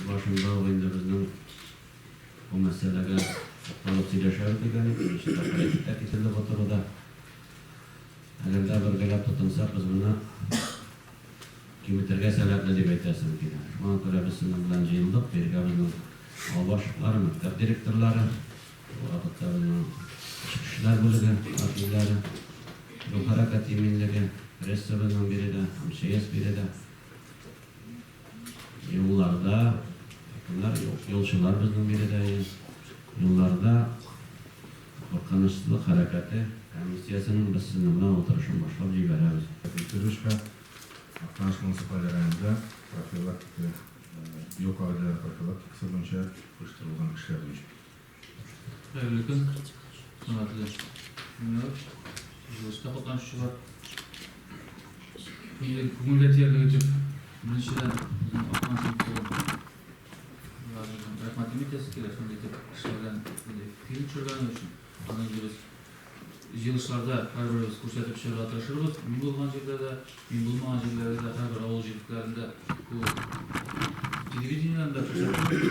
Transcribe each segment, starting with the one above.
Башында ук инде безнең бу мәсьәләгә тукталып сөйләшәбез дигән идек, беренче тапкыр әйтеп тә кителде бу турыда. Әгәр дә бергәләп тотынсак, без моны киметергә сәләтле дип әйтәсем килә. Шуңа күрә без сезнең белән җыелдык, бирегә безнең авыл башлыклары, мәктәп директорлары, бу вакытта безнең эчке эшләр бүлеге вәкилләре, юл хәрәкәте иминлеге, пресса безнең биредә, МЧС биредә. Юлларда, кемнәр, юлчылар безнең биредә, юлларда куркынычсызлык хәрәкәте комиссиясенең без сезнең белән утырышын башлап җибәрәбез. Төзелешкә Актаныш муниципаль районында профилактика, юл кагыйдәләре профилактикасы буенча оештырылган эшләр буенча. Хәерле көн, хөрмәтле җыелышта катнашучылар. Күңелгә тиярлек итеп, беренчедән, безнең Актаныш муниципаль рәхмәтемне әйтәсе килә, шундый итеп эшләгән, фильм төшергәне өчен. Аны инде без җыелышларда һәрберебез күрсәтеп чыгарга тырышырбыз. Мин булган җирдә дә, мин булмаган җирләрдә дә, һәрбер авыл җирлекләрендә бу телевидениедән дә күрсәтелер.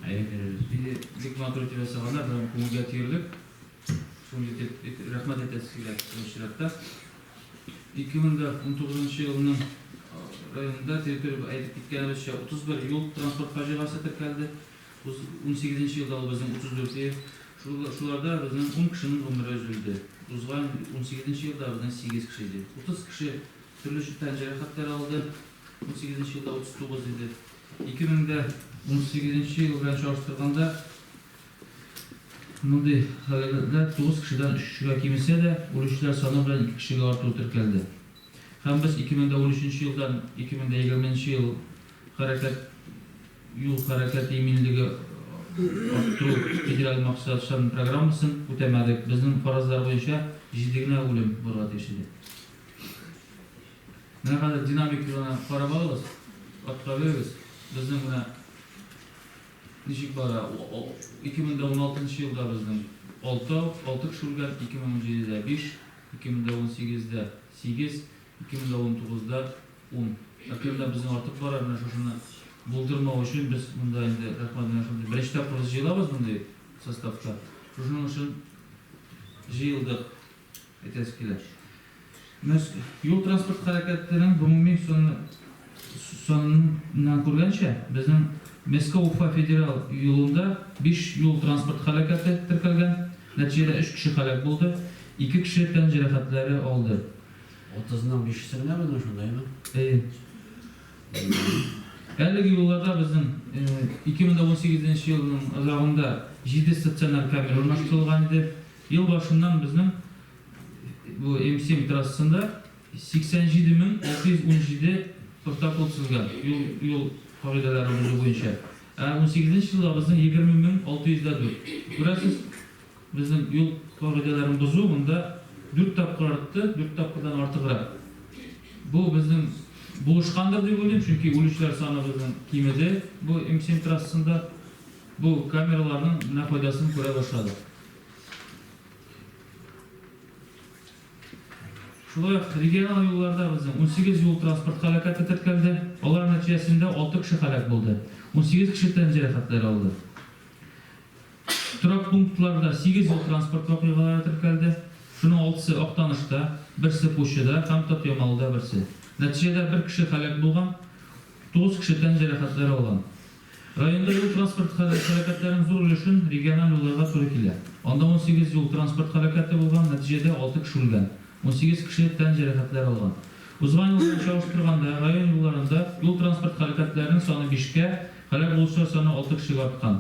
Әйе, бирербез. Инде бик матур итеп ясаганнар, прям күңелгә тиярлек. Шундый итеп рәхмәт әйтәсе килә беренче чиратта. 2019 елның районында территория әйтеп киткәнебезчә 31 юл транспорт фаҗигасе теркәлде. 18 елда ул безнең 34 ел. Шуларда безнең 10 кешенең гомере өзелде. Узган 18 елда безнең 8 кеше иде. 30 кеше төрле тән җәрәхәтләре алды. 18 елда 39 иде. 2018 ел белән чагыштырганда мондый һәлакәтләр 9 кешедән 3 кешегә кимесә дә, үлүчеләр саны белән 2 кешегә арту теркәлде. Һәм без 2013 елдан 2020 ел хәрәкәт юл хәрәкәте иминлеге арттыру федераль максатчан программасын үтәмәдек. Безнең фаразлар буенча, җиде генә үлем булырга тиеш иде. Менә хәзер динамиканы карап алыгыз, артка бирегез. Безнең менә ничек бара, 2016 елда безнең 6, 6 кеше үлгән, 2017-дә 5, 2018-дә 8, 2019-да 10. Әкренләп безнең артып бара, менә шушыны булдырмау өчен без монда инде, рәхмәт, менә шундый беренче тапкыр без җыелабыз мондый составта. Шушының өчен җыелдык, әйтәсе килә. Юл-транспорт хәрәкәтенең гомуми саны саныннан күргәнчә, безнең Мәскәү-Уфа федераль юлында биш юл-транспорт һәлакәте теркәлгән, нәтиҗәдә өч кеше һәлак булды, ике кеше тән җәрәхәтләре алды. Утызның бишесе генә безнең шундаймы? Әйе. Әлеге юлларда безнең 2018 нче елның азагында җиде стационар камера урнаштырылган иде. Ел башыннан безнең бу М7 трассасында 87617 протокол төзелгән юл юл кагыйдәләре бозу буенча. Ә 18 нче елда безнең 20604. Күрәсез, безнең юл кагыйдәләрен бозу монда дүрт тапкыр артты, дүрт тапкырдан артыграк. Бу безнең булышкандыр дип уйлыйм, чөнки үлүчеләр саны безнең кимеде бу М7 трассасында. Бу камераларның менә файдасын күрә башладык. Шулай ук региональ юлларда безнең 18 юл-транспорт һәлакәте теркәлде, алар нәтиҗәсендә 6 кеше һәлак булды, 18 кеше тән җәрәхәтләре алды. Торак пунктларда 8 юл-транспорт вакыйгалары теркәлде, шуның алтысы Актанышта, берсе Пучыда һәм Татъямалыда берсе. Нәтиҗәдә бер кеше һәлак булган, 9 кеше тән җәрәхәтләре алган. Районда юл-транспорт һәлакәтләренең зур өлешен региональ юлларга туры килә. Анда 18 юл-транспорт һәлакәте булган, нәтиҗәдә 6 кеше үлгән, 18 кеше тән җәрәхәтләре алган. Узган ел белән чагыштырганда, район юлларында юл-транспорт һәлакәтләренең саны бишкә, һәлак булучылар саны алты кешегә арткан,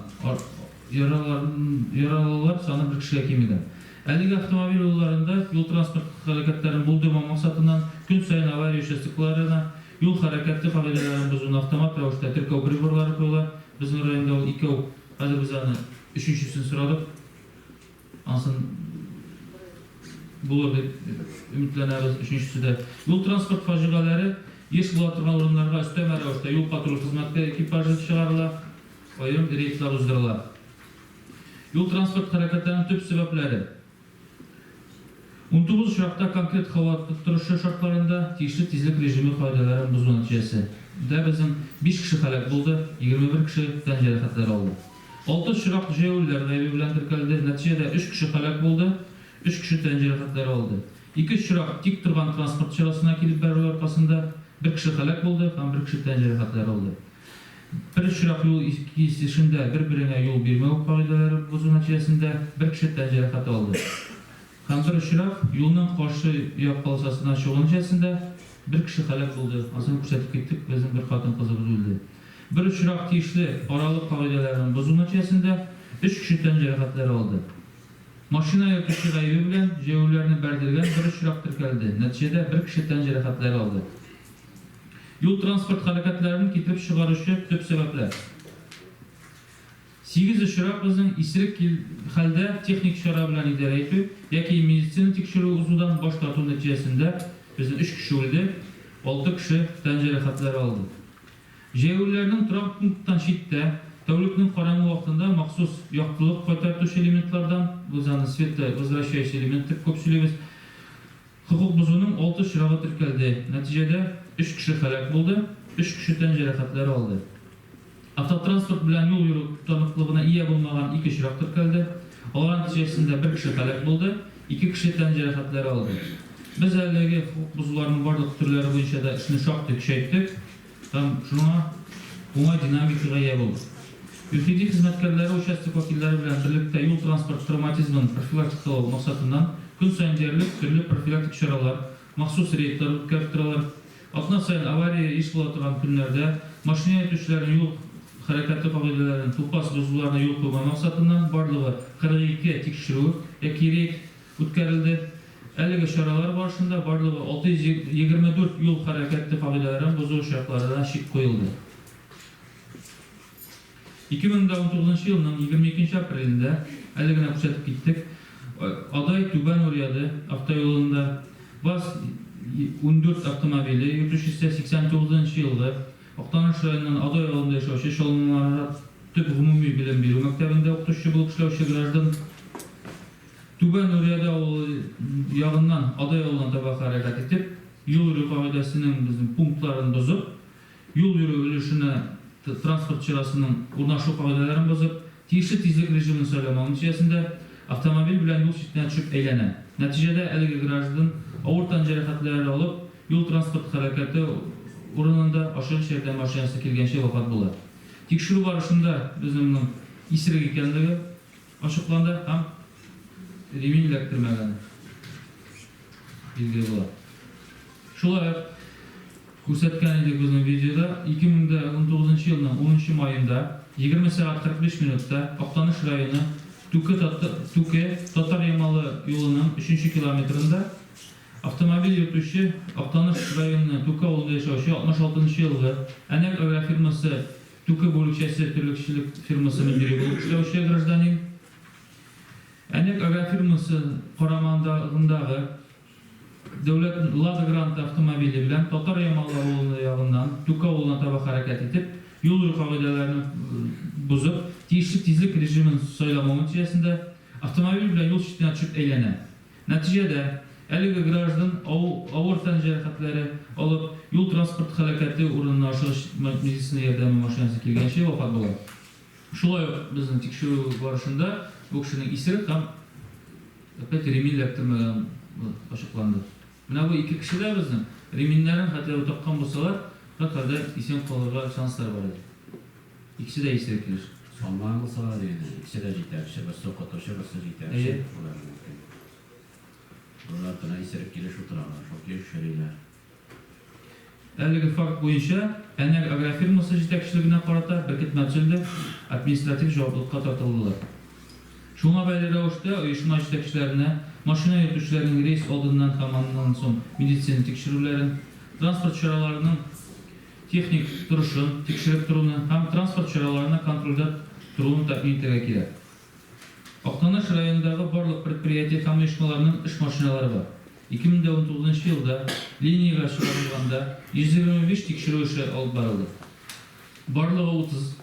яралылар саны бер кешегә кимегән. Әлеге автомобиль юлларында юл-транспорт һәлакәтләрен булдырмау максатыннан, көн саен авария участокларына Юл хәрәкәте кагыйдәләрен бозуны автомат рәвештә теркәү приборлары куела. Безнең районда ул икәү, хәзер без аны өченчесен сорадык. Анысын булыр дип өметләнәбез, өченчесе дә. Юл-транспорт фаҗигаләре еш була торган урыннарга өстәмә рәвештә юл-патруль хезмәте экипажы чыгарыла, аерым рейдлар уздырыла. Юл-транспорт хәрәкәтләренең төп сәбәпләре. 19 очракта конкрет һава торышы шартларында тиешле тизлек режимы кагыйдәләрен бозу нәтиҗәсе. дә безнең биш кеше һәлак булды, 21 кеше тән җәрәхәтләре алды. Алты очрак җәяүлеләр гаебе белән теркәлде, нәтиҗәдә өч кеше һәлак булды, өч кеше тән җәрәхәтләре алды. Ике очрак тик торган транспорт чарасына килеп бәрелү аркасында бер кеше һәлак булды һәм бер кеше тән җәрәхәтләре алды. Бер очрак юл кисешендә бер-береңә юл бирмәү кагыйдәләре бозу нәтиҗәсендә бер кеше тән җәрәхәте алды. Һәм бер очрак юлның каршы як полосасына чыгу нәтиҗәсендә бер кеше һәлак булды, анысын күрсәтеп киттек, безнең бер хатын-кызыбыз үлде. Бер очрак тиешле аралык кагыйдәләрен бозу нәтиҗәсендә өч кеше тән җәрәхәтләре алды. Машина йөртүче гаебе белән җәяүлеләрне бәрдергән бер очрак теркәлде, нәтиҗәдә бер кеше тән җәрәхәтләре алды. Юл-транспорт һәлакәтләрен китереп чыгаручы төп сәбәпләр. Сигез очрак безнең исерек хәлдә техник чара белән идарә итү яки медицина тикшерүе узудан баш тарту нәтиҗәсендә безнең өч кеше үлде, алты кеше тән җәрәхәтләре алды. Җәяүлеләрнең торак пункттан читтә, тәүлекнең караңгы вакытында махсус яктылык кайтартучы элементлардан, без аны световозвращающий элемент дип күп сөйлибез, хокук бозуның алты очрагы теркәлде. Нәтиҗәдә, өч кеше һәлак булды, өч кеше тән җәрәхәтләре алды. Автотранспорт белән юл йөрү таныклыгына ия булмаган ике очрак теркәлде. Алар нәтиҗәсендә бер кеше һәлак булды, ике кеше тән җәрәхәтләре алды. Без әлеге хокук бозуларның барлык төрләре буенча да эшне шактый көчәйттек һәм шуңа уңай динамикага ия булдык. ЮХИДИ хезмәткәрләре участок вәкилләре белән берлектә юл-транспорт травматизмын профилактикалау максатыннан көн саен диярлек төрле профилактик чаралар, махсус рейдлар үткәреп торалар. Атна саен авария еш була торган көннәрдә машина йөртүчеләрнең юл хәрәкәте кагыйдәләрен тупас бозуларына юл куймау максатыннан барлыгы 42 тикшерү яки рейд үткәрелде. Әлеге чаралар барышында барлыгы 624 юл хәрәкәте кагыйдәләрен бозу очракларына чик куелды. 2019 елның 22 нче апрелендә, әле генә күрсәтеп киттек, Адай, Түбән Уръяды автоюлында ваз 14 автомобиле йөртүчесе 89 нчы елгы Актаныш районыннан Адай авылында яшәүче Чаллы төп гомуми белем бирү мәктәбендә укытучы булып эшләүче граждан Түбән Уръяды авылы ягыннан Адай авылына таба хәрәкәт итеп, юл йөрү кагыйдәсенең безнең пунктларын бозып, Юл йөрү өлешенә транспорт чарасының урнашу кагыйдәләрен бозып, тиешле тизлек режимын сайламау нәтиҗәсендә, автомобиль белән юл читенә төшеп әйләнә. Нәтиҗәдә, әлеге граждан, авыр тән җәрәхәтләре алып, юл-транспорт һәлакәте урынында ашыгыч ярдәм машинасы килгәнче вафат була. Тикшерү барышында безнең моның исерек икәнлеге ачыкланды һәм ремень эләктермәгәне билгеле була. Шулай ук күрсәткән идек безнең видеода, 2019 елның унынчы маенда, 20 сәгать 45 минутта Актаныш районы Түке Түке Татар Ямалы юлының өченче километрында автомобиль йөртүче Актаныш районы Түке авылында яшәүче 66 нчы елгы Әнәк агрофирмасы Түке бүлекчәсе терлекчелек фирмасы мөдире булып эшләүче гражданин Әнәк агрофирмасы карамагындагы Дәүләт Лада Гранта автомобиле белән Татар Ямалы авылы ягыннан Түке авылына таба хәрәкәт итеп, юл йөрү кагыйдәләрен бозып, тиешле тизлек режимын сайламау нәтиҗәсендә, автомобиль белән юл читенә төшеп әйләнә. Нәтиҗәдә, әлеге граждан авыр тән җәрәхәтләре алып, юл-транспорт һәлакәте урынына ашыгыч медицина ярдәме машинасы килгәнче вафат була. Шулай ук безнең тикшерү барышында бу кешенең исерек һәм опять ремень эләктермәгән ачыкланды. Менә бу ике кеше дә безнең ременьнәрен хотя бы таккан булсалар, һәрхәлдә исән калырга шанслар бар иде. Икесе дә исерек килеш. Салмаган булсалар дигән, икесе дә җитәкче, берсе укытучы, берсе җитәкче Әйе. булырга мөмкин. Болар тына исерек килеш утыралар, шул килеш йөриләр. Әлеге факт буенча Әнәк агрофирмасы җитәкчелегенә карата беркетмә төзелде, административ җаваплылыкка тартылдылар. Шуңа бәйле рәвештә оешма җитәкчеләренә машина йөртүчеләрнең рейс алдыннан һәм аннан соң медицина тикшерүләрен, транспорт чараларының техник торышын тикшереп торуны һәм транспорт чараларына контрольдә торуын тәэмин итәргә кирәк. Актаныш районындагы барлык предприятие һәм оешмаларның эш машиналары бар. 2019 елда линиягә чыгарылганда 125 тикшерү эше алып барылды. Барлыгы 30,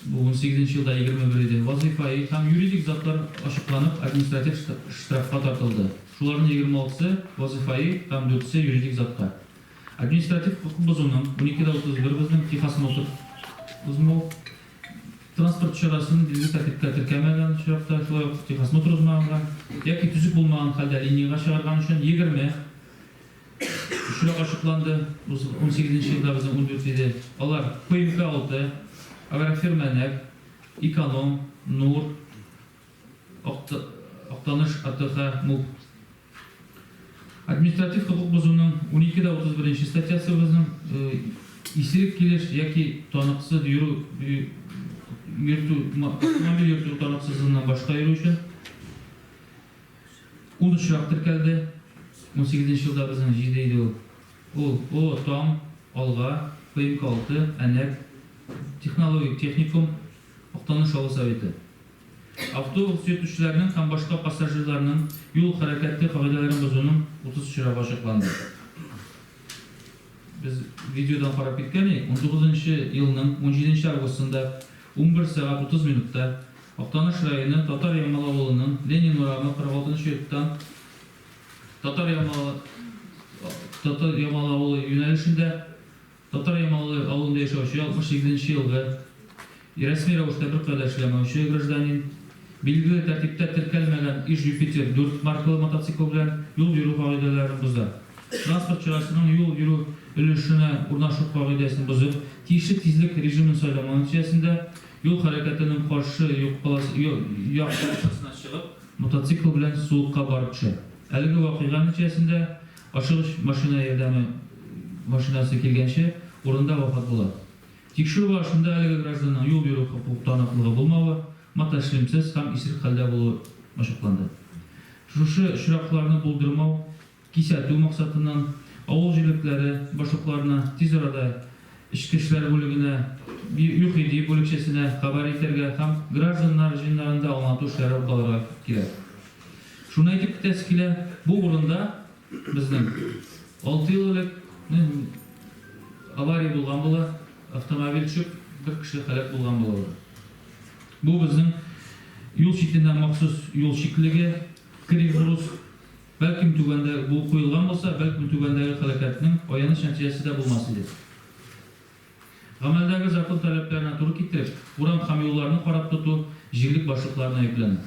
бу унсигезенче елда 21 иде, вазыйфаи һәм юридик затлар ачыкланып, административ штрафка тартылды. Шуларның 26-сы, вазыйфаи һәм дүртесе, юридик затка. Административ хокук бозуның 12 дә 31 безнең техосмотр узмау, транспорт чарасын билгеле тәртиптә теркәмәгән очракта, шулай ук техосмотр узмаганга яки төзек булмаган хәлдә линиягә чыгарган өчен 20 очрак ачыкланды. 18 нче елда безнең 14 иде. Алар ПМК 6, Агрофирма Әнәк, Эконом, Нур, Актаныш АТХ МУП. Административ хокук бозуның 12 дә 31 нче статьясы безнең исерек килеш яки таныксыз йөрү йөртү автомобиль йөртү таныксызлыгыннан башка йөрү өчен 10 очрак теркәлде. 18 нче елда безнең 7 иде ул. Ул О Таң, Алга, ПМК 6, Әнәк, технологик техникум, Актаныш авыл советы. Автобус йөртүчеләрнең һәм башка пассажирларның юл хәрәкәте кагыйдәләрен бозуның 30 очрагы ачыкланды. Без видеодан карап киткән идек, унтугызынчы елның унҗиденче августында 11 сәгать 30 минутта Актаныш районы Татар Ямалы авылының Ленин урамы 46 нчы йорттан Татар Ямалы Татар Ямалы авылы юнәлешендә Татар Ямалы авылында яшәүче 68 нче елгы, рәсми рәвештә беркая да эшләмәүче гражданин, билгеле тәртиптә теркәлмәгән Иж-Юпитер дүрт маркалы мотоцикл белән юл йөрү кагыйдәләрен боза. Транспорт чарасының юл йөрү өлешенә урнашу кагыйдәсен бозып, тиешле тизлек режимын сайламау нәтиҗәсендә, юл хәрәкәтенең каршы як полосасына чыгып, мотоцикл белән сулыкка барып төшә. Әлеге вакыйга нәтиҗәсендә, Ашыгыч машина ярдәме машинасы килгәнче, урында вафат була. Тикшерү барышында әлеге гражданның юл йөрү хокук таныклыгы булмавы, мотошлемсыз һәм исерек хәлдә булуы ачыкланды. Шушы очракларны булдырмау, кисәтү максатыннан, авыл җирлекләре башлыкларына тиз арада Эчке эшләр бүлегенә, ЮХИДИ бүлекчәсенә хәбәр итәргә һәм гражданнар җыеннарында аңлату эшләре алып кирәк. Шуны әйтеп китәсе килә, бу урында безнең алты ел элек авария булган була, автомобиль төшеп, бер кеше һәлак булган була. Бу безнең юл читендә махсус юл чиклеге, кривбрус. Бәлкем түбәндә бу куелган булса, бәлкем түбәндәге һәлакәтнең аяныч нәтиҗәсе дә булмас иде. Гамәлдәге закон таләпләренә туры китереп, урам һәм юлларны карап тоту җирлек башлыкларына йөкләнә.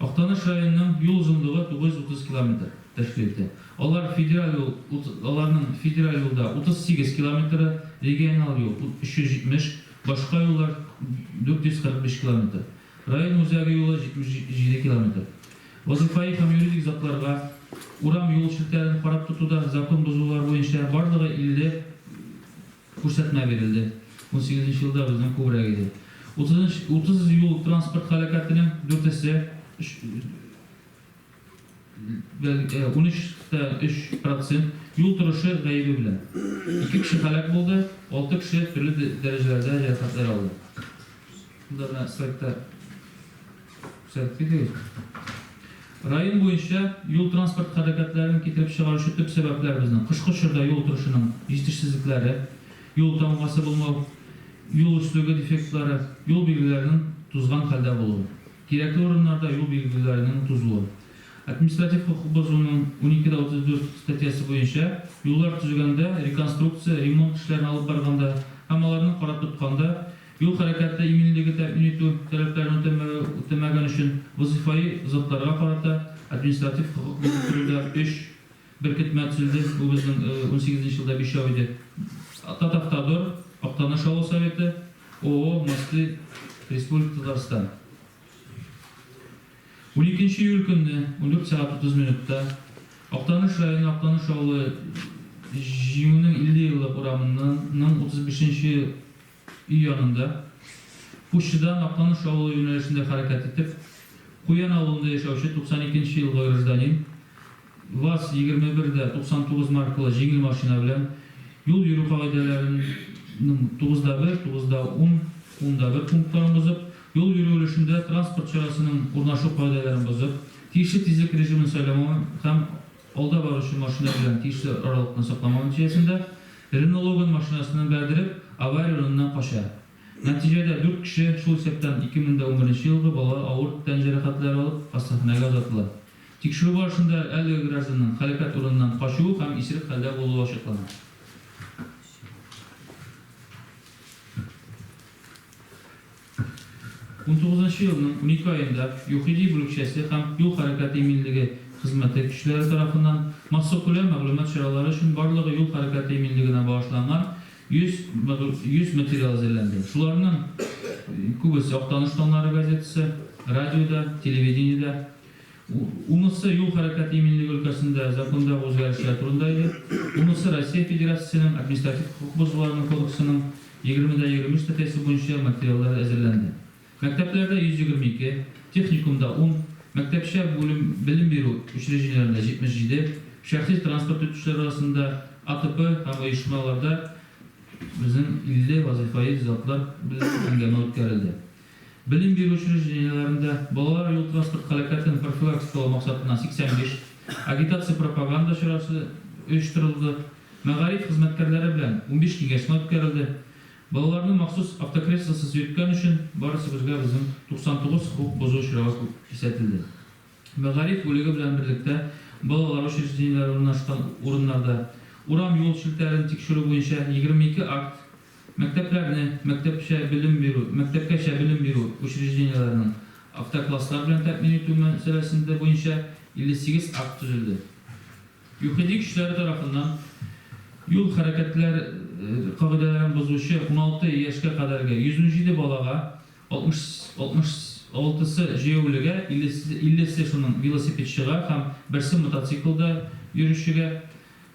Актаныш районының юл озынлыгы 930 километр тәшкил итә. Алар федераль юл, аларның федераль юлда 38 километры, региональ юл, 370, башка юллар, 445 километр. Район үзәге юлы, 77 километр. Вазыйфаи һәм юридик затларга урам-юл челтәрен карап тотуда закон бозулар буенча барлыгы 50 күрсәтмә бирелде. Унсигезенче елда безнең күбрәк иде. Утызынчы, 30 юл-транспорт һәлакәтенең дүртесе, өч, 13 тә 3 процент, юл торышы гаебе белән. Ике кеше һәлак булды, алты кеше төрле дәрәҗәләрдә җәрәхәтләр алды. Монда менә слайдта күрсәтеп китегез. Район буенча юл-транспорт һәлакәтләрен китереп чыгаручы төп сәбәпләр безнең кышкы чорда юл торышының җитешсезлекләре, юл тамгасы булмау, юл өслеге дефектлары, юл билгеләренең тузган хәлдә булуы, кирәкле урыннарда юл билгеләренең тузуы. Административ хокук бозуның 12 дә 34 статьясы буенча юллар төзегәндә, реконструкция, ремонт эшләрен алып барганда һәм аларны карап тотканда Юл хәрәкәте иминлеге тәэмин итү таләпләрен үтәмәгән өчен вазыйфаи затларга карата административ хокук бозу турында өч беркетмә төзелде, бу безнең унсигезенче елда бишәү иде. Татавтодор, Актаныш авыл советы, ООО Мосты Республика Татарстан. Уникенче июль көнне, 14 сәгать 30 минутта, Актаныш районы Актаныш авылы Җиңүнең 50 еллык урамыннан 35 нче өй янында, Пущыдан Актаныш авылы юнәлешендә хәрәкәт итеп, Куян авылында яшәүче 92 нче елгы гражданин ваз 21 дә 99 маркалы җиңел машина белән юл йөрү кагыйдәләренең 9 да 1, 9 да 10, 10 да 1 пунктларын бозып, юл йөрү өлешендә транспорт чарасының урнашу кагыйдәләрен бозып, тиешле тизлек режимын сайламау һәм алда баручы машина белән тиешле аралыкны сакламау нәтиҗәсендә, Рено Логан машинасыннан бәрдереп, авария урыныннан кача. Нәтиҗәдә, дүрт кеше, шул исәптән 2011 елгы бала авыр тән җәрәхәтләре алып, хастаханәгә озатыла. Тикшерү барышында әлеге гражданның һәлакәт урыныннан качуы һәм исерек хәлдә булуы ачыклана. Унтугызынчы елның 12 аенда ЮХИДИ бүлекчәсе һәм юл хәрәкәте иминлеге хезмәте көчләре тарафыннан массакүләм мәгълүмат чаралары өчен барлыгы юл хәрәкәте иминлегенә багышланган 100 100 материал әзерләнде. Шуларның күбесе Актаныш таңнары газетасы, радиода, телевидениедә. Унысы юл хәрәкәте иминлеге өлкәсендә закондагы үзгәрешләр турында иде. Унысы Россия Федерациясенең Административ хокук бозуларының кодексының 20 дә 23 статьясы буенча материаллар әзерләнде. Мәктәпләрдә 122, техникумда ун, мәктәпчә бүлем белем бирү учреждениеләрендә 77, шәхси транспорт йөртүчеләр арасында АТП һәм оешмаларда безнең 50 вазыйфаи затлар белән әңгәмә үткәрелде. Белем бирү учреждениеләрендә балалар юл-транспорт һәлакәтен профилактикалау максатыннан 85 агитация-пропаганда чарасы оештырылды, мәгариф хезмәткәрләре белән 15 киңәшмә үткәрелде. Балаларны махсус автокреслосыз йөрткән өчен барысыбызга безнең 99 хокук бозу очрагы кисәтелде. Мәгариф бүлеге белән берлектә балалар учреждениеләре урнашкан урыннарда урам-юл челтәрен тикшерү буенча 22 акт, мәктәпләрне, мәктәпчә белем бирү, мәктәпкәчә белем бирү учреждениеләренең автокласслар белән тәэмин итү мәсьәләсендә буенча 58 акт төзелде. ЮХИДИ көчләре тарафыннан юл хәрәкәтләр кагыйдәләрен бозучы 16 яшькә кадәрге 117 балага, 60 сы җәяүлегә, 50 се шуның велосипедчыга һәм берсе мотоциклда йөрүчегә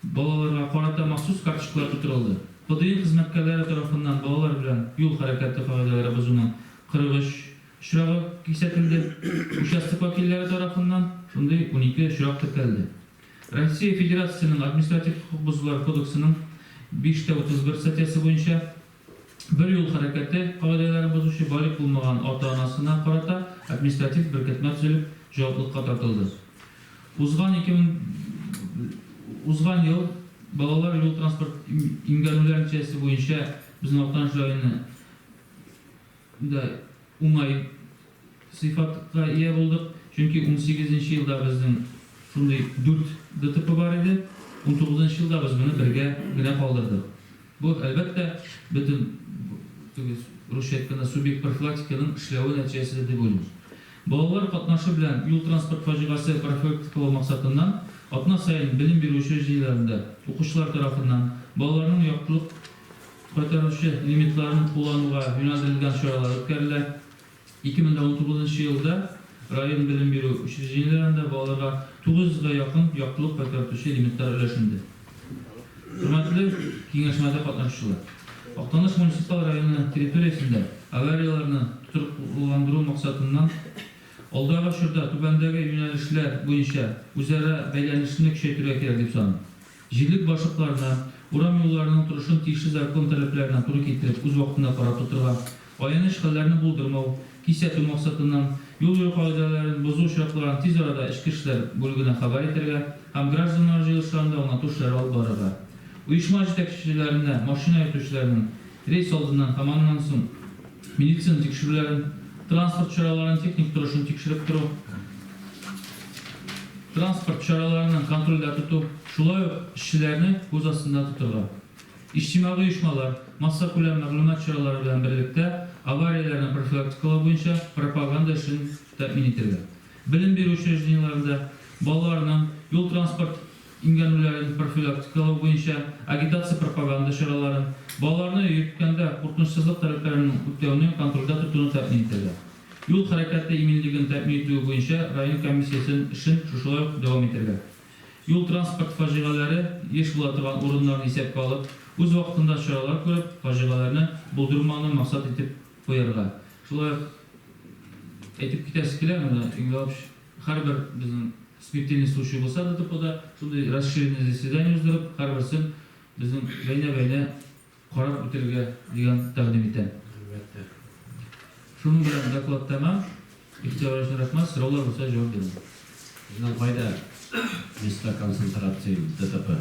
балаларга карата махсус карточкалар тутырылды. ПДИ хезмәткәрләре тарафыннан балалар белән юл хәрәкәте кагыйдәләре бозуның 43 очрагы кисәтелде, участок вәкилләре тарафыннан шундый 12 очрак теркәлде. Россия Федерациясенең Административ хокук бозулар кодексының 5 тә 31 статьясы буенча бер юл хәрәкәте кагыйдәләрен бозучы балигъ булмаган ата-анасына карата административ беркетмә төзелеп, җаваплылыкка тартылды. Узган 2000 узган ел балалар юл-транспорт имгәнүләр нәтиҗәсе буенча безнең Актаныш районы да уңай сыйфатка ия булдык, чөнки унсигезенче елда безнең шундый дүрт ДТП бар иде, унтугызынчы елда без моны бергә генә калдырдык. Бу, әлбәттә, бөтен, теге русча әйткәндә, субъект профилактиканың эшләве нәтиҗәсе дә дип уйлыйм. Балалар катнашы белән юл-транспорт фаҗигасе профилактикалау максатыннан атна саен белем бирү учреждениеләрендә укучылар тарафыннан балаларның яктылык кайтаручы элементларын куллануга юнәлдерелгән чаралар үткәрелә. 2019 нчы елда район белем бирү учреждениеләрендә балаларга 900 гә якын яктылык кайтартучы элементлар өләшенде. Хөрмәтле киңәшмәдә катнашучылар! Актаныш муниципаль районы территориясендә аварияләрне тотрыклыландыру максатыннан алдагы чорда түбәндәге юнәлешләр буенча үзара бәйләнешне көчәйтергә кирәк дип саныйм. Җирлек башлыкларына, урам юлларының торышын тиешле закон таләпләренә туры китереп үз вакытында карап тотырга, аяныч хәлләрне булдырмау, кисәтү максатыннан, юл йөрү кагыйдәләрен бозу очракларын тиз арада эчке эшләр бүлегенә хәбәр итәргә һәм гражданнар җыелышларында аңлату эшләре алып барырга. Оешма җитәкчеләренә машина йөртүчеләрнең рейс алдыннан һәм аннан соң медицина тикшерүләрен, транспорт чараларының техник торышын тикшереп тору, транспорт чараларының контрольдә тоту, шулай ук эшчеләрне күз астында тотырга. Иҗтимагый оешмалар, массакүләм мәгълүмат чаралары белән берлектә аварияләрне профилактикалау буенча пропаганда эшен тәэмин итәргә. Белем бирү учреждениеләрендә балаларның юл-транспорт имгәнүләрен профилактикалау буенча агитация-пропаганда чараларын, балаларны йөрткәндә куркынычсызлык таләпләрен үтәүне контрольдә тотуны тәэмин итәргә. Юл хәрәкәте иминлеген тәэмин итү буенча район комиссиясен эшен шушылай ук дәвам итәргә. Юл-транспорт фаҗигаләре еш була торган урыннарны исәпкә алып, үз вакытында чаралар күреп, фаҗигаләрне булдырмауны максат итеп куярга. Шулай ук әйтеп китәсе килә, менә Иңләвыч һәрбер безнең смертельный случай булса ДТПда, шундый расширенный заседание уздырып, һәрберсен безнең бәйнә-бәйнә карап үтәргә дигән тәкъдим итәм. Әлбәттә. Шуның белән доклад тәмам. Игътибар өчен рәхмәт. Сораулар булса, җавап бирәм. Безнең кайда места концентрации ДТП?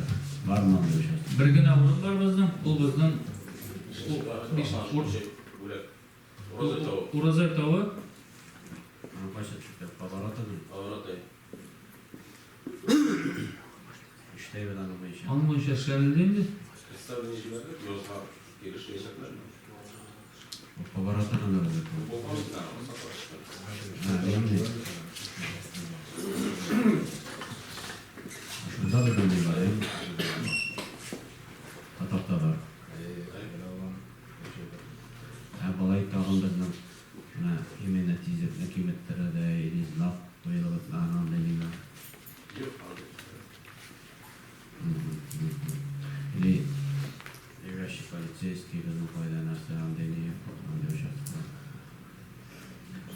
Бармы андый участок? Бер генә урын бар безнең, ул безнең Бүләк. Уразай тавы. Уразай тавы. Аны кайсы төштә? Поворотыдыр? Повороты. Эшләйбез аның буенча. Аның буенча эшләнелде инде. Представление җибәрдек, язга килешәчәкләр. Повороты гына безнеке. Булган бит аны, сатып. Ә, ягъни. Шунда безнең ни бар, әйе? Катакта бар. Ә болай тагын безнең менә именно тизлекне киметтерә или знак куелып бетмәгән андый ниләр. Юк, андый. Или лежащий полицейский безнең кайда нәрсә андый ни юк, андый участоклар.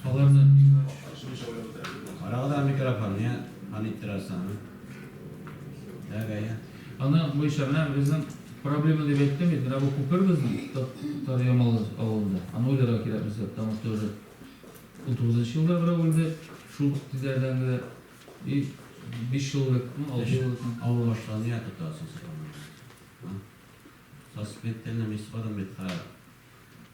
Аларны Карагыз да микрофон, не хан иттерәсең аны. Так, әйе. Аны буенча менә безнең проблема дип әйттем бит, менә бу күпер безнең Татар Ямалы авылында. Аны уйларга кирәк безгә, потому что уже 19 елда берәү үлде, шул тизләрдән генә. И 5 ел элек, ну, 6 ел элек. Авыл башлыгы нигә тотасың сез аны? Соспектельным исходом бит хәзер.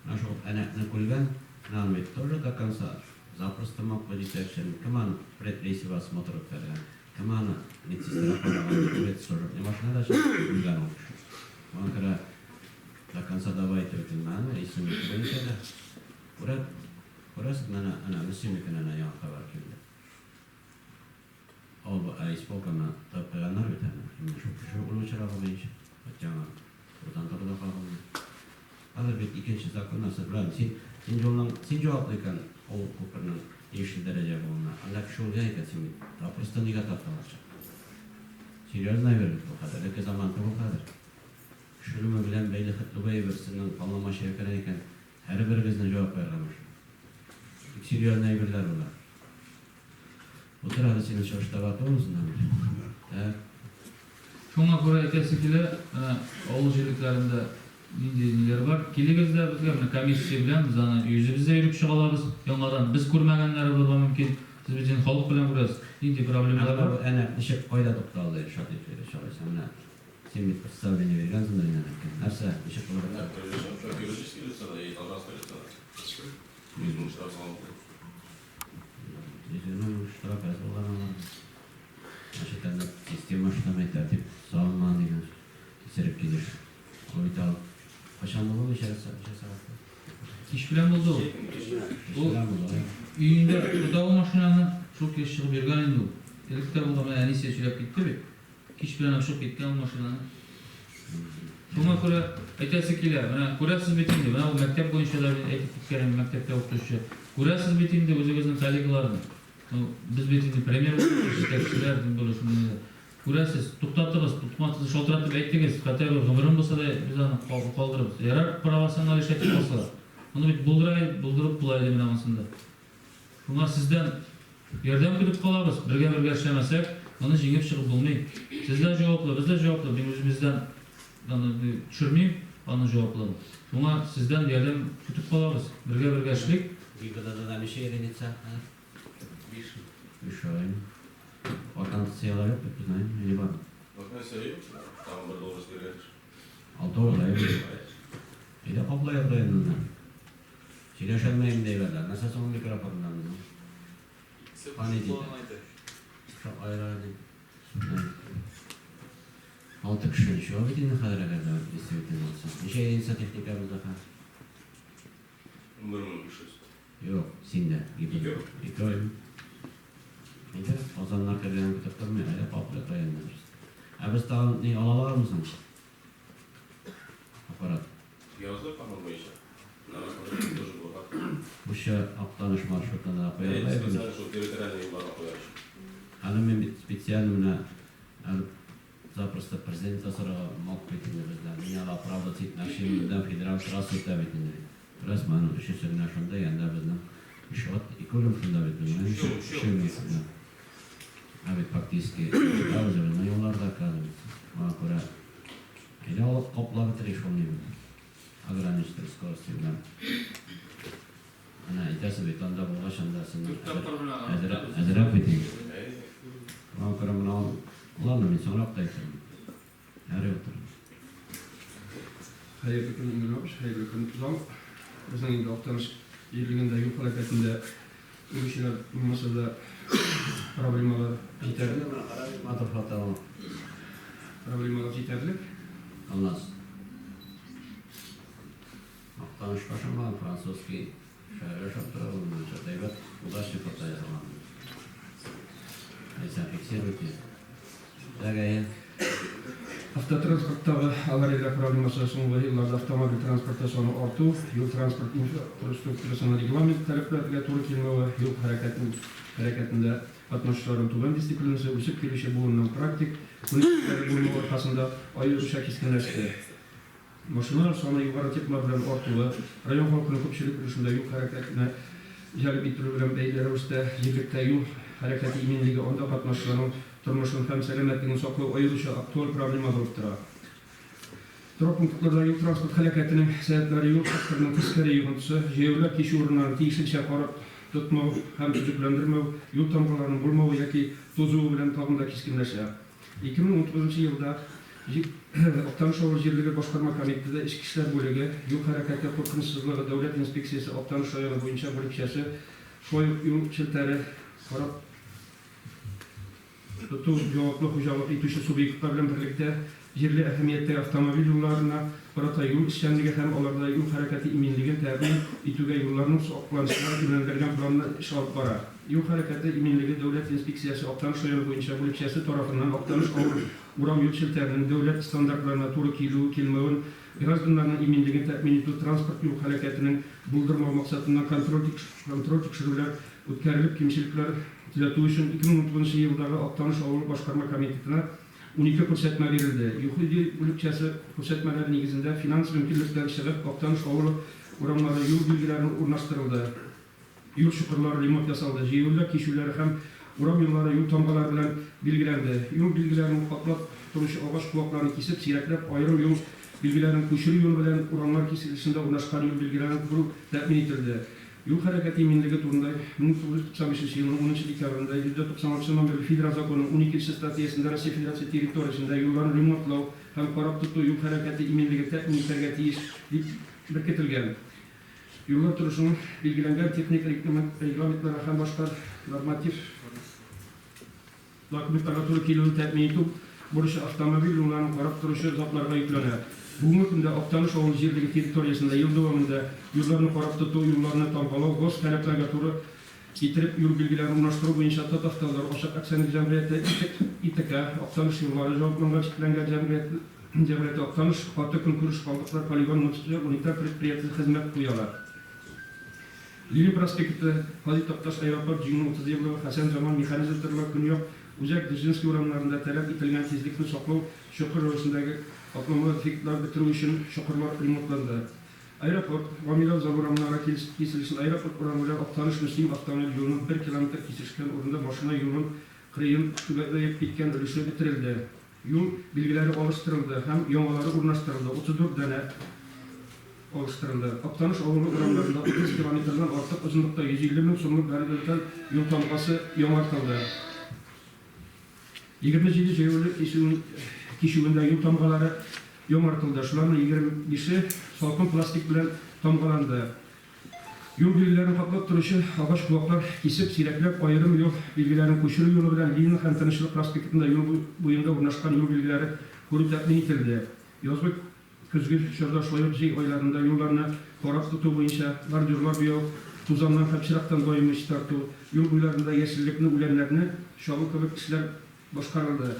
Менә шул әнәкне күргән, менә аны бит тоже до конца запросто мог бы җитәкче. Кем аны предрейсовый осмотр үткәргән? Кем аны медсестра караган? Служебный машинада чыгып үлгән ул кеше. Моңа күрә до конца давай итеп үтелмәгән, исем буенча да. Күрә, күрәсез, менә әнә Мөслимнекен әнә яңа хәбәр килде. Ул исполкомны тыгып куйганнар бит әнә. Именно шул кеше үлү очрагы буенча. Яңа турыдан туры да кагылмый. Хәзер бит икенче закон нәрсә белән син син юлның син җаваплы икән ул күпернең тиешле дәрәҗә булуына. Әллә кеше үлгән икән, син бит запросто нигә тарталачак? Серьезно әйбер бит бу хәзер. Элекке заман түгел хәзер. Кеше үлеме белән бәйле хәтле берсенең калмамача керә икән, һәрберегезне җавап бирергә мөмкин. Бик серьезный әйберләр болар. Утыр әле синең чыгышта бар түгелме? Так. Шуңа күрә әйтәсе килә, менә авыл җирлекләрендә нинди ниләр бар. Килегез дә безгә, менә комиссия белән без аны үзебез дә йөреп чыга алабыз. Яңадан без күрмәгәннәре булырга мөмкин. Сез бит инде халык белән күрәсез, нинди проблемалар бар. Әнә ничек кайда тукталды Илшат Ильич алайса? Менә син бит представление биргәнсең дә инде. Нәрсә, ничек булып бетте? Юридические лица и должностные лица. 100 мең штраф салынды. 100 мең штраф әз булган алар. Значит, анда система эшләмәй, тәртип салынмаган дигән сүз. Исерек килеш. Ул бит ал. Кайчан булды ничә сәгатьтә? Кич белән булды ул. Кич Ул белән булды. өендә тота ул машинаны, шул килеш чыгып йөргән инде ул. Элек тә булган, менә әнисе сөйләп китте бит. Кич белән чыгып киткән ул машинаны. Шуңа күрә әйтәсе килә, менә күрәсез бит инде, менә ул мәктәп буенча да мин әйтеп киткән идем, мәктәптә укытучы. Күрәсез бит инде үзегезнең коллегаларны. Ну, без бит инде пример җитәкчеләр, тем более шундый. Күрәсез, туктатыгыз, туктамасыз шалтыратып әйтегез, хотя бы гомерем булса да без аны калдырабыз. Ярар, правасын лишать калсалар. Моны бит булдыра, булдырып була иде менә монысында. Шуңа сездән ярдәм көтеп калабыз. Бергә-бергә эшләмәсәк, моны җиңеп чыгып булмый. Сез дә җаваплы, без дә җаваплы. Мин үзебездән аны төшермим, аны җаваплылыгын. Шуңа сездән ярдәм көтеп калабыз. Бергә-бергә эшлик. ГИБДДда ничә единица? 5. 5 ай. Вакансиялар юк бит безнең, или бар? Вакансия юк, тагын бер должность биргән. Алты улай. Әйдә каплай районыннан. Сөйләшәлмәйм дәйләр. Нәрсә соң микрофоннан? Панит итә. Шул айра ди. Алты кеше ничего бит инде хәзер әгәр дә действительно булса. Ничә единица техника бездә хәзер? 11 500. Юк, синдә. Ике. Ике ай. Әйдә, Казаннар кергәнен көтеп тормый, әйдә каплый районнан. Ә без тагын ни ала алабызмы соң? Аппарат. Яздык аның буенча. На рассмотрение тоже булган. Пуща Актаныш маршрутына куярга. Специально шул территориальный юлларга куяр өчен. Аны мин бит специально менә әле запросто президент сорауга мог бит инде бездән. Мин ала оправдать итмәкче бездән федераль трасса үтә бит инде. Рәсмән аның өченче генә шунда, янда безнең өч ат, ике үлем шунда бит безнең. Өчәү, өчәү. Ә бит фактически да уже безнең юлларда оказывается. Моңа күрә әйдә алып каплап бетерик шул ни ограничитель скорости белән. Әнә әйтәсе бит анда булгач анда синең әзерәк әзерәк бит инде. Моңа күрә менә ладно, мин соңрак та әйтермен. Һәр утыр. Хәерле көн, Илнур, хәерле көн, зал. Безнең инде Актаныш җирлегендә юл хәрәкәтендә Үлүчеләр булмаса да, проблемалар җитәрлек. Матур фото ул. Проблемалар җитәрлек. Алмаз. Актаныш башында французский шәһәре ошап тора, ул менә әйбәт, удачный фото ясалган. Әйсә, фиксируйте. Так, әйе. Автотранспорттагы аварияләр проблемасы соңгы елларда автомобиль транспорты саны арту, юл-транспорт инфраструктурасының регламент таләпләргә туры килмәве, юл хәрәкәтендә катнашучыларның түбән дисциплинасы, үсеп килүче буынның практик күнекмәләре булмау аркасында аеруча кискенләште. Машиналар саны югары темплар белән артуы, район халкының күпчелек өлешендә юл хәрәкәтенә җәлеп ителү белән бәйле рәвештә, җирлектә юл хәрәкәте иминлеге, анда катнашучыларның тормышын һәм сәламәтлеген саклау аеруча актуаль проблема булып тора. Торак пунктларда юл-транспорт һәлакәтенең сәбәпләре юл факторының тискәре йогынтысы, җәяүлеләр кичү урыннарын тиешенчә карап тотмау һәм төзекләндермәү, юл тамгаларының булмавы яки тузуы белән тагын да кискенләшә. 2019 елда Актаныш авыл җирлеге башкарма комитеты Эчке эшләр бүлеге, юл хәрәкәте куркынычсызлыгы дәүләт инспекциясе Актаныш районы буенча бүлекчәсе шулай ук юл челтәре карап тоту җаваплы хуҗалык итүче субъектлар белән берлектә җирле әһәмияттәге автомобиль юлларына карата юл эшчәнлеге һәм аларда юл хәрәкәте иминлеген тәэмин итүгә юлларның сакланышына юнәлдерелгән планлы эш алып бара. Юл хәрәкәте иминлеге дәүләт инспекциясе Актаныш районы буенча бүлекчәсе тарафыннан Актаныш авыл урам юл челтәренең дәүләт стандартларына туры килү-килмәвен, гражданнарның иминлеген тәэмин итү, транспорт юл һәлакәтенең булдырмау максатыннан контроль контроль тикшерүләр үткәрелеп, кимчелекләр төзәтү өчен 2019 елдагы Актаныш авылы башкарма комитетына 12 күрсәтмә бирелде. ЮХИДИ бүлекчәсе күрсәтмәләре нигезендә финанс мөмкинлектән чыгып Актаныш авылы урамнары юл билгеләрен урнаштырылды. Юл чокырлары ремонт ясалды, җәяүлеләр кичүләре һәм урам юллары юл тамгалары белән билгеләнде. Юл билгеләрен каплап торучы агач-куакларны кисеп, сирәкләп, аерым юл билгеләрен күчерү юлы белән урамнар киселешендә урнашкан юл билгеләрен күрү тәэмин ителде. Юл хәрәкәте иминлеге турында 1995 нче елның унынчы декабрендә 196 номерлы Федераль законның уникенче статьясында Россия Федерация территориясендә юлларны ремонтлау һәм карап тоту юл хәрәкәте иминлеген тәэмин итәргә тиеш дип беркетелгән. Юллар торышының билгеләнгән техник регламентларга һәм башка норматив документларга туры килүен тәэмин итү бурычы автомобиль юлларын карап торучы затларга йөкләнә. Бүгенге көндә Актаныш авыл җирлеге территориясендә ел дәвамында юлларны карап тоту, юлларны тамгалау, ГОСТ таләпләргә туры китереп юл билгеләрен урнаштыру буенча Татавтодор ачык акционерлык җәмгыяте, ИТК, Актаныш юллары җавапланган чикләнгән җәмгыять, җәмгыяте Актаныш каты көнкүреш калдыклар полигон муниципаль унитар предприятиесе хезмәт куялар. Ленин проспекты, Һади Такташ аэропорт, Җиңүнең 30 еллыгы, Хәсән Заман, Механизаторлар, Көньяк, Үзәк, Дзержинский урамнарында таләп ителгән тизлекне саклау чокыр рәвешендәге катламалы дефектлар бетерү өчен чокырлар ремонтланды. Аэропорт, Гамилә Зал урамнары киселешен Аэропорт урамы белән Актаныш-Мөслим автомобиль юлының бер километр кисешкән урында машина юлын кырыен түбәнәеп киткән өлеше бетерелде. Юл билгеләре алыштырылды һәм яңалары урнаштырылды, 34 данә алыштырылды. Актаныш авылы урамнарында 30 километрдан артык озынлыкта 150 мең сумлык горизонталь юл тамгасы яңартылды. 27 җәяүле кичүендә юл тамгалары яңартылды, шуларның 25-е салкын пластик белән тамгаланды. Юл билгеләрен каплап торучы агач-куаклар кисеп, сирәкләп, аерым юл билгеләрен күчерү юлы белән Ленин һәм Тынычлык проспектында юл буенда урнашкан юл билгеләре күрү тәэмин ителде. Язгы Көзге чорда шулай ук җәй айларында юлларны карап тоту буенча бордюрлар буяу, тузаннан һәм пычрактан даими чистарту, юл буйларында яшеллекне, үләннәрне чабу кебек эшләр башкарылды.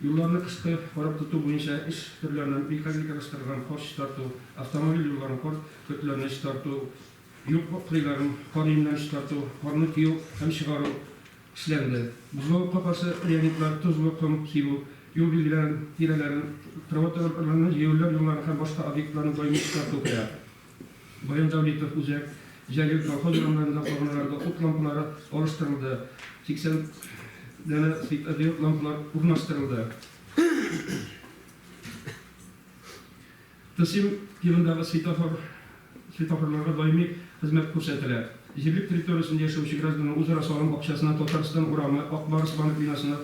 Юлларны кышкы карап тоту буенча эш төрләренә механикалаштырылган кар чистарту, автомобиль юлларын кар көртләреннән чистарту, юл кырыйларын кар өеменнән чистарту, карны төяү һәм чыгару, Эшләнде. Бозлавыкка каршы реагентлар, тозлы ком сибү, юл билгеләрен, тирәләрен, тротуарларны, җәяүлеләр юлларын һәм башка объектларны даими чистарту керә. Баян Дәүлитов, Үзәк, Җәлил, Колхоз урамнарында баганаларда ут лампалары алыштырылды, 80 данә светодиод лампалар урнаштырылды. ТСИМ тибындагы светофор светофорларга даими хезмәт күрсәтелә. Җирлек территориясендә яшәүче гражданнар үзара салым акчасына Татарстан урамы, Ак Барс банк бинасына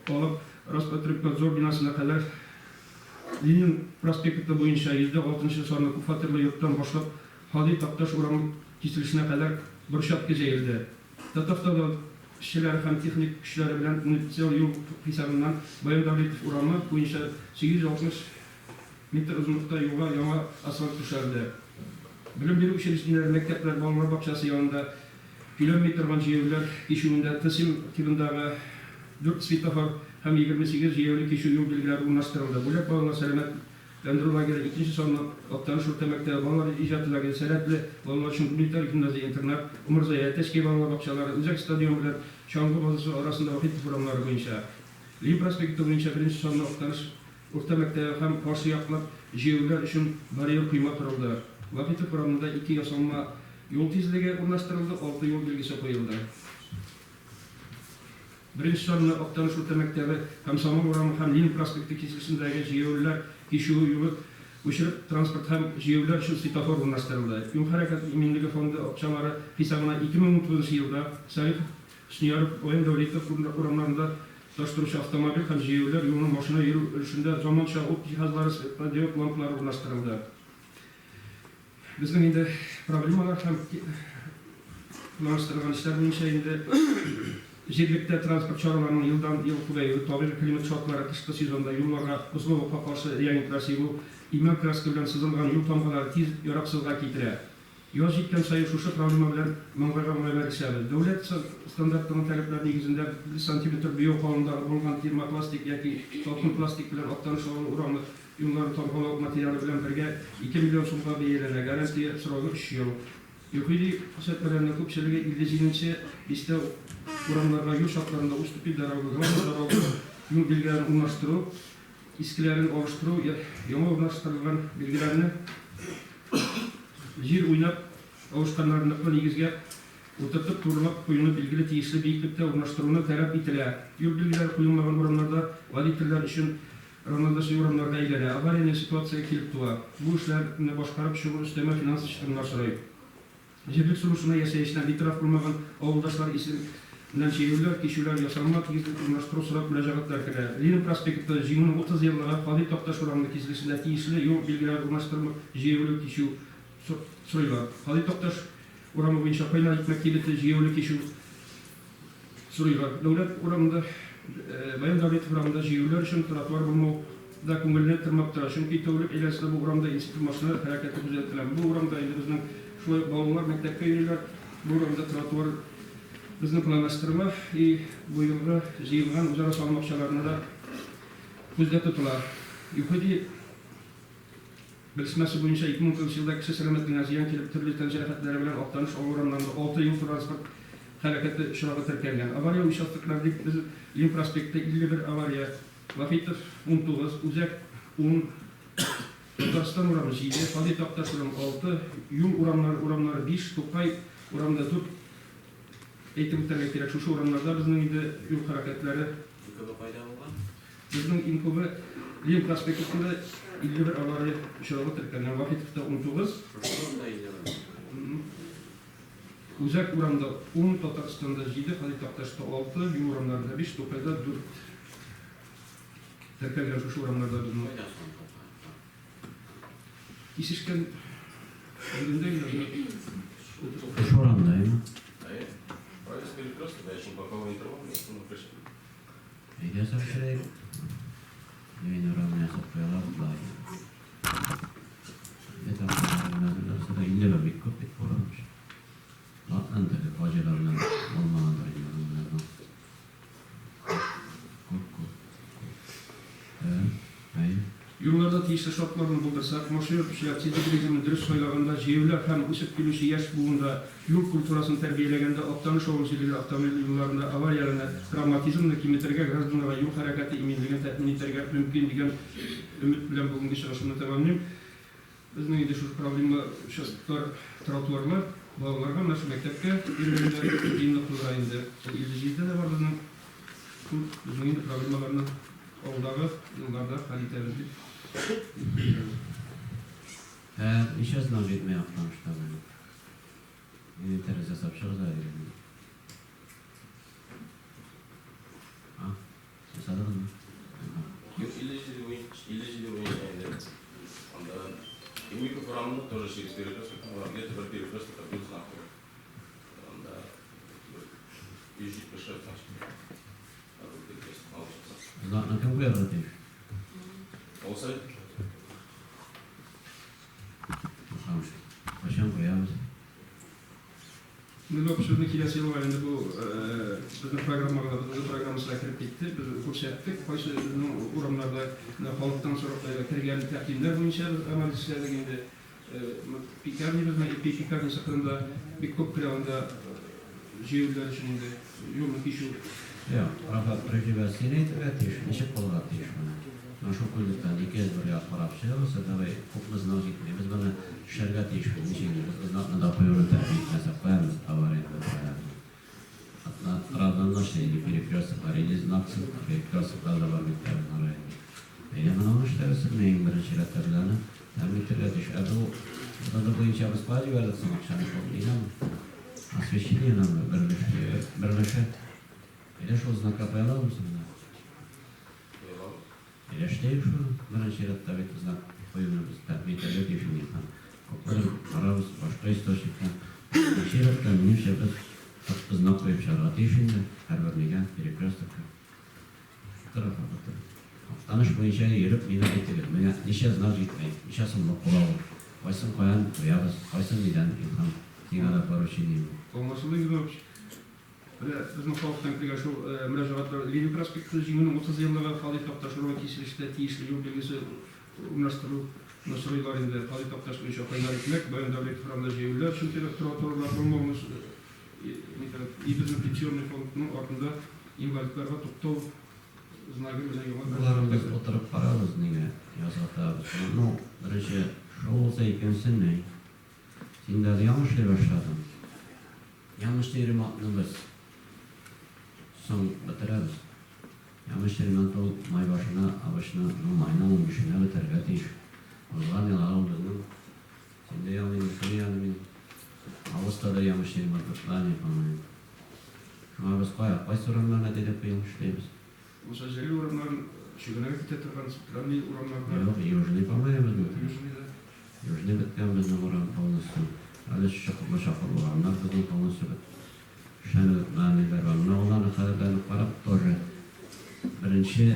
алып Роспотребнадзор бинасына кадәр Ленин проспекты буенча 106 нчы санлы күпфатирлы йорттан башлап Һади Такташ урамы киселешенә кадәр брусчатка җәелде. Татавтодор эшчеләре һәм техник көчләре белән муниципаль юл хисабыннан Баян Давлетов урамы буенча 860 метр озынлыкта юлга яңа асфальт түшәлде. Белем бирү учреждениеләре, мәктәпләр, балалар бакчасы янында көйләнми торган җәяүлеләр кичүендә ТСИМ тибындагы дүрт светофор һәм 28 җәяүле кичү юл билгеләре урнаштырылды. Бүләк балалар сәламәт ләндерү лагере, икенче санлы Актаныш урта мәктәбе, балалар иҗаты лагере, сәләтле балалар өчен гуманитар гимназия-интернат, Умырзая, Әтәчкәй балалар бакчалары, Үзәк стадион белән чаңгы базасы арасында Вахитов урамнары буенча, Ленин проспекты буенча беренче санлы Актаныш урта мәктәбе һәм каршы яклап җәяүлеләр өчен барьер койма корылды. Вахитов урамында ике ясалма юл тизлеге урнаштырылды, алты юл билгесе куелды. Беренче санлы Актаныш урта мәктәбе, Комсомол урамы һәм Ленин проспекты киселешендәге җәяүлеләр кичүе юлы күчереп, транспорт һәм җәяүлеләр өчен светофор урнаштырылды. Юл хәрәкәте иминлеге фонды акчалары хисабына 2019 нчы елда Салихов, Хөснияров, Аян Дәүлитов урамнарында тоташтыручы автомобиль һәм җәяүлеләр юлының машина йөрү өлешендә заманча ут җиһазлары, светодиод лампалары урнаштырылды. Безнең инде проблемалар һәм планлаштырылган эшләр буенча инде җирлектә транспорт чараларының елдан-ел күбәюе, табигый климат шартлары, кышкы сезонда юлларга бозлавыкка каршы реагентлар сибү, имән краска белән сызылган юл тамгалары тиз яраксызга китерә. Яз җиткән саен шушы проблема белән маңгайга-маңгай бәрелешәбез. Дәүләт стандартларының таләпләре нигезендә бер сантиметр бөяү калынлыгындагы булган термопластик яки салкын пластик белән Актаныш авылы урамы Юлларны тамгалау материалы белән бергә 2 миллион сумга бәяләнә, гарантия срогы өч ел. ЮХИДИ күрсәтмәләренең күпчелеге 57 нче бистә урамнарга юл шартларында Уступи дорогу, Главная дорога юл билгеләрен урнаштыру, искеләрен алыштыру, яңа урнаштырылган билгеләрне җир уйнап авышканнарын ныклы нигезгә утыртып турылап куюны билгеле тиешле биеклектә урнаштыруны таләп ителә. Юл билгеләре куелмаган урамнарда водительләр өчен Равнодушный урамнарга әйләнә, аварияле ситуация килеп туа. Бу эшләрне башкарып чыгу өстәмә финанс чыгымнар сорый. Җирлек сулышына, яшәешенә битараф булмаган авылдашлар исеменнән чигүләр, кичүләр, ясалма тигезлек урнаштыру сорап мөрәҗәгатьләр керә. Ленин проспекты, Җиңүнең 30 еллыгы, Һади Такташ урамында киселешендә тиешле юл билгеләре урнаштыру, җәяүле кичү сорыйлар. Һади Такташ урамы буенча кайнар икмәк кибете, җәяүле кичү. Сорыйлар. Дәүләт урамында, Баян Дәүләтов урамында җәяүлеләр өчен тротуар булмау да күңелне тырмап тора. Чөнки тәүлек әйләнәсендә бу урамда инсультлы машиналар хәрәкәте күзәтелә. Бу урамда инде безнең шулай ук балалар мәктәпкә йөриләр. Бу урамда тротуар безнең планлаштырыла и бу елгы җыелган үзара салым акчаларына да күздә тотыла. ЮХИДИ Белешмәсе буенча, 2009 елда кеше сәламәтлегенә зыян килеп, төрле тән җәрәхәтләре белән Актаныш авыл урамнарында алты юл-транспорт һәлакәте очрагы теркәлгән. Авария участоклары дип без Ленин проспекты 51 авария, Вахитов, 19, Үзәк, ун, Татарстан урамы, җиде, Һади Такташ урамы, алты, Юл урамнары урамнары, биш, Тукай урамында дүрт әйтеп үтәргә кирәк, шушы урамнарда безнең инде юл хәрәкәтләре. Иң күбе кайда булган? Безнең иң күбе Ленин проспектында 51 авария очрагы теркәлгән, Вахитовта 19. Шушы урамда 51? Үзәк урамда ун, Татарстанда җиде, Һади Такташта алты, Юл урамнарында биш, Тукайда дүрт теркәлгән шушы урамнарда безнең. Кайда соң Тукай? Кисешкән җирендә генә. Шушы урамда, әйме? Әйе. Правильно перекресток, да, еще боковой интервал, ну, пришли. Әйдә сәфәрәй. Ленин урамына ясап куялар болай. Это нәрсәдә 51 бик күп бит урамыш. Ладно, теге фаҗига белән булмагандыр инде урамнарның. Күп, күп, күп. Ә, әйе. Юлларда тиешле шартларны булдырсак, машина йөртүчеләр тизлек режимын дөрес сайлаганда, җәяүлеләр һәм үсеп килүче яшь буында юл культурасын тәрбияләгәндә Актаныш авыл җирлеге автомобиль юлларында аварияләрне, травматизмны киметергә, гражданнарга юл хәрәкәте иминлеген тәэмин итәргә мөмкин дигән өмет белән бүгенге чыгышымны тәмамлыйм. Безнең инде шушы проблема участоклар, тротуарлар, балаларга менә шул мәктәпкә йөргәндә кыенлык тудыра инде. Ул 57 дә бар безнең. Шул безнең инде проблемаларны алдагы елларда хәл итәбез дип белдерәбез. Ә ничә знак җитми Актанышта бүген? Инде тәрәз ясап чыгыгыз әле инде. А? Ясадыгызмы? Юк, 57 буенча, 57 буенча инде. Анда Химиков урамында тоже через перекресток, там где-то бер перекресток, бер знак. Анда Знакны кем куярга тиеш? Авыл совет. Мөхәммәт. Кайчан куябыз? Менә безнең киләсе елга инде бу безнең программага да, безнең программасына кереп китте. Без күрсәттек, кайсы безнең урамнарда менә халыктан сорап кергән тәкъдимнәр буенча без анализ эшләдек инде. Пекарня безнең ипи пекарнясы кырында бик күп керә анда җәяүлеләр өчен инде юлны кичү. Юк, Рафат, прежде всего син әйтергә тиеш, ничек булырга тиеш моны? Менә шул күзлектән 201 як карап чыгыгыз, давай, күпме знак җитми, без моны эшләргә тиешбез, ничек инде без знакны да куюны тәэмин итмәсәк, каян без аварияне бетерәбез? Однозначно или перекрестлар, или знаксыз перекрестлар да бар бит безнең районда. Әйдә, менә аны эшләгез, иң беренче рәттә без аны тәэмин итәргә тиеш. Ә бу БД буенча без кая җибәрдек соң акчаны шул нигәме? Освещение нам берлеше, берлеше. Әйдә шул знакка куя алабызмы соң менә? Әйдә эшләйек шуны. Беренче рәттә бит знак куюны без тәэмин итәргә тиеш инде. Күпмедер карабыз башка источниктан. Беренче рәттә, минемчә, без знак куеп чыгарга тиеш инде һәрбер нигә, перекрестокка. Тарафа бөтен. Актаныш буенча йөреп миңа әйтегез, менә ничә знак җитми, ничә сумлык була ул, кайсын каян куябыз, кайсын нидән, Илһам, сиңа да поручение бу. Аңлашылды, Егор Менә безнең халыктан килгән шул мөрәҗәгатьләр Ленин проспекты Җиңүнең 30 еллыгы Һади Такташ урамы киселештә тиешле юл билгесе урнаштыруны сорыйлар инде. Һади Такташ буенча кайнар икмәк, Баян Дәүләтов урамында җәяүлеләр өчен тротуарлар булмауны и безнең пенсионный фондның артында инвалидларга туктау знагы менә яңа Боларын без утырып карабыз, нигә язгатабыз. Ну, беренче шул булса, икенчесе ни? Син дә яңа эшли башладың. Ямочный ремонтны без соң бетерәбез. Ямочный ремонт ул май башына, обычно, ну, майның 15-енә бетәргә тиеш. Узган ел ул безнең син дә яңа инде, кем яны мин. Августта да ямочный ремонт беткән, по-моему. Шуңа без кая, кайсы урамнарны әйтеп быел эшләйбез? Муса Җәлил урамнарын Чөгенәгә китә торган центральный урамнарда. Юк, Южный, по-моему, безнең. Южный да. Южный беткән безнең урам полностью. Әле чокырлы чакырлы урамнар безнең полностью бет. Эшләнеп бетмәгән бар. Менә аларны хәзерләнеп карап, тоже беренче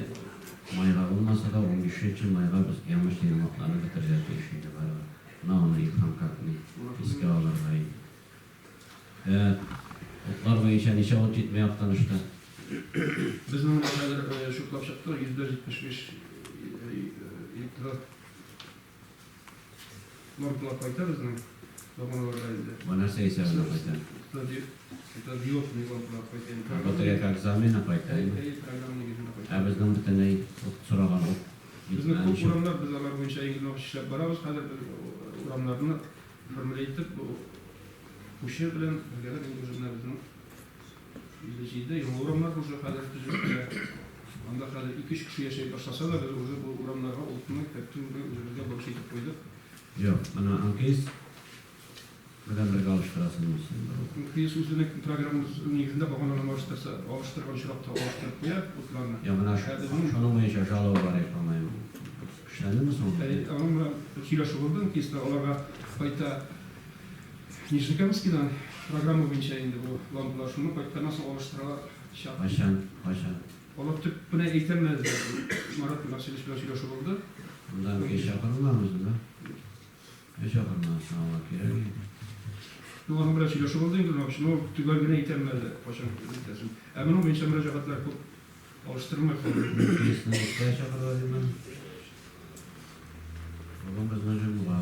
майга булмаса да, 15 майга без ямочный ремонтларны бетерергә тиеш инде барыбер. Менә аны Илһам как ни искә алырга инде. Утлар буенча ничә ут җитми Актанышта? Безнең менә хәзер чутлап чыктык, 175 электро лампалар кайта безнең баганаларга инде. Бу нәрсә исәбенә кайта? Светодиодный лампалар кайта инде. Бу теге как замена кайта инде. Әйе, программа нигезендә кайта. Ә безнең бөтенләй ут сораган ут Безнең күп урамнар, без алар буенча иң эшләп барабыз. Хәзер без урамнарны формуле итеп, бу күче белән бергәләп инде уже менә безнең 57 яңа урамнар уже хәзер төзелеп килә. Анда хәзер 2-3 кеше яшәй башласа да, без уже бу урамнарга утны кертүне үзебезгә бурыч итеп куйдык. Юк, менә МКС белән бергә алыштырасың син бер. МКС үзенең программасы нигезендә багананы алыштырса, алыштырган очракта алыштырып куя утларны. Я менә шуның буенча жалоба бар, по-моему. Эшләндеме соң? Аның белән сөйләшү булды, МКСта аларга кайта Нижнекамскидан программа буенча инде бу лампалар шуны кайтканнан соң алыштыралачак. Кайчан? Кайчан? Алар төп менә әйтәм әле, Марат Васильевич белән сөйләшү булды. Монда МКС чакырмагыз, да? Һич чакырмагыз, алар кирәк иде. Ну, аның белән сөйләшү булды инде, но төгәл генә әйтәм әле, кайчан әйтәсен. Ә моның буенча мөрәҗәгатьләр күп алыштырылмый калды. МКСны иртә чакырырга димән. Бүген безнең җомга.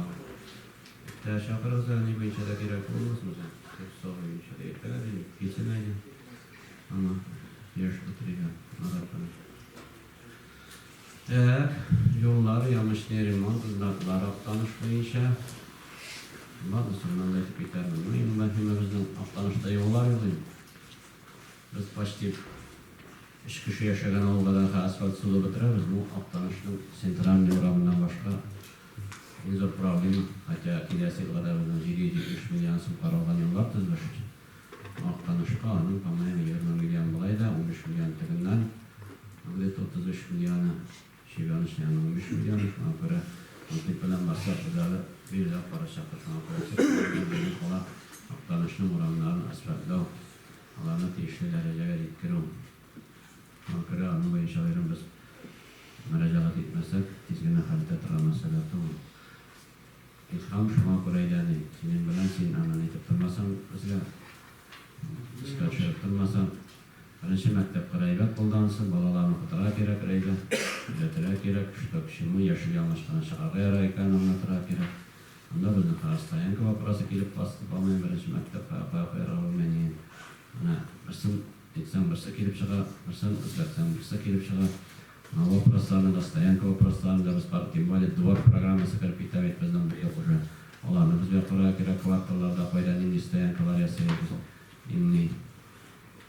Иртә чакырыгыз әле, ни буенча да кирәк булмасмы соң? Төп буенча да иртәгә дим, килсен әйдә. Ана, сөйләшеп бетерик Марат белән. Так, юллар, ямочный ремонт, знаклар Актаныш буенча. Ладно, соңыннан да әйтеп китәрмен. Ну, иң мөһиме безнең Актанышта юллар юк инде. Без почти өч кеше яшәгән авылда да асфальт суды бетерәбез. Ну, Актанышның центральный урамыннан башка иң зур проблема, хотя киләсе елга да безнең 770 миллион сум каралган юллар төзелеш өчен. Актанышка аның, по-моему, 20 миллион болай да, 15 миллион тегеннән, где-то 33 миллионы, щебеночный аның 15 миллионы, шуңа күрә мондый белән барсак, без әле бик озак барачакбыз. Шуңа күрә безнең кала Актанышның урамнарын асфальтлау, аларны тиешле дәрәҗәгә җиткерү. Шуңа күрә аның буенча аерым без Мөрәҗәгать итмәсәк, тиз генә хәл итә торган мәсьәлә түгел. Илһам, шуңа күрә әйдә, ни, синең белән син аны нитеп тормасаң безгә, искә төшереп тормасаң. Беренче мәктәп кыр әйбәт булды ансы, балаларны укытырга кирәк, Рәйдә, өйрәтергә кирәк, что к чему, яшел ялмыш кына чыгарга ярый икәнен аңлатырга кирәк. Анда безнең хәзер стоянка вопросы килеп басты, по-моему, беренче мәктәп кая кая куярга белмәй. Менә берсен әйтсәң, берсе килеп чыга, берсен үзгәртсәң, берсе килеп чыга. Менә вопросларны да, стоянка вопросларын да без бар, тем более двор программасы кереп китә бит безнең быел уже. Аларны безгә карарга кирәк, кварталларда кайда нинди стоянкалар ясыйбыз, имни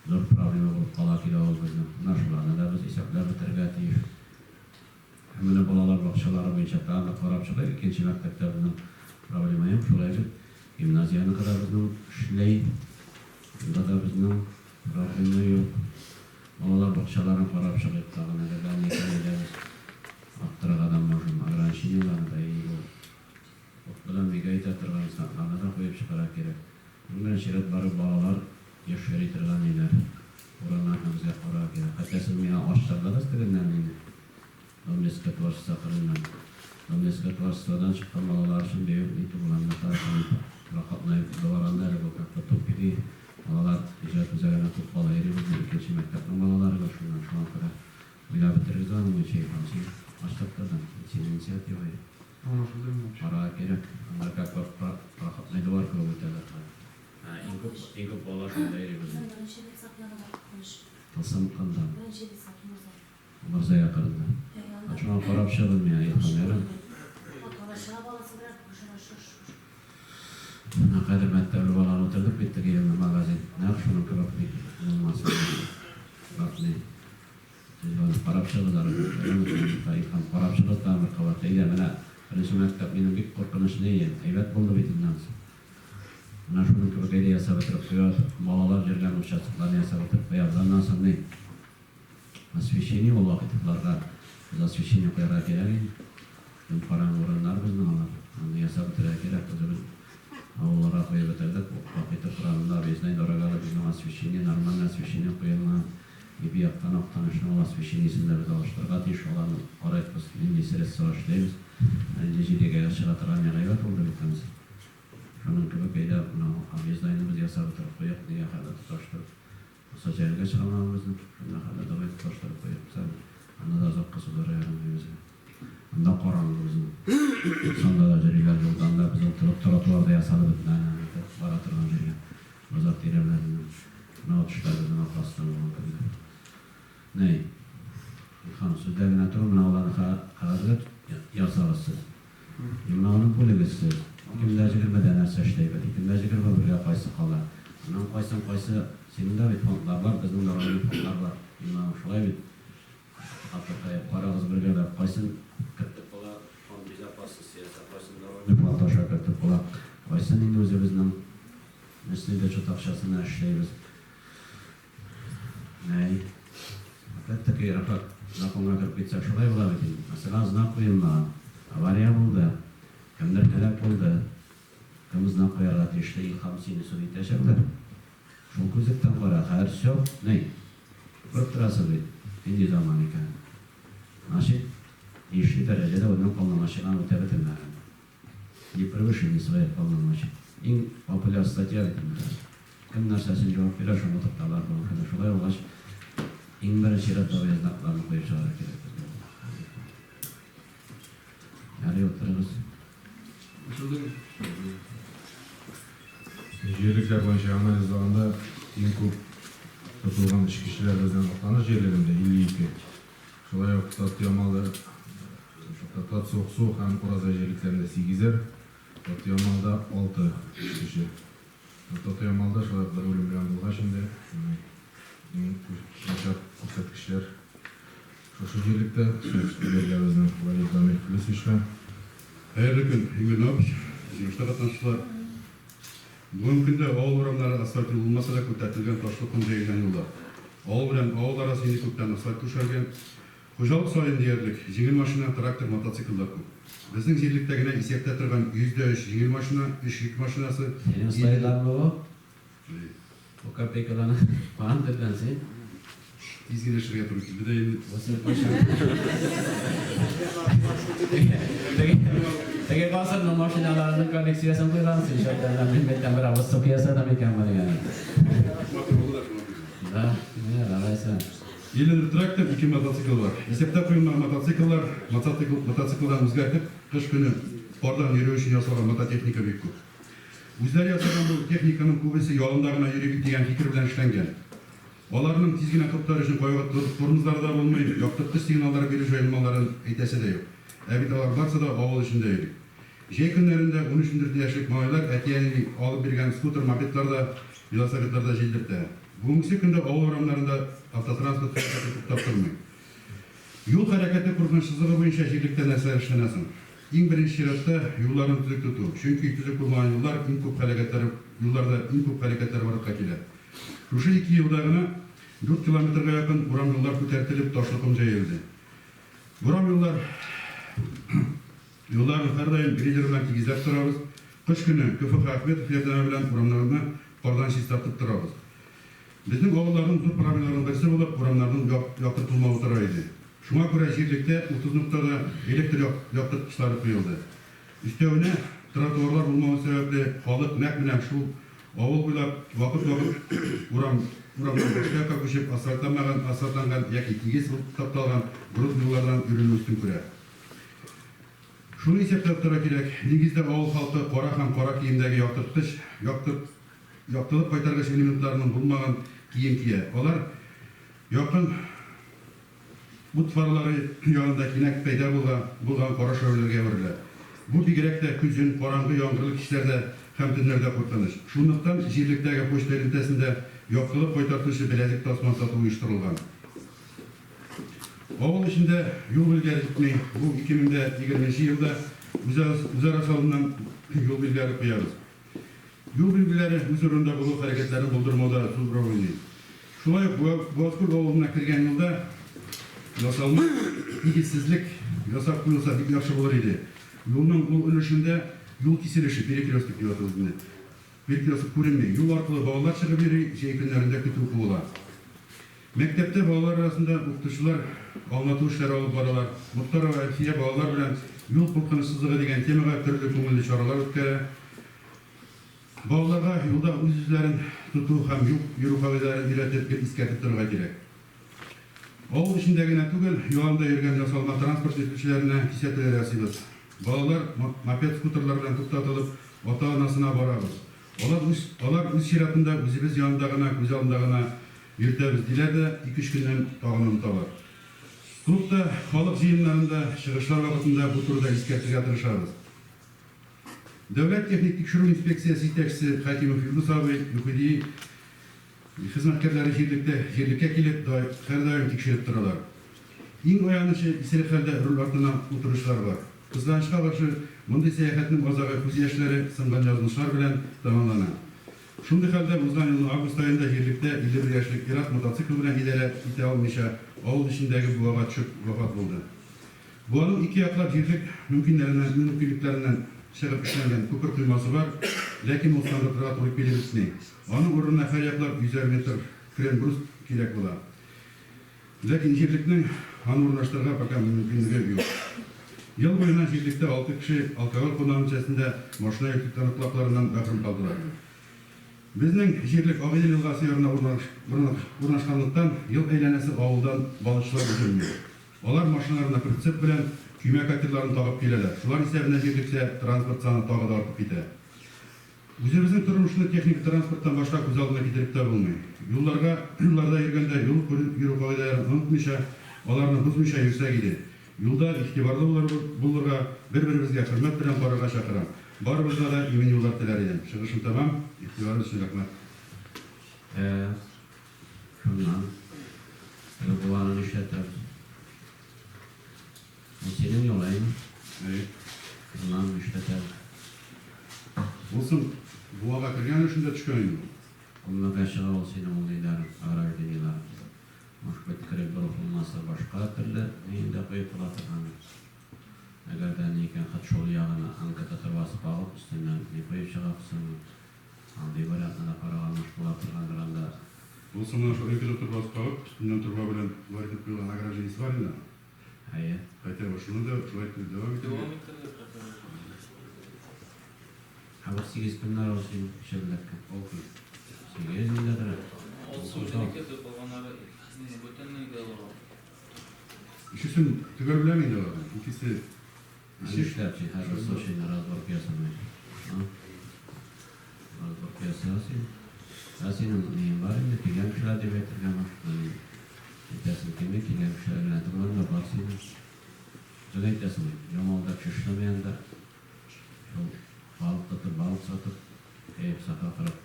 зур проблема булып кала килә ул безнең. Менә шуларны да без исәпләп бетерергә тиеш. Һәм менә балалар бакчалары буенча тагын да карап чыгыйк. Икенче мәктәптә безнең проблема юк, шулай бит. Гимназияныкы да безнең эшли. Монда да безнең проблема юк. Балалар бакчаларын карап чыгыйк тагын әле дә ни әйдәгез. Арттырырга да можем. Ограничениеләрне дә и бу ут белән мигә итә торган знакларны да куеп чыгарга кирәк. Иң беренче рәт барып балалар еш йөри торган ниләр, урыннарны безгә карарга кирәк. Хәтта сез миңа ачтырдыгыз тегеннән мине. Дом детского творчества кырыннан. Дом детского творчестводан чыккан балалар өчен бөек ни түгел, анда тагын проходной двор анда әле бу как бы тупики. Балалар иҗат үзәгенә күп бала йөри безнең икенче мәктәпнең балалары бар шуннан шуңа күрә уйлап бетерегез аның буенча Илһам син ачтырттырдың. Синең инициатива. Аңлашылды инде. Карарга кирәк. Анда как бы проходной двор кебек үтәләр хәзер. Иң күп, иң күп бала шунда йөри безнең. Беренче детсад янында куркыныч. Тылсым кында. Беренче детсад Мурзай. Мурзай якынында. Шуңа карап чыгын миңа Илһам ярым. Карашыга баласы белән шушы. Менә кадәр мәктәпле баланы утырдык бит теге елны магазин. Нәкъ шуның кебек бит булмасын. Бакни. Сез аны карап чыгыгыз әле. Илһам карап чыгыгыз тагын бер кабат. Әйдә, менә беренче мәктәп минем бик куркыныч ни, әйбәт булды бит инде анысы. Менә шуның кебек әйдә ясап бетереп куябыз. Балалар йөргән участокларны ясап бетереп куябыз. Аннан соң ни? Освещение ул вакытларга без освещение куярга кирәк инде. Дөм караңгы урыннар безнең алар. Аны ясап бетерергә кирәк. Үзебез авылларга куеп бетердек. Вахитов урамында объездной дорогада безнең освещение, нормальный освещение куелмаган. Ипи яктан Актанышның ул освещениесен дә без алыштырырга тиеш. Аларны карыйк без, нинди средстволар эшләйбез. 57-гә чыга торган ягы булды бит анысы. Шуның кебек әйдә, менә объезднойны без ясап бетереп куйык, нигә хәлдә тоташтырып. Булса җәелгә чыгармаган безнең. Шунда хәлдә давай тоташтырып куйык. Анда да озакка сузарга ярамый безгә. Анда караңгы безнең. Сонда да йөриләр юлдан да безнең тротуар да ясалып бетмәгән әле бара торган җиргә. Базар тирәләреннән. Менә ул төшләр безнең аркасында булган көндә. Ней, Илһам, сүздә генә тору, менә аларны кәгазьгә язсагыз сез. Менә аны бүлегез сез. Икемдә егермедә нәрсә эшләйбез, икемдә 21гә кайсы кала. Аннан кайсын кайсы, синең дә бит фондлар бар, безнең дә районный фондлар бар. Менә шулай бит. Хатыркай, карагыз бергәләп, кайсын кертеп була, фонд безопасности ясап, кайсын народный фонд аша кертеп була. Кайсын инде үзебезнең местный бюджет акчасына эшләйбез. Ней. Опять-таки, Рафат, законга кереп китсәк, шулай була бит инде. Мәсәлән, знак куелмаган. Авария булды. Кемдер һәлак булды. Кем знак куярга тиешле, Илһам сине суд итәчәкләр. Шул күзлектән кара. Хәзер всё, ней. Күреп торасыз бит, нинди заман икән. Значит, тиешле дәрәҗәдә үзенең полномочияләрен үтәп бетермәгән. Не превышение своих полномочий. Иң популяр статья бит инде хәзер. Кем нәрсә өчен җавап бирә, шуны утырталар бүгенге көндә. Шулай булгач, иң беренче чиратта знакларны куеп чыгарга кирәк безгә. Ярый, утырыгыз. Җирлекләр буенча анализлаганда иң күп тотылган эчкечеләр безнең Актаныш җирлегендә 52. Шулай ук Татъямалы, Татсуыксу һәм Уразай җирлекләрендә 8-әр, Татъямалда 6 эчкече. Татъямалда шулай ук бер үлем белән булгач инде, иң начар күрсәткечләр шушы җирлектә. Сүз бирелә безнең Валид Дамир Флюсовичка. Хәерле көн, Игорь Наумович, җыелышта катнашучылар. Бүгенге көндә авыл урамнары асфальт юл булмаса да күтәртелгән ташлы ком җәелгән юллар. Авыл белән авыл арасы инде күптән асфальт түшәлгән. Хуҗалык саен диярлек җиңел машина, трактор, мотоцикллар күп. Безнең җирлектә генә исәптә торган 103 җиңел машина, өч йөк машинасы, Синең 50 слайдлармы бу? Бу копейкаларны каян телдән син? Тиз генә эшләргә туры килде дә инде. Теге гасырның машиналарының коллекциясен куйгансың, шайтаннан мин әйтәм, бер авыз су ясадым икән бу дигән. Матур булды да шуңа күрә. Да, менә алайса. 51 трактор, 2 мотоцикл бар. Исәптә куелмаган мотоцикллар, мотоцикл, мотоциклдан үзгәртеп, кыш көне кардан йөрү өчен ясалган мототехника бик күп. Үзләре ясаган бу техниканың күбесе ялында гына йөри бит дигән фикер белән эшләнгән. Аларның тиз генә туктар өчен кайвакыт тормозлары да булмый, яктырткыч сигналлар бирү җайланмаларын әйтәсе дә юк. Ә бит алар барсы да авыл эчендә йөри. Җәй көннәрендә 13-14 яшьлек малайлар әти-әни алып биргән скутер-мопедларда, велосипедларда җилдертә. Бүгенгесе көндә авыл урамнарында автотранспорт хәрәкәте туктап тормый. Юл хәрәкәте куркынычсызлыгы буенча җирлектә нәрсәләр эшләнә соң? Иң беренче чиратта, юлларны төзек тоту. Чөнки төзек булмаган юллар иң күп һәлакәтләр юлларда иң күп һәлакәтләр барлыкка килә. Шушы ике елда гына дүрт километрга якын урам юллар күтәртелеп, ташлы ком җәелде. Урам юллар юлларын һәрдаим грейдер белән тигезләп торабыз. Кыш көне КФХ Ахметов ярдәме белән урамнарны кардан чистартып торабыз. Безнең авылларның зур проблемаларының берсе булып урамнарның яктыртылмавы тора иде. Шуңа күрә җирлектә 30 ноктада электр яктырткычлары куелды. Өстәвенә, тротуарлар булмавы сәбәпле, халык нәкъ менә шул авыл буйлап вакыт-вакыт урам урамнан башка якка күчеп, асфальтланмаган, асфальтланган яки тигез булып тапталган грунт юллардан йөрүне өстен күрә. Шуны исәптә тотарга кирәк, нигездә авыл халкы кара һәм кара киемдәге яктырткыч, яктырт, яктылык кайтаргыч элементларының булмаган кием кия. Алар якын ут фаралары янында кинәт пәйда булга булган кара шәүләләргә әверелә. Бу бигрәк тә көзен, караңгы, яңгырлы кичләрдә һәм төннәрдә куркыныч. Шунлыктан җирлектәге почта элемтәсендә яктылык кайтартучы беләзек тасма сату оештырылган. Авыл эчендә юл билгеләре җитми. Бу 2020 нче елда үзара салымнан юл билгеләре куябыз. Юл билгеләре үз урынында булу хәрәкәтләрне булдырмауда зур роль уйный. Шулай ук Буазкүл авылына кергән юлда ясалма тигезсезлек ясап куелса бик яхшы булыр иде. Юлның ул өлешендә юл киселеше, перекресток дип атыйбыз инде. Перекресток күренми. Юл аркылы балалар чыгып йөри, җәй көннәрендә көтү куыла. Мәктәптә балалар арасында укытучылар аңлату эшләре алып баралар. Мохтарова Әлфия балалар белән Юл куркынычсызлыгы дигән темага төрле күңелле чаралар үткәрә. Балаларга юлда үз-үзләрен тоту һәм юл йөрү кагыйдәләрен өйрәтеп, гел искәртеп торырга кирәк. Авыл эчендә генә түгел, яланда йөргән ясалма транспорт йөртүчеләренә кисәтүләр ясыйбыз. Балалар мопед-скутерлар белән туктатылып, ата-анасына барабыз. Алар үз, алар үз чиратында үзебез янында гына, күз алдында гына йөртәбез, диләр дә, ике-өч көннән тагын оныталар. Клубта, халык җыеннарында, чыгышлар вакытында бу турыда искәртергә тырышабыз. Дәүләт техник тикшерү инспекциясе җитәкчесе Хәкимов Илдус абый, ЮХИДИ хезмәткәрләре җирлектә, җирлеккә килеп, дай, һәрдаим тикшереп торалар. Иң аянычы, исерек хәлдә руль артына утыручылар бар. Кызганычка каршы, мондый сәяхәтнең азагы күз яшьләре, сынган язмышлар белән тәмамлана. Шундый хәлдә узган елның август аенда җирлектә 51 яшьлек ир-ат мотоцикл белән идарә итә алмыйча, авыл эчендәге буага төшеп вафат булды. Буаның ике яклап җирлек мөмкиннәреннән мөмкинлекләреннән чыгып эшләнгән күпер коймасы бар, ләкин ул стандартларга туры килеп бетми. Аның урынына һәрьяклап йөзәр метр крен-брус кирәк була. Ләкин җирлекнең аны урнаштырырга пока мөмкинлеге юк. Ел буена җирлектә алты кеше алкоголь куллану нәтиҗәсендә машина йөртү таныклыкларыннан мәхрүм калдылар. Безнең җирлек Агыйдел елгасы ярына урнашканлыктан, ел әйләнәсе авылдан балыкчылар өзелми. Алар машиналарына прицеп белән көймә катерларын тагып киләләр, шулар исәбенә җирлектә транспорт саны тагы да артып китә. Үзебезнең тормышны техник транспорттан башка күз алдына китереп тә булмый. Юлларга, юлларда йөргәндә юл йөрү кагыйдәләрен онытмыйча, аларны бозмыйча йөрсәк иде. Юлда игътибарлы булырга, бер-беребезгә хөрмәт белән карарга чакырам. Барыбызга да имин юллар теләр идем. Чыгышым тәмам. Игътибарыгыз өчен рәхмәт. Ә, шуннан. Теге буаны нишләтәбез? Ул синең юл, әйеме? Әйе. Шуннан нишләтәбез? Ул соң буага кергән өлешендә төшкән инде ул. Күммәгә чыга ул синең ул ниләрең, ограждениеләрең. Может быть, крепбрух булмаса, башка төрле неен дә куеп була торгандыр. Әгәр дә ни икән, хет шул ягына НКТ торбасы кагып, өстеннән ни куеп чыгабыз соң? Андый вариантны да караган була торгандыр анда. Ул Булсын менә шул НКЗ торбасы кагып, өстеннән торба белән болай итеп куелган ограждениесе бар инде аның. Әйе. Хотя бы шуны да шулай итеп дәвам итәргә. Дәвам итәргә хотя бы. Ә бу сигез көннәр ул син шәблеккә. Алты. Сигез инде тора. Алтысы үзенеке, калганнары бүтәннеке алырга. Өчесен төгәл беләм инде аларның. Икесе Нишләп син хәзер Сочины разборка ясамыйсың? А? Разборка яса син. Ә синең нең бар инде, килгән кешеләр дип әйтергә может. Әйтәсең килми, килгән кешеләр генә түгел анда бар синең. Үзең әйтәсең бит, Ямалда кеше эшләми анда. Шул балык тотып, балык сатып, кәеф сафа корып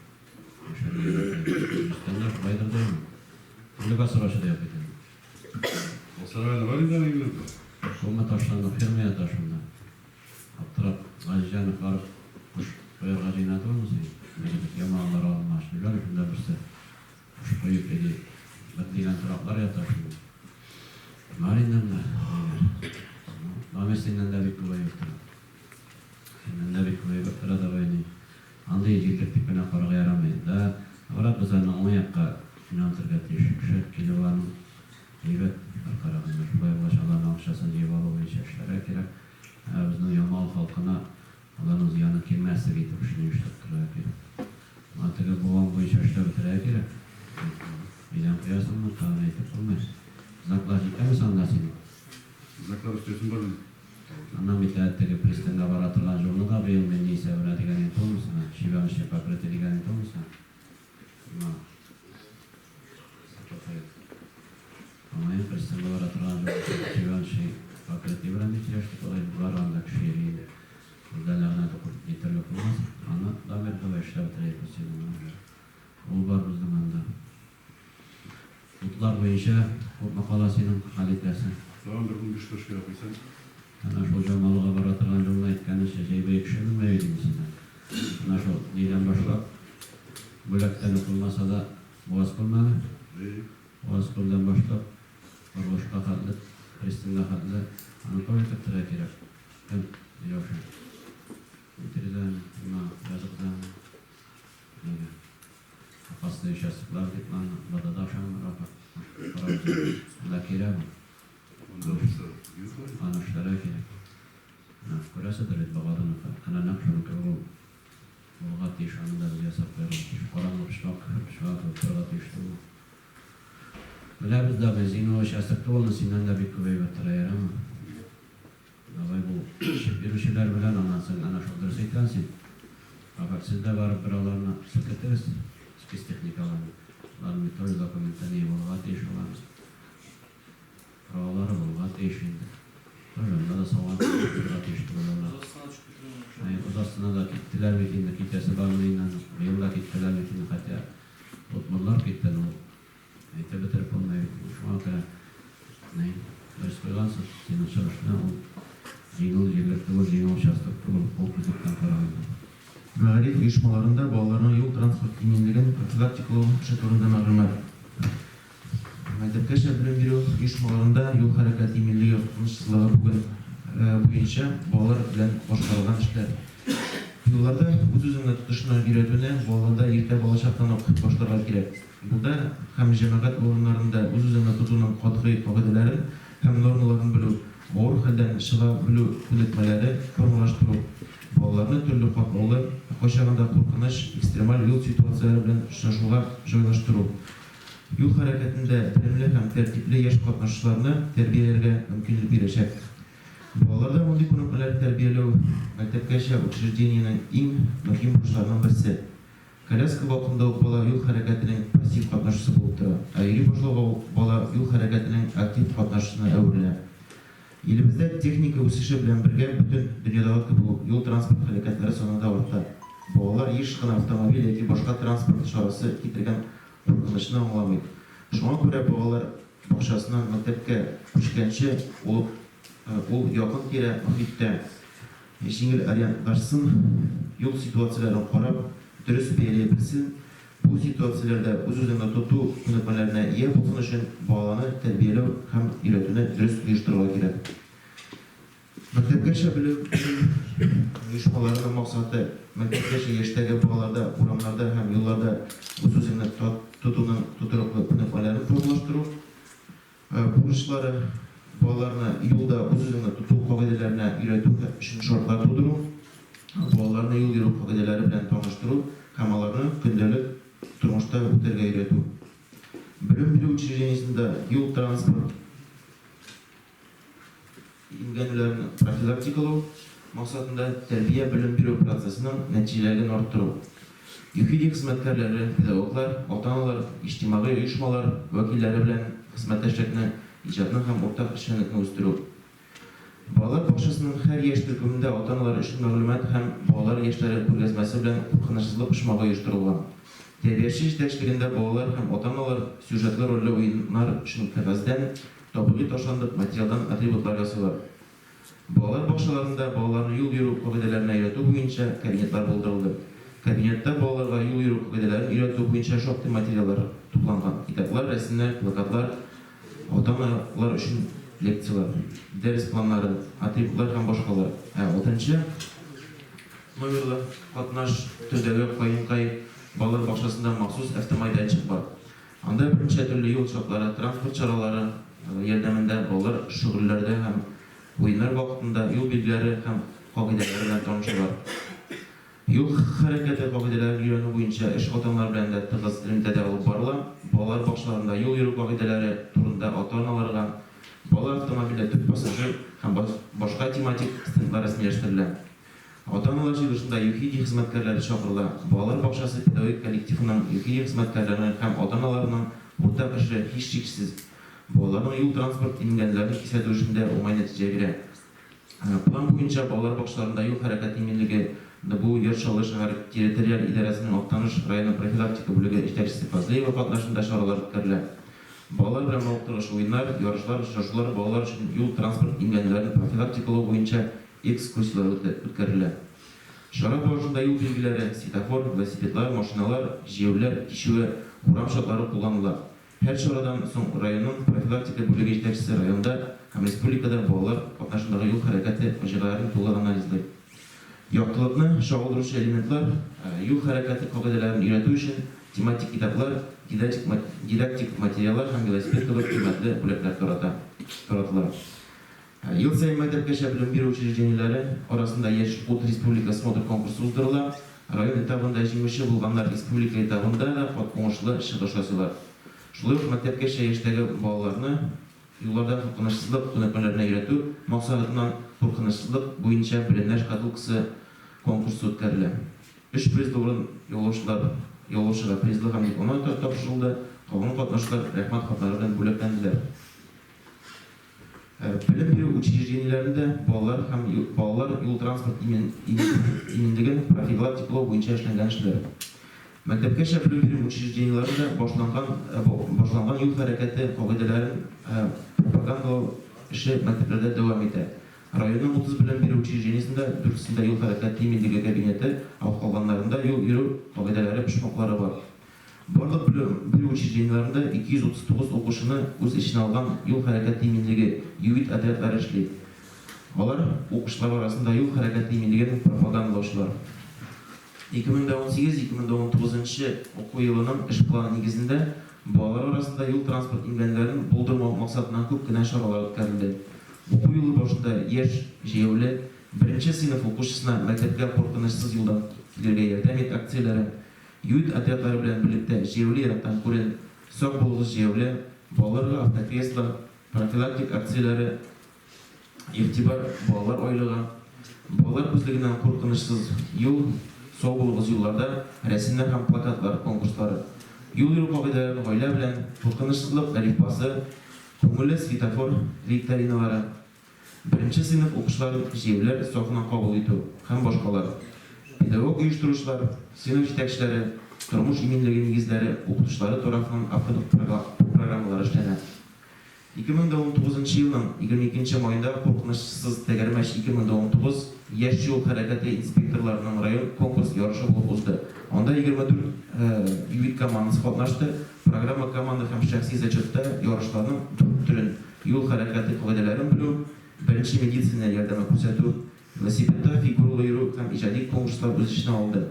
яшәргә өйрәтә. Дөрестән дә шулайдыр да инде. Төрлегә сорашыр да юк бит инде. Алсарайда бар инде аның инде. Шулмы ташландык ферма ята шунда. Аптырап, Газизҗанов барып кош куярга җыена түгелме син? Теге ямалылар алынмач диләр, шунда берсе кош куеп иде. Бер дигән тораклар ята шунда. Бар инде анда ниләр. Дамир синнән дә бик күп әйбер тора. Синнән дә бик күп әйбер тора давай ни. Андый җирлек дип кенә карарга ярамый. Да, наоборот, без аны уң якка юнәлтергә тиеш. Кеше килү аның әйбәт, бер караганда. Шулай булгач, аларның акчасын җыеп алу буенча эшләргә кирәк. Ә безнең Ямал халкына аларның зыяны килмәслек итеп эшне оештырып торырга кирәк. Моңа теге буан буенча эшләп бетерергә кирәк. Өйдән куясыңмы, тагын әйтеп булмый. Знаклар җитәме соң анда синең? Знаклар өстәсен бар инде. Аннан бит әле теге пристаньга бара торган юлны да быел мин ни исәбенә дигән инде ул мисыңа, щебеночный покрытие дигән инде ул мисыңа. Ма. Аңлыйм, пристаньга бара торган юл щебеночный покрытие белән дип сөйләштек, алай бар анда кеше йөри инде. Бездә ләгънәт укып җитәрлек булмас. Аны Дамир давай эшләп бетерәйек без синең. Ул бар безнең анда. Утлар буенча күпме кала синең хәл итәсең. Тагын бер 15 точка якыйсың. Әнә шул Җамалыга бара торган юлны әйткәнечә, җәй буе кеше менмәй идеме син әле? Менә шул нидән башлап, Бүләктән үк булмаса да, Буаз күлмәме? Әйе. Буаз күлдән башлап, Борылышка хәтле, пристаньга хәтле, аны тоже итеп торырга кирәк. Кем, Миләүшә? Тирәдән, мына языктан, нигә? Опасный участоклар дип аны БДда ашамын, Анда кирәк ул. Анда булса, юк ул. Аны эшләргә кирәк. Менә күрәсездер бит Багадыныкы. Әнә нәкъ шуның кебек ул булырга тиеш, аны да без ясап куярга тиеш. Караңгы почмак, почмак кебек торырга тиеш түгел. Беләбез дә без, иң участок түгел, но синнән дә бик күп әйбер тора, ярамы? Давай бу эчеп йөрүчеләр белән, аннан соң әнә шул дөрес әйткән син. Фәкать сез дә барып бер аларны селкетегез, спецтехникаларны. Аларның бит тоже документта ни булырга тиеш аларның. Правалары булырга тиеш инде. Тоже анда да салган булырга тиеш түгел алар. Боз астына төшеп китүе Әй, мөмкин. боз астына да киттеләр бит инде, китәсе бармы инде аның. Быел да киттеләр бит инде, хотя удмуртлар китте, но әйтеп бетереп булмый бит. Шуңа күрә ни, дөрес куйгансыз, синең чыгышны ул җиңел җирлек түгел, җиңел участок түгел, ул күзлектән караганда. Мәгариф оешмаларында балаларның юл-транспорт иминлеген профилактикалау эше турында мәгълүмат. Мәктәпкәчә белем бирү оешмаларында юл хәрәкәте иминлеге куркынычсызлыгы бүген буенча балалар белән башкарылган эшләр. Юлларда үз-үзеңне тотышны өйрәтүне балаларда иртә балачактан ук башларга кирәк. Юлда һәм җәмәгать урыннарында үз-үзеңне тотуның катгый кагыйдәләрен һәм нормаларын белү, авыр хәлдән чыга белү күнекмәләре формалаштыру, балаларны төрле катлаулы, ә кайчагында куркыныч, экстремаль юл ситуацияләре белән очрашуга җайлаштыру, юл хәрәкәтендә белемле һәм тәртипле яшь катнашучыларны тәрбияләргә мөмкинлек бирәчәк. Балаларда мондый күнекмәләр тәрбияләү мәктәпкәчә учреждениенең иң мөһим бурычларының берсе. Коляска вакытында ук бала юл хәрәкәтенең пассив катнашчысы булып тора, ә йөри башлауга ук бала юл хәрәкәтенең актив катнашчысына әверелә. Илебездә техника үсеше белән бергә бөтен дөньядагы кебек үк юл-транспорт һәлакәтләре саны да арта. Балалар еш кына автомобиль яки башка транспорт чарасы китергән куркынычны аңламый. Шуңа күрә балалар бакчасыннан мәктәпкә күчкәнче ул ул якын-тирә мохиттә җиңел ориентлашсын, юл ситуацияләрен карап, дөрес бәяли белсен, бу ситуацияләрдә үз-үзеңне тоту күнекмәләренә ия булсын өчен баланы тәрбияләү һәм өйрәтүне дөрес оештырырга кирәк. Мәктәпкәчә белем бирү оешмаларының максаты, мәктәпкәчә яшьтәге балаларда урамнарда һәм юлларда үз-үзеңне тот. тотуның тотрыклы күнекмәләрен формалаштыру. Бурычлары, балаларны юлда үз-үзеңне тоту кагыйдәләренә өйрәтү өчен шартлар тудыру, балаларны юл йөрү кагыйдәләре белән таныштыру һәм аларны көндәлек тормышта үтәргә өйрәтү. Белем бирү учреждениесендә юл-транспорт Имгәнүләрне профилактикалау максатында тәрбия-белем бирү процессының нәтиҗәлелеген арттыру. ЮХИДИ хезмәткәрләре, педагоглар, ата-аналар, иҗтимагый оешмалар вәкилләре белән хезмәттәшлекне, иҗатны һәм уртак эшчәнлекне үстерү. Балалар бакчасының һәр яшь төркемендә ата-аналар өчен мәгълүмат һәм балалар яшьләре күргәзмәсе белән куркынычсызлык почмагы оештырылган. Тәрбияче җитәкчелегендә балалар һәм ата-аналар сюжетлы-рольле уеннар өчен кәгазьдән, Табигый ташландык материалдан атрибутлар ясыйлар. Балалар бакчаларында балаларны юл йөрү кагыйдәләренә өйрәтү буенча кабинетлар булдырылды. Кабинетта балаларга юл йөрү кагыйдәләрен өйрәтү буенча шактый материаллар тупланган, китаплар, рәсемнәр, плакатлар, ата-аналар өчен лекцияләр, дәрес планнары, атрибутлар һәм башкалар. Ә алтынчы номерлы катнаш төрдәге Каенкай балалар бакчасында махсус автомәйданчык бар. Анда берничә төрле юл шартлары, транспорт чаралары ярдәмендә балалар шөгыльләрдә һәм уеннар вакытында юл билгеләре һәм кагыйдәләре белән танышалар. Юл хәрәкәте кагыйдәләрен өйрәнү буенча эш ата-аналар белән дә тыгыз элемтәдә алып барыла. Балалар бакчаларында юл йөрү кагыйдәләре турында ата-аналарга Бала автомобильдә төп пассажир һәм башка тематик стендлар рәсмиләштерелә. Ата-аналар җыелышында ЮХИДИ хезмәткәрләре чакырыла. Балалар бакчасы педагогик коллективының, ЮХИДИ хезмәткәрләренең һәм ата-аналарның уртак эше, һичшиксез, балаларның юл-транспорт имгәнүләрен кисәтү эшендә уңай нәтиҗә бирә. План буенча балалар бакчаларында юл хәрәкәте иминлеге НБУ Яр Чаллы шәһәр территориаль идарәсенең Актаныш районы профилактика бүлеге җитәкчесе Фазлыева катнашында чаралар үткәрелә. Балалар белән мавыктыргыч уеннар, ярышлар, очрашулар, балалар өчен юл-транспорт имгәнүләрен профилактикалау буенча Экскурсияләр үткәрелә. Чара барышында юл билгеләре, светофор, велосипедлар, машиналар, җәяүлеләр кичүе, урам шартлары кулланыла. Һәр чарадан соң районның профилактика бүлеге җитәкчесе районда һәм республикада балалар катнашындагы юл хәрәкәте фаҗигаләрен тулы анализлый. Яктылыкны чагылдыручы элементлар, юл хәрәкәте кагыйдәләрен өйрәтү өчен тематик китаплар, дидактик материаллар һәм велосипед кебек кыйммәтле бүләкләр тарата, таратыла. Ел саен мәктәпкәчә белем бирү учреждениеләре арасында Яшь ут республика смотр-конкурсы уздырыла. Район этабында җиңүче булганнар республика этабында да уңышлы чыгыш ясыйлар. Шулай ук мәктәпкәчә яшьтәге балаларны юлларда куркынычсызлык күнекмәләренә өйрәтү максатыннан Куркынычсызлык буенча белемнәр шкатулкасы конкурсы үткәрелә. Өч призлы урын яулаучылар яулаучыга призлы һәм дипломнар тапшырылды, калган катнашучылар рәхмәт хатлары белән бүләкләнделәр. Белем бирү учреждениеләрендә балалар һәм балалар юл-транспорт иминлеген профилактикалау буенча эшләнгән эшләр. Мәктәпкәчә белем бирү учреждениеләрендә башланган башланган юл хәрәкәте кагыйдәләрен пропагандалау эше мәктәпләрдә дәвам итә. Районның 30 белем бирү учреждениесендә дүртесендә юл хәрәкәте иминлеге кабинеты, ә калганнарында юл йөрү кагыйдәләре почмаклары бар. Барлык белем бирү учреждениеләрендә 239 укучыны үз эченә алган юл хәрәкәте иминлеге ЮИД отрядлары эшли. Алар, укучылар арасында юл хәрәкәте иминлеген пропагандалаучылар. 2018-2019 нчы уку елының эш планы нигезендә балалар арасында юл-транспорт имгәнүләрен булдырмау максатыннан күп кенә чаралар үткәрелде. Уку елы башында яшь җәяүле, беренче сыйныф укучысына мәктәпкә куркынычсыз юлдан килергә ярдәм ит акцияләре, ЮИД отрядлары белән берлектә Җәяүле ерактан күрен, Сак булыгыз, җәяүле, Балаларга автокресло, профилактик акцияләре, Игътибар, балалар айлыгы, Балалар күзлегеннән куркынычсыз юл, Сау булыгыз юлларда, рәсемнәр һәм плакатлар конкурслары, Юл йөрү кагыйдәләрен гаилә белән, Куркынычсызлык әлифбасы, Күңелле светофор викториналары, Беренче сыйныф укучыларын җәяүләр сафына кабул итү һәм башкалар Педагог-оештыручылар, сыйныф җитәкчеләре, тормыш иминлеге нигезләре укытучылары тарафыннан автопрограммалар эшләнә. 2019 нчы елның 22 нче маенда Куркынычсыз тәгәрмәч 2019 яшь юл хәрәкәте инспекторларының район конкурс ярышы булып узды. Анда 24 ЮИД командасы катнашты. Программа команда һәм шәхси зачетта ярышларның дүрт төрен, Юл хәрәкәте кагыйдәләрен белү, беренче медицина ярдәме күрсәтү, велосипедта фигуралы йөрү һәм иҗади конкурслар үз эченә алды.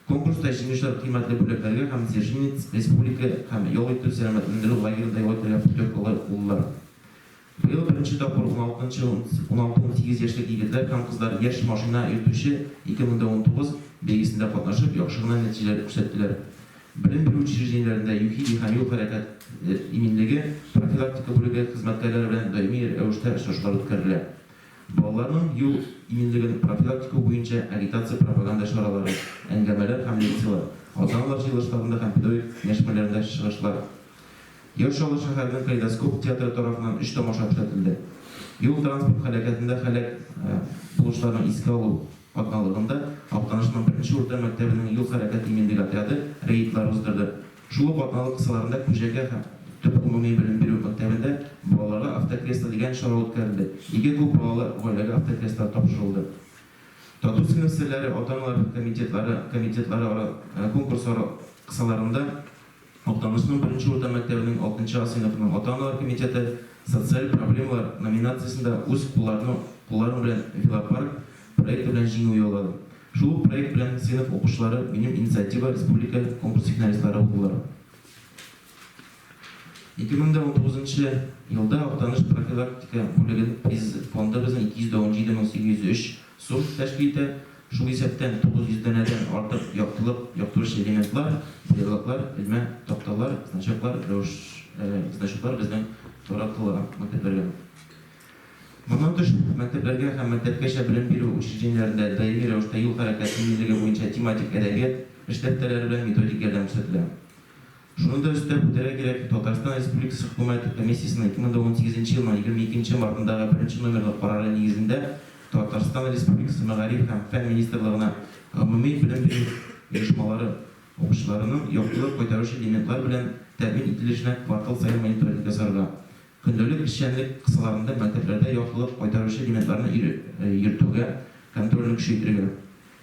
Конкурста җиңүчеләр кыйммәтле бүләкләргә һәм Дзержинец республика һәм ял итү-сәламәтләндерү лагеренда ял итәргә путевка лаек булдылар. Быел беренче тапкыр уналтынчы, уналты-унсигез яшьлек егетләр һәм кызлар Яшь машина йөртүче 2019 бәйгесендә катнашып, яхшы гына нәтиҗәләр күрсәттеләр. Белем бирү учреждениеләрендә ЮХИДИ һәм юл хәрәкәте иминлеге профилактика бүлеге хезмәткәрләре белән даими рәвештә очрашулар үткәрелә. Балаларның юл иминлеген профилактикау буенча агитация-пропаганда чаралары, әңгәмәләр һәм лекцияләр, ата-аналар җыелышларында һәм педагогик киңәшмәләрендә чыгышлар. Яр Чаллы шәһәренең Калейдоскоп театры тарафыннан өч тамаша күрсәтелде. Юл-транспорт һәлакәтендә һәлак булучыларны искә алу атналыгында Актанышның беренче урта мәктәбенең юл хәрәкәте иминлеге отряды рейдлар уздырды. Шул ук атналык кысаларында Күҗәкә һәм төп гомуми белем бирү мәктәбендә Балаларга автокресло дигән чара үткәрелде, ике күп балалы гаиләгә автокреслолар тапшырылды. Тату сыйныф серләре ата-аналар комитетлары комитетлары ара конкурсы кысаларында Актанышның беренче урта мәктәбенең алтынчы А сыйныфының ата-аналар комитеты Социаль проблемалар номинациясендә Үз кулларны кулларың белән велопарк проекты белән җиңү яулады. Шул ук проект белән сыйныф укучылары Минем инициатива республика конкурсы финалистлары булдылар. 2019 нчы елда Актаныш профилактика бүлеген приз фонды безнең 217 мең 803 сум тәшкил итә. Шул исәптән 900 данәдән артык яктылык яктыручы элементлар, брелоклар, элмә такталар, значоклар, рәвеш значоклар безнең таратыла мәктәпләргә. Моннан тыш, мәктәпләргә һәм мәктәпкәчә белем бирү учреждениеләрендә даими рәвештә юл хәрәкәте иминлеге буенча тематик әдәбият, эш дәфтәрләре белән методик ярдәм күрсәтелә. Шуны да өстәп үтәргә кирәк, Татарстан Республикасы Хөкүмәт комиссиясенең 2018 нче елның 22 нче мартындагы беренче номерлы карары нигезендә Татарстан Республикасы Мәгариф һәм фән министрлыгына гомуми белем бирү оешмалары укучыларының яктылык кайтаручы элементлар белән тәэмин ителешенә квартал саен мониторинг ясарга, көндәлек эшчәнлек кысаларында мәктәпләрдә яктылык кайтаручы элементларны йөртүгә контрольне көчәйтергә.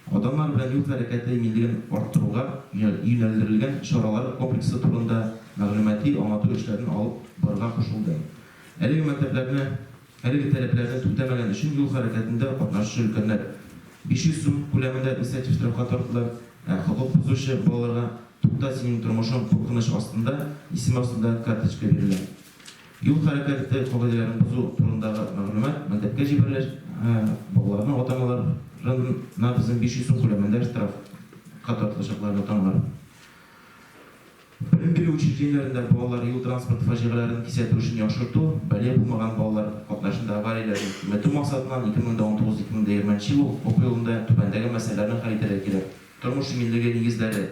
Адымнар белән юл хәрәкәте иминлеген арттыруга юнәлдерелгән чаралар комплексы турында мәгълүмати-аңлату эшләрен алып барырга кушылды. Әлеге мәктәпләрне әлеге таләпләрне үтәмәгән өчен юл хәрәкәтендә катнашучы өлкәннәр 500 сум күләмендә административ штрафка тартыла, ә хокук бозучы балаларга Тукта, синең тормышың куркыныч астында исеме астында карточка бирелә. Юл хәрәкәте кагыйдәләрен бозу турындагы мәгълүмат мәктәпкә җибәрелә, балаларның ата-аналарына безнең 500 сум күләмендә штрафка тартылачаклар ата-аналар. Белем бирү учреждениеләрендә балалар юл-транспорт фаҗигаләрен кисәтү эшен яхшырту, балигъ булмаган балалар катнашында аварияләрне киметү максатыннан 2019-2020 ел уку елында түбәндәге мәсьәләләрне хәл итәргә кирәк, тормыш иминлеге нигезләре,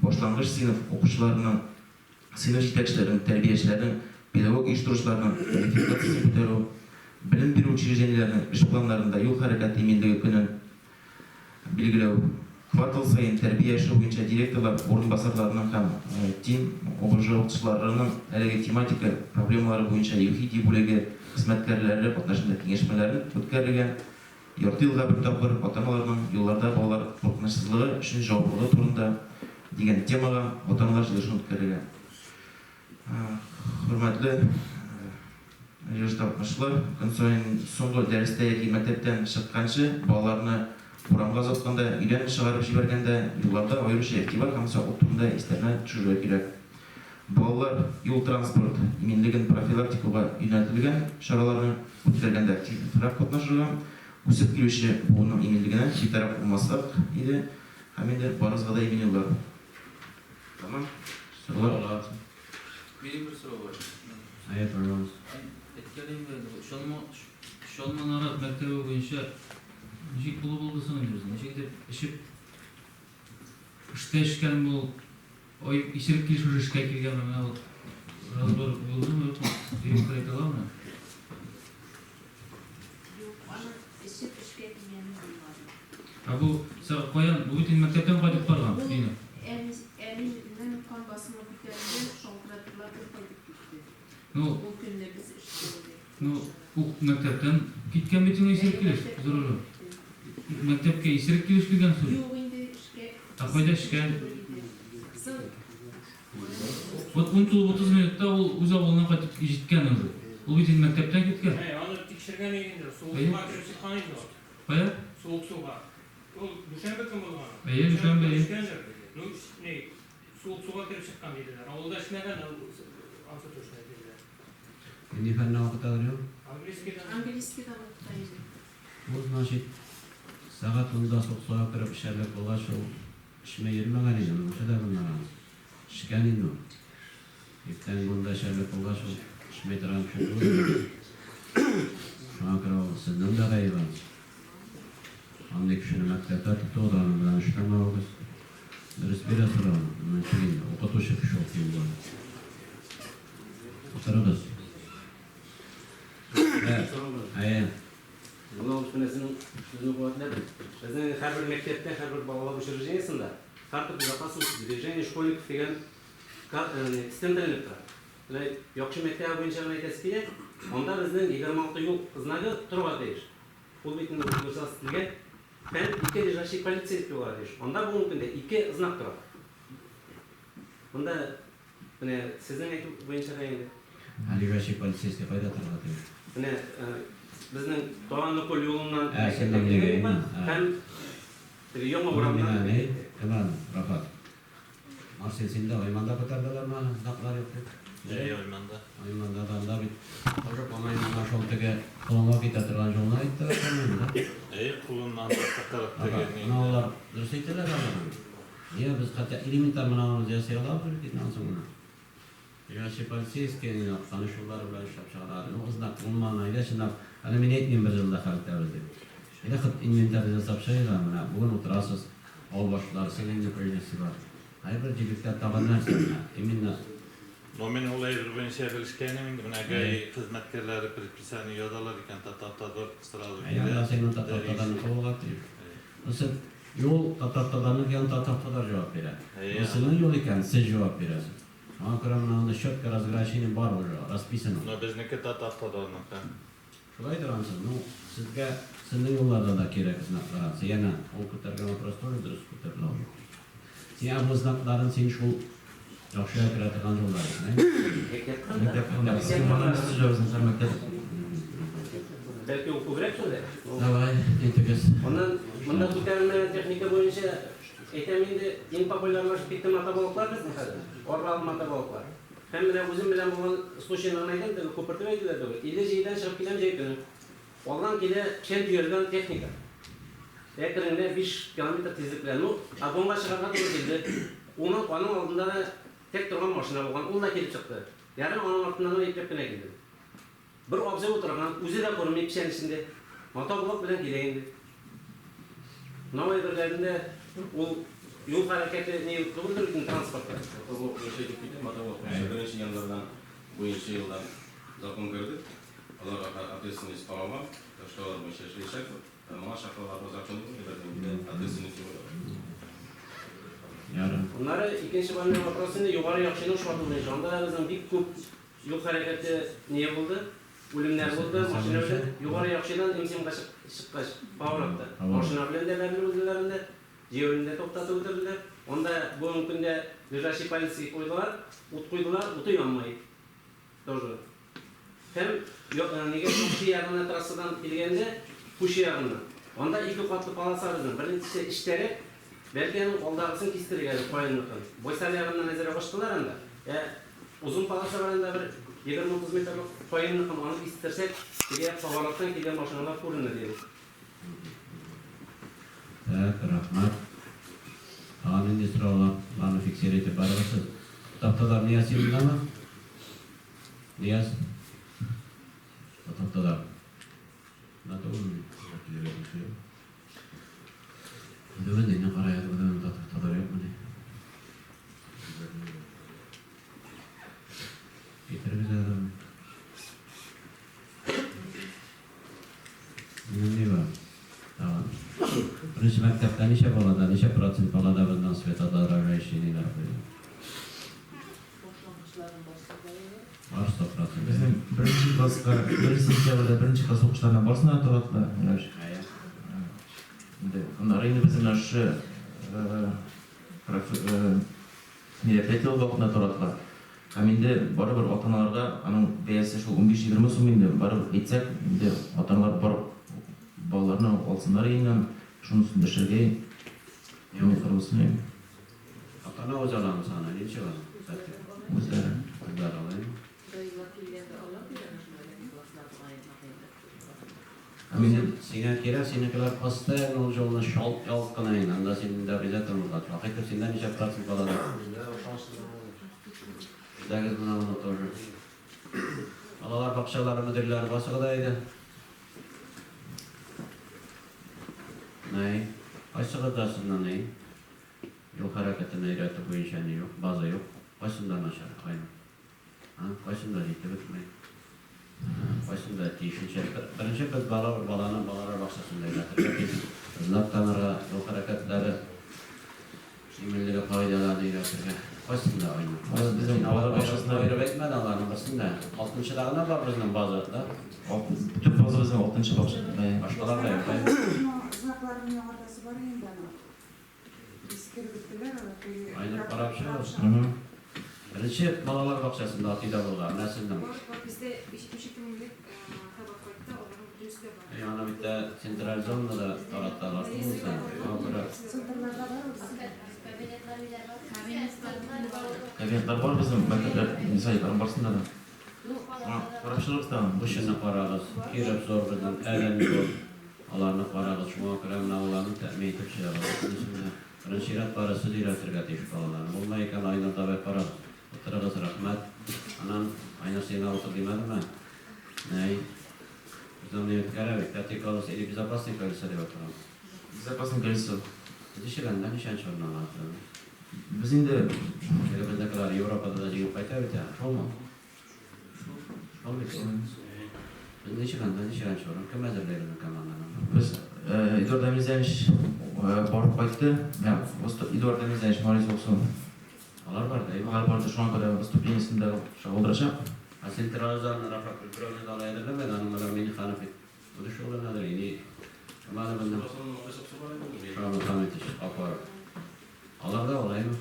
башлангыч сыйныф укучыларының сыйныф җитәкчеләренең, тәрбиячеләрнең, педагог оештыручыларның квалификациясен күтәрү, белем бирү учреждениеләренең эш планнарында юл хәрәкәте иминлеге көнен билгеләү, квартал саен тәрбия эше буенча директорлар урынбасарларының һәм ТИН ОБЖ укытучыларының әлеге тематика проблемалары буенча ЮХИДИ бүлеге хезмәткәрләре катнашында киңәшмәләрен үткәрергә, Ярты елга бер тапкыр ата-аналарның юлларда балалар куркынычсызлыгы өчен җаваплылыгы турында дигән темага ата-аналар җыелышын үткәрергә. Хөрмәтле җыелышта катнашучылар, көн саен соңгы дәрестә яки мәктәптән чыкканчы балаларны урамга озатканда, өйдән чыгарып җибәргәндә юлларда аеруча игътибар һәм саклык турында истәренә төшерергә кирәк. Балалар юл-транспорт иминлеген профилактикауга юнәлтелгән чараларны үткәргәндә активрак катнашырга, үсеп килүче буынның иминлегенә битараф булмаслык иде һәм инде барыгызга да имин юллар. Тәмам. Сораулар? Минем бер сорау бар. Әйе, пожалуйста. Әйткәлим инде, Чалма Чалма Нарат мәктәбе буенча ничек булып булды соң инде безнең? Ничек итеп эчеп эштә эчкән бу Ой, исерек килеш уже эшкә килгәнме, менә ул разбор булдымы, юкмы? Директор әйтә аламы? Юк, аның эчеп эшкә килгәне булмады. Ә бу каян, бу бит инде мәктәптән кайтып барган, Ул Дина. әни, әнинең кан басымы күтәрелде, шалтыраттылар, ул кайтып китте. Ну, Ул көнне без эштә идек. ну, ук мәктәптән киткән бит инде исерек килеш, Әйе, мәктәптән зур. китте. Мәктәпкә исерек килеш килгән соң. Юк инде, эшкә Ә кайда эшкә? Соң. Вот ун тулып 30 минутта ул үз авылына кайтып җиткән уже. Ул бит инде мәктәптән киткән. Әй, аны тикшергән иде инде. Суык суга кереп чыккан инде ул. Кая? Суык суга. Ул дүшәмбе көн булган. Әйе, дүшәмбе, әйе. Эчкәндер. Ну, ни, суык суга кереп чыккан диделәр. Авылда эчмәгән, ансы точно диделәр. Нинди фәннән укытадыр юк? Английскийдан. Английскийдан укыта иде. Ул, значит, сәгать унда суык суга кереп эчәрлек булгач, ул эчмәй йөрмәгән инде, монысы да моннан анысы. Эчкән инде ул. Иртәнге унда эчәрлек булгач, ул эчмәй торган кеше түгел инде. Шуңа күрә ул сезнең дә гаеп анысы. Андый кешене мәктәптә тоту да аның белән эшләмәвегез. Дөрес бирә сорауны. Ничек инде, укытучы кеше ул тиң була. Утырыгыз. Әйе. Моны ул менә сезнең сүзне куәтләп, безнең һәрбер мәктәптә, һәрбер балалар учреждениесендә карта безопасности движения школьников дигән стенд эленеп тора. Менә Яхшы мәктәбе буенча гына әйтәсе килә, анда безнең 26 юл знагы торырга тиеш. Ул бит инде универсал стильгә һәм ике лежачий полицейский булырга тиеш. Анда бүгенге көндә ике знак тора. Монда менә сезнең әйтү буенча да инде. Ә лежачий полицейский кайда торырга тиеш? Менә безнең Таганлыкүл юлыннан Ә, синең нигә инде? Һәм теге яңа урамнан. Менә ни, кем аны, Рафат? Марсель, син дә Айманда күтәрделәрме аны, знаклар юк дип? Әйе, Айманда. Айманда да анда бит тоже, по-моему, менә шул теге колонга китә торган юлны әйттеләр, по-моему, да? Әйе, колоннан да тыкрык Ага, теге ни. менә алар дөрес әйтәләр алар аны. Нигә без хәтта элементар менә аны ясый алабыз бит инде ансын гына. Лежачий полицейский инде таныш юллары белән эшләп чыгаралар. Ну, знак булмаган, әйдә чынлап, әле мин әйтмим бер елда хәл итәбез дип. Әйдә хет инвентарь ясап чыгыйк әле менә, бүген утырасыз, авыл башлыклары, сез инде прежде всего. Кайбер җирлектә тагын нәрсә менә, именно. Но мин ул әйбер буенча белешкәнем инде, менә ГАИ хезмәткәрләре предписание язалар икән, Татавтодор сразу Әйе, килә, анда синең дәриш. Татавтодорныкы булырга тиеш. Бусы юл Татавтодорныкы икән, Татавтодор җавап бирә. Әйе, Бу сезнең юл икән, сез җавап бирәсез. Шуңа күрә менә анда четко разграничение бар уже, расписано. Но безнеке Татавтодорныкы. Шулайдыр ансы, ну, сезгә сезнең юлларда да кирәк знаклар ансы. Янә ул күтәргән вопрос тоже дөрес күтәрелә ул. Син ә бу знакларын син шул яхшыга керә торган юллар икән, әйе? Мәктәп кырында. Мәктәп кырында. Схеманы без төзәбез, һәр мәктәп. Бәлки ул күбрәк шул әле. Давай, әйтегез. Аннан монда күтәрелмәгән техника буенча әйтәм инде, иң популярлашып китте мотоблоклар безнең хәзер. Арбалы мотоблоклар. Һәм менә үзем белән булган случайны гына әйтәм, теге күпертеп әйтүдә түгел. 57 дән чыгып киләм җәй көне. Алдан килә печән төялгән техника. Әкрен генә 5 километр тизлек белән. Ну, обгонга чыгарга туры килде. Уның, аның алдында да тек торган машина булган, ул да килеп чыкты. Ягъни аның артыннан гына ипләп кенә килдем. Бер абзый утырган, үзе дә күренми печән эчендә. Мотоблок белән килә инде. Мынау әйберләрендә ул юл хәрәкәте ни түгелдер бит инде транспортта. Мотоблок буенча әйтеп китим, мотоблок буенча беренче январьдан буенча елдан закон керде. Аларга ответственность каралган, так что алар буенча эшләячәкбез. Ә моңа чаклы аларның закон юк иде, бернинди дә ответственность юк иде. Ярый. Аннары икенче больной вопрос инде Югары Яхшыйның шарты буенча. Анда да безнең бик күп юл хәрәкәте ние булды, үлемнәр булды, машина белән. Югары Яхшыйдан МСМга чыккач, поворотта. Машина белән дә бәрелеп үлделәр инде, җәяүлене дә туктатып үтерделәр. Анда бүгенге көндә лежачий полицей куйдылар, ут куйдылар, уты янмый. Тоже. Һәм нигә Пучы ягына трассадан килгәндә, Пучы ягыннан. Анда ике катлы полоса безнең. Беренчесе эчтәрәк, бәлки аның алдагысын кистерергә әле каенныкын. Байсар ягыннан әзрәк ачтылар анда. Ә озын полоса бар анда бер 20-30 метрлык каенныкын, аны кистерсәк, теге як повороттан килгән машиналар күренер иде. Так, рәхмәт. Тагын нинди сораулар? Аларны фиксировать итеп барыгыз сез. Тапталар Нияз син мондамы? Нияз? Тапталар. Монда түгелме? Килергә тиеш. Бүген инде карай, бүген тапталар юкмыни? Китерегез әле. Ни бар? Тагын. Беренче мәктәптә ничә балада, ничә процент балада безнең светоотражающий ниләр куелган? Бар 100%. Безнең беренче класска, беренче сентябрьдә беренче класс укучыларына барысына да таратыла. Менә инде аннары инде безнең менә шушы мероприятие вакытында таратыла. Һәм инде барыбер ата-аналарга аның бәясе шул 15-20 сум инде, барыбер әйтсәк, инде ата-аналар барып балаларны алсыннар өеннән. Шунысын эшләргә юл булсын. Ата-ана үзе аламы аны? Ничек аны? Үзләре. Үзләре ала инде. Сиңа кирәк, синекеләр постоянно ул юлны шалт-ялт кына инде. Анда син инде обязательно булган. Вахитов, синдә ничә процент балада? Эшләгез менә моны тоже. Балалар бакчалары мөдирләре басыгы да иде. Нәй, кайсыгызда сезнең ни? Юл хәрәкәтен өйрәтү буенча ни юк, база юк. Кайсында начар, Айнур? А, кайсында җитеп бетми? Кайсында тиешенчә? Беренче без бала баланы балалар бакчасында өйрәтергә тиеш. Знак танырга, юл хәрәкәтләре иминлеге кагыйдәләрен өйрәтергә. Кайсында, Айнур? Безнең балалар бакчасында аерып әйтмәде аларның берсен дә. Алтынчыда гына бар безнең база, да? Төп база безнең алтынчы бакча. Башкалар да юк, әйе? Знакларның яңартасы бар инде аның. Искереп беттеләр алар. Айнур, карап чыгыгыз. Беренче балалар бакчасында Атыйда булган, менә сезнең. Бездә ишетүлек табак кайтты, аларның бөтенесе дә бар. Әй, аны бит тә централизованно да тараталар. Центрларда бар ул. Кабинетлар бар безнең мәктәпләр, садикларның барысында да. Карап чыгыгыз тагын. Бушыны карагыз, Киров зур безнең, Әлем зур. Аларны карагыз, шуңа күрә менә аларны тәэмин итеп чыгыгыз. Беренче чират бары сез өйрәтергә тиеш балаларны. Булмай икән, Айнур, давай карагыз. Утырыгыз, рәхмәт. Аннан Айнур сиңа утыр димәдеме? Нәй. Безнең ни үткәрә бит, пятый колесо или безопасный колесо дип атала. Безопасный колесо. Ничек анда ничәнче урын ала? Без инде Теге безнекеләр Европада да җиңеп кайта бит, ә, шулмы? Шул бит. Без ничек анда ничәнче урын? Кем әзерли безнең команданы? Без Эдуард Амирзянович барып кайтты. Эдуард Амирзянович Марис Оксу. Алар барды, әйе. Алар барды, шуңа күрә выступлениесендә чагылдырачак. Ә централизованный Рафак берәүне дә алай әзерләмәде, аның белән Миниханов бит үзе шөгыльләнәдер, или кем әле безнең? Шамил Хамитович Кафаров. Алар да алаймы?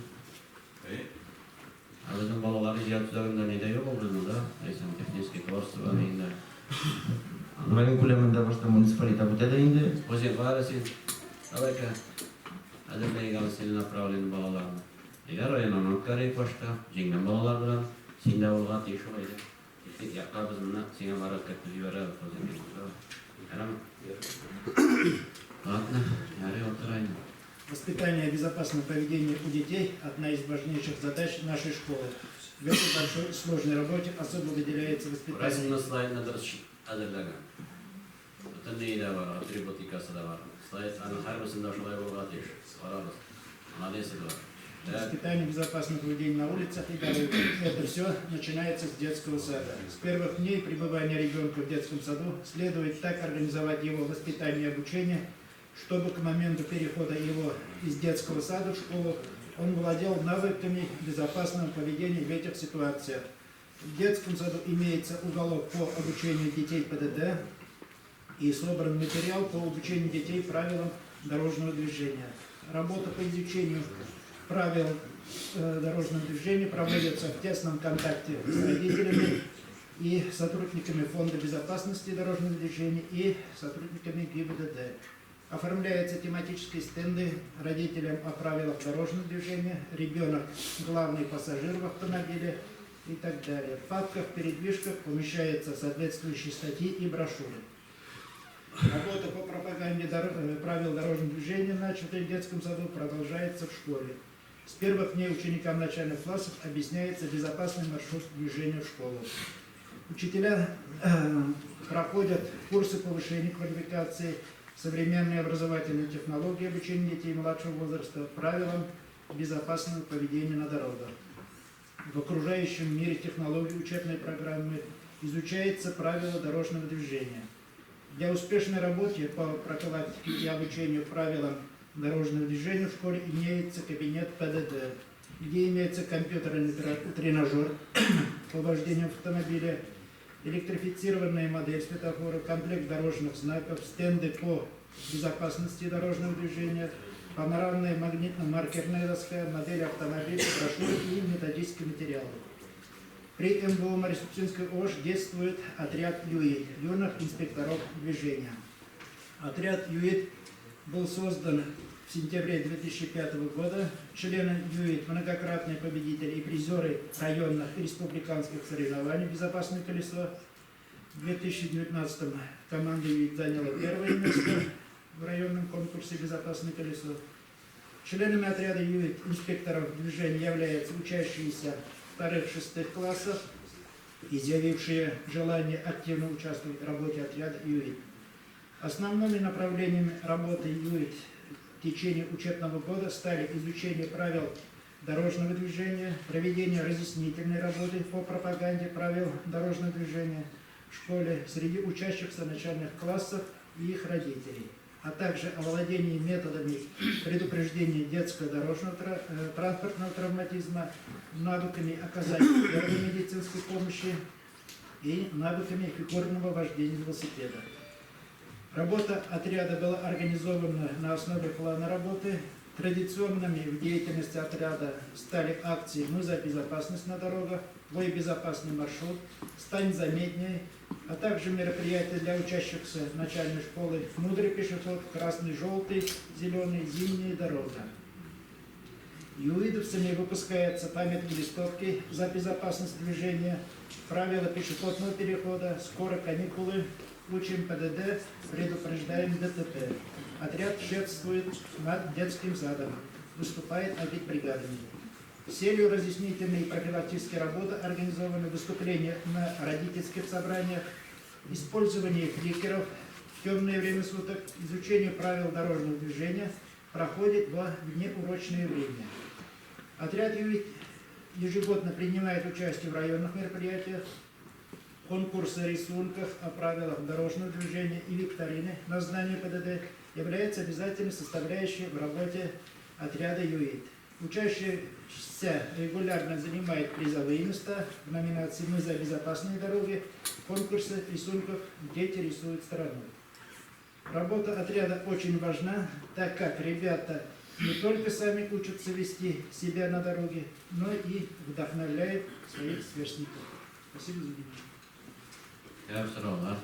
Әйе. Ә безнең балалар иҗат үзәгендә нидә юк ул безнең, да? Әйсәң, технический творчество дигәндә. Район күләмендә башта муниципаль этап үтә дә инде. Үзең кара син. Давай-ка. Әзерләйек әле целенаправленно балаларны. Әйдә районнан үткәрик башта, җиңгән балалар белән. Син дә булырга тиеш ул, әйдә. Техник якка без моны сиңа барып кертеп җибәрәбез, Хозин. Давай. Ярыймы? Ладно, ярый, утыр инде. Воспитание безопасного поведения у детей – одна из важнейших задач нашей школы. В этой большой и сложной работе особо выделяется воспитание. Күрәсеңме, слайдны дөрес әзерләгән. Бөтен ни дә бар, атрибутикасы да бар. Слайд аның һәрберсендә шулай булырга тиеш. Карагыз. Молодец, Эдуард. Так. Воспитание безопасного поведения на улицах и дорогах. Это все начинается с детского сада. С первых дней пребывания ребенка в детском саду следует так организовать его воспитание и обучение, чтобы к моменту перехода его из детского сада в школу он владел навыками безопасного поведения в этих ситуациях. В детском саду имеется уголок по обучению детей ПДД и собран материал по обучению детей правилам дорожного движения. Работа по изучению правил дорожного движения проводится в тесном контакте с родителями и сотрудниками Фонда безопасности дорожного движения и сотрудниками ГИБДД. Оформляются тематические стенды родителям о правилах дорожного движения, ребенок – главный пассажир в автомобиле и так далее. В папках, передвижках помещаются соответствующие статьи и брошюры. Работа по пропаганде правил дорожного движения, начатая в детском саду, продолжается в школе. С первых дней ученикам начальных классов объясняется безопасный маршрут движения в школу. Учителя проходят курсы повышения квалификации, современные образовательные технологии обучения детей младшего возраста, правилам безопасного поведения на дорогах. В окружающем мире технологий учебной программы изучается правила дорожного движения. Для успешной работы по профилактике и обучению правилам дорожного движения в школе имеется кабинет ПДД, где имеется компьютерный тренажер по вождению автомобиля, электрифицированная модель светофора, комплект дорожных знаков, стенды по безопасности дорожного движения, панорамная магнитно-маркерная доска, модель автомобиля, брошюры и методические материалы. При МВО Марисупсинской ОШ действует отряд ЮИД, юных инспекторов движения. Отряд ЮИД был создан в сентябре 2005 года. Члены ЮИТ – многократные победители и призеры районных и республиканских соревнований «Безопасное колесо». В 2019 команда ЮИТ заняла первое место в районном конкурсе «Безопасное колесо». Членами отряда ЮИТ инспекторов движения являются учащиеся вторых-шестых классов, изъявившие желание активно участвовать в работе отряда ЮИТ. Основными направлениями работы ЮИТ в течение учебного года стали изучение правил дорожного движения, проведение разъяснительной работы по пропаганде правил дорожного движения в школе среди учащихся начальных классов и их родителей, а также овладение методами предупреждения детского дорожного транспортного травматизма, навыками оказания первой медицинской помощи и навыками фигурного вождения велосипеда. Работа отряда была организована на основе плана работы. Традиционными в деятельности отряда стали акции «Мы за безопасность на дорогах», «Твой безопасный маршрут», «Стань заметнее», а также мероприятия для учащихся начальной школы «Мудрый пешеход», «Красный, желтый, зеленый, зимняя дорога». ЮИДовцами выпускаются памятные листовки за безопасность движения, правила пешеходного перехода, скоро каникулы, учим ПДД, предупреждаем ДТП. Отряд шефствует над детским садом, выступает агитбригадами. С целью разъяснительной и профилактической работы организованы выступления на родительских собраниях, использование фликеров в темное время суток, изучение правил дорожного движения проходит во внеурочное время. Отряд ежегодно принимает участие в районных мероприятиях, конкурсы рисунков о правилах дорожного движения и викторины на знание ПДД являются обязательной составляющей в работе отряда ЮИТ. Учащиеся регулярно занимают призовые места в номинации «Мы за безопасные дороги», конкурсы рисунков «Дети рисуют страну». Работа отряда очень важна, так как ребята не только сами учатся вести себя на дороге, но и вдохновляют своих сверстников. Спасибо за внимание. Кәбер сораулар.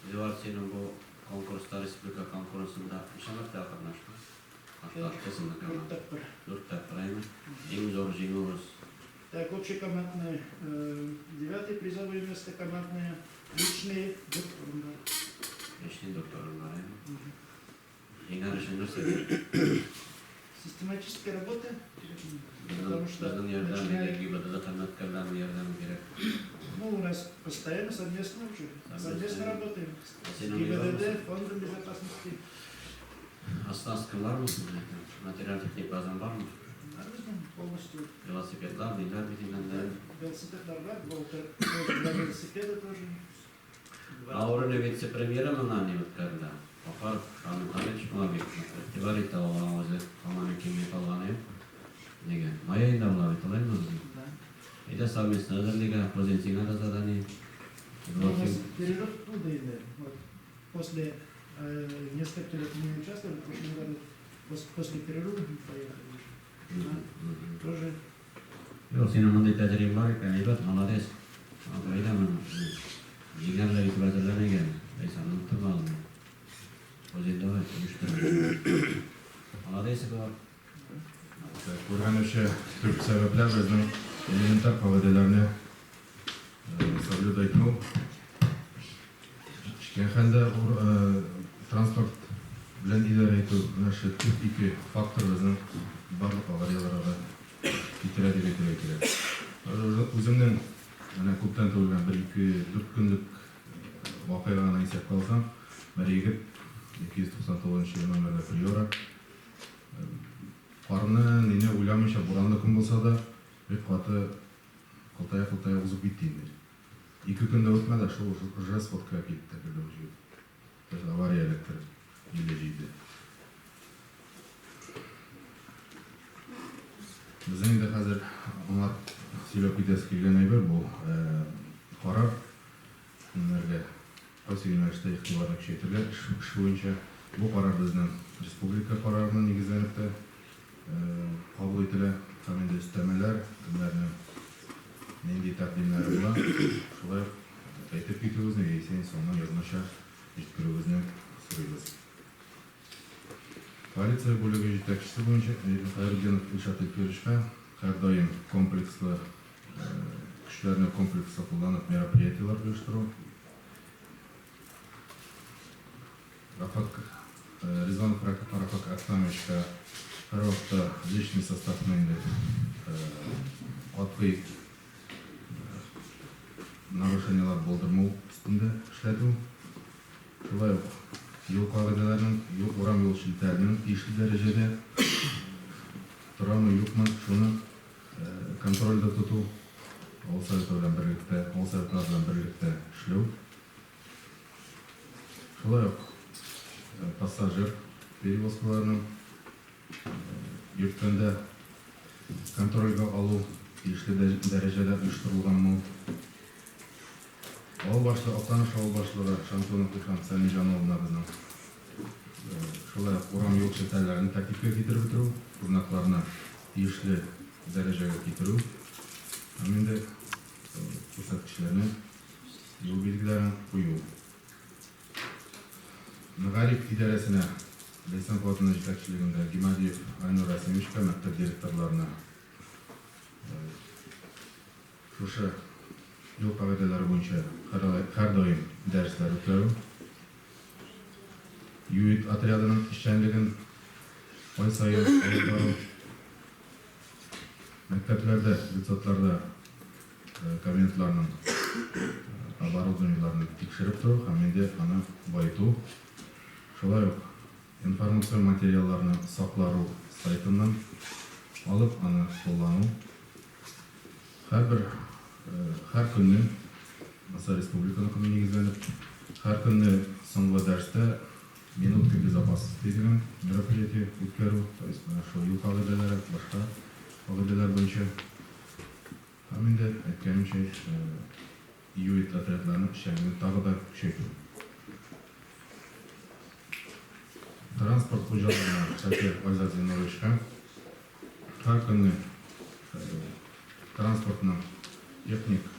Эдуард, синең бу конкурста, республика конкурсында ничә мәртәбә катнаштың? Катнаштысыңмы? Дүрт тапкыр. Дүрт тапкыр, әйме? Иң зур җиңүегез? Так, общекомандное девятое призовое место, командное, личные дүрт урыннар. Личный дүрт урыннар, әйме? Җиңәр өчен нәрсә кирәк? Систематическая работа, потому что Безнең ярдәм, начиная- ГИБДД хезмәткәрләренең ярдәме кирәк. Ну, у нас постоянно совместно уже, совместно работаем с Синең ГИБДД, Фондом безопасности. Оснасткаң бармы сезнең? Материаль-техник базаң бармы? Полностью. Велосипедлар, ниләр бит инде. Велосипедлар бар, былтыр тоже для велосипеда тоже. Авырны вице-премьеры моңа ни үткәрелә. Гафаров Шамил Хамитович моңа бик нык игътибар итә, ул аның үзе һаман килми калган иде. Нигә? Май аенда була бит, алаймы безнең? Да. Әйдә совместно әзерлик, Хозин сиңа да задание. У нас перерыв туда инде. Вот. После несколько лет не участвовали, в прошлом году после перерыва мы поехали уже. Да. Тоже. Юк, синең мондый тәҗрибәң бар икән, әйбәт, молодец. Әйдә моны. Җиңәрлек итеп әзерләнегез. Әйсә, онытма аны. Хозин, давай, оештыр. Молодец, Эдуард. Күргәнебезчә, төп сәбәпләр безнең элементар кагыйдәләрне соблюдать итмәү. Эчкән хәлдә транспорт белән идарә итү, менә шул төп ике фактор безнең барлык аварияләргә китерә дип әйтергә кирәк. Үземнең менә күптән түгел генә бер ике дүрт көнлек вакыйганы исәпкә алсам, бер егет 299 номерлы Приора карны нине уйламыйча, буранлы көн булса да, бик каты кылтая-кылтая узып китте инде. Ике көн дә үтмәде, шул уже сводкага килеп тә керде бу җегет. Даже авария эләктереп, 57. Безнең инде хәзер аңлап сөйләп китәсе килгән әйбер бу карар кемнәргә кайсы юнәлештә игътибарны көчәйтергә эш буенча. Бу карар безнең республика карарына нигезләнеп тә кабул ителә. Һәм инде өстәмәләр, кемнәрнең нинди тәкъдимнәре була, шулай ук әйтеп китүегезне яисә соңыннан язмача җиткерүегезне сорыйбыз. Полиция бүлеге җитәкчесе буенча Хәйретдинов Илшат Илфировичка һәрдаим комплекслы көчләрне комплекслы кулланып мероприятиеләр оештыру. Рафак Ризванов Рафак Әхтәмовичка һәрвакытта личный составны инде катгый нарушениеләр булдырмау өстендә эшләтү. Шулай ук юл кагыйдәләренең, юл, урам юл челтәренең тиешле дәрәҗәдә торамы, юкмы, шуны контрольдә тоту, авыл советы белән берлектә, авыл советлары белән берлектә эшләү. Шулай ук пассажир перевозкаларының йөрткәндә контрольгә алу тиешле дәрәҗәдә оештырылганмы. Авыл башлыгы, Актаныш авыл башлыгы Шамсунов Илһам Сәлимҗан улына безнең шулай ук урам юл челтәрләрен тәртипкә китереп бетерү, знакларны тиешле дәрәҗәгә китерү һәм инде күрсәткечләрне, юл билгеләрен кую. Мәгариф идарәсенә Ләйсән Фатыймовна җитәкчелегендә Гимадиев Айнур Рәсимовичка, мәктәп директорларына шушы юл кагыйдәләре буенча һәрдаим дәресләр үткәрү, ЮИД отрядының эшчәнлеген ай саен алып бару, мәктәпләрдә, детсадларда кабинетларның оборудованиеләрен тикшереп тору һәм инде аны баету, шулай ук информацион материалларны Саклару сайтыннан алып аны куллану. Һәрбер, һәр көнне, Маса республиканыкына нигезләнеп, һәр көнне соңгы дәрестә Минутка безопасности дигән мероприятие үткәрү, то есть менә шул юл кагыйдәләре, башка кагыйдәләр буенча. Һәм инде, әйткәнемчә, ЮИД отрядларының эшчәнлеген тагы да көчәйтү. Транспорт хуҗаларына, Шакиров Айзат Зиннуровичка һәр көнне транспортның техник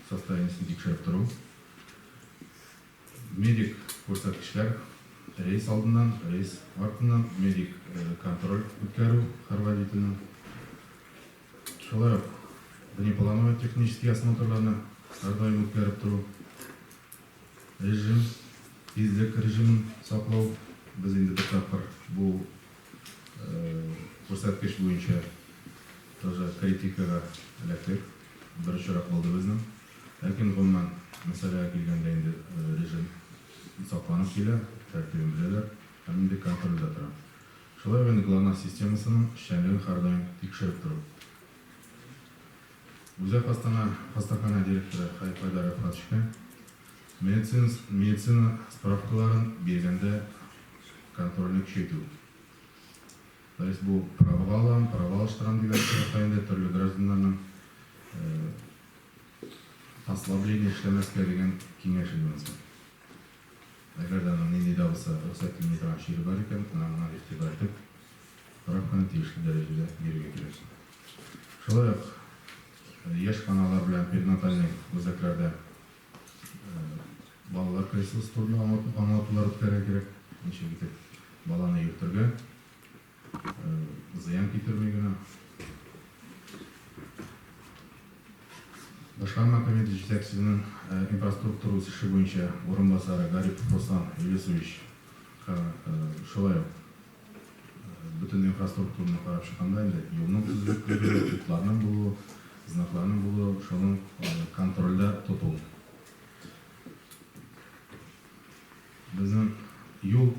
состояниесен тикшереп тору, медик күрсәткечләр, рейс алдыннан, рейс артыннан медик контроль үткәрү һәр водительнең. Шулай ук внеплановый технический осмотрларны һәрдаим үткәреп тору, режим, тизлек режимын саклау. Без инде бер тапкыр бу күрсәткеч буенча тоже критикага эләктек. Бер очрак булды безнең. Ләкин гомумән мәсьәләгә килгәндә инде режим сакланып килә, тәртибен беләләр һәм инде контрольдә тора. Шулай ук инде ГЛОНАСС системасының эшчәнлеген һәрдаим тикшереп тору. Үзәк хастана хастаханә директоры Хәй Хайдар Рәфгатовичка медицина медицина справкаларын биргәндә контрольне көчәйтү. То есть бу правага алам, права алыштырам дигән очракта инде төрле гражданнарның послабление эшләмәскә дигән киңәш инде монысы. Әгәр дә аның нинди дә булса рөхсәт ителми торган чире бар икән, менә моңа игътибар итеп, справканы тиешле дәрәҗәдә бирергә кирәк. Шулай ук яшь аналар белән перинатальный үзәкләрдә балалар креслосы турында аңлатулар үткәрергә кирәк. Ничек итеп баланы йөртергә, Зыян китерми генә. Башкарма комитет җитәкчесенең инфраструктура үсеше буенча урынбасары Гарипов Руслан Илесовичка шулай ук бөтен инфраструктураны карап чыкканда инде юлның төзеклеге, утларның булуы, знакларның булуы, шуның контрольдә тоту. Безнең юл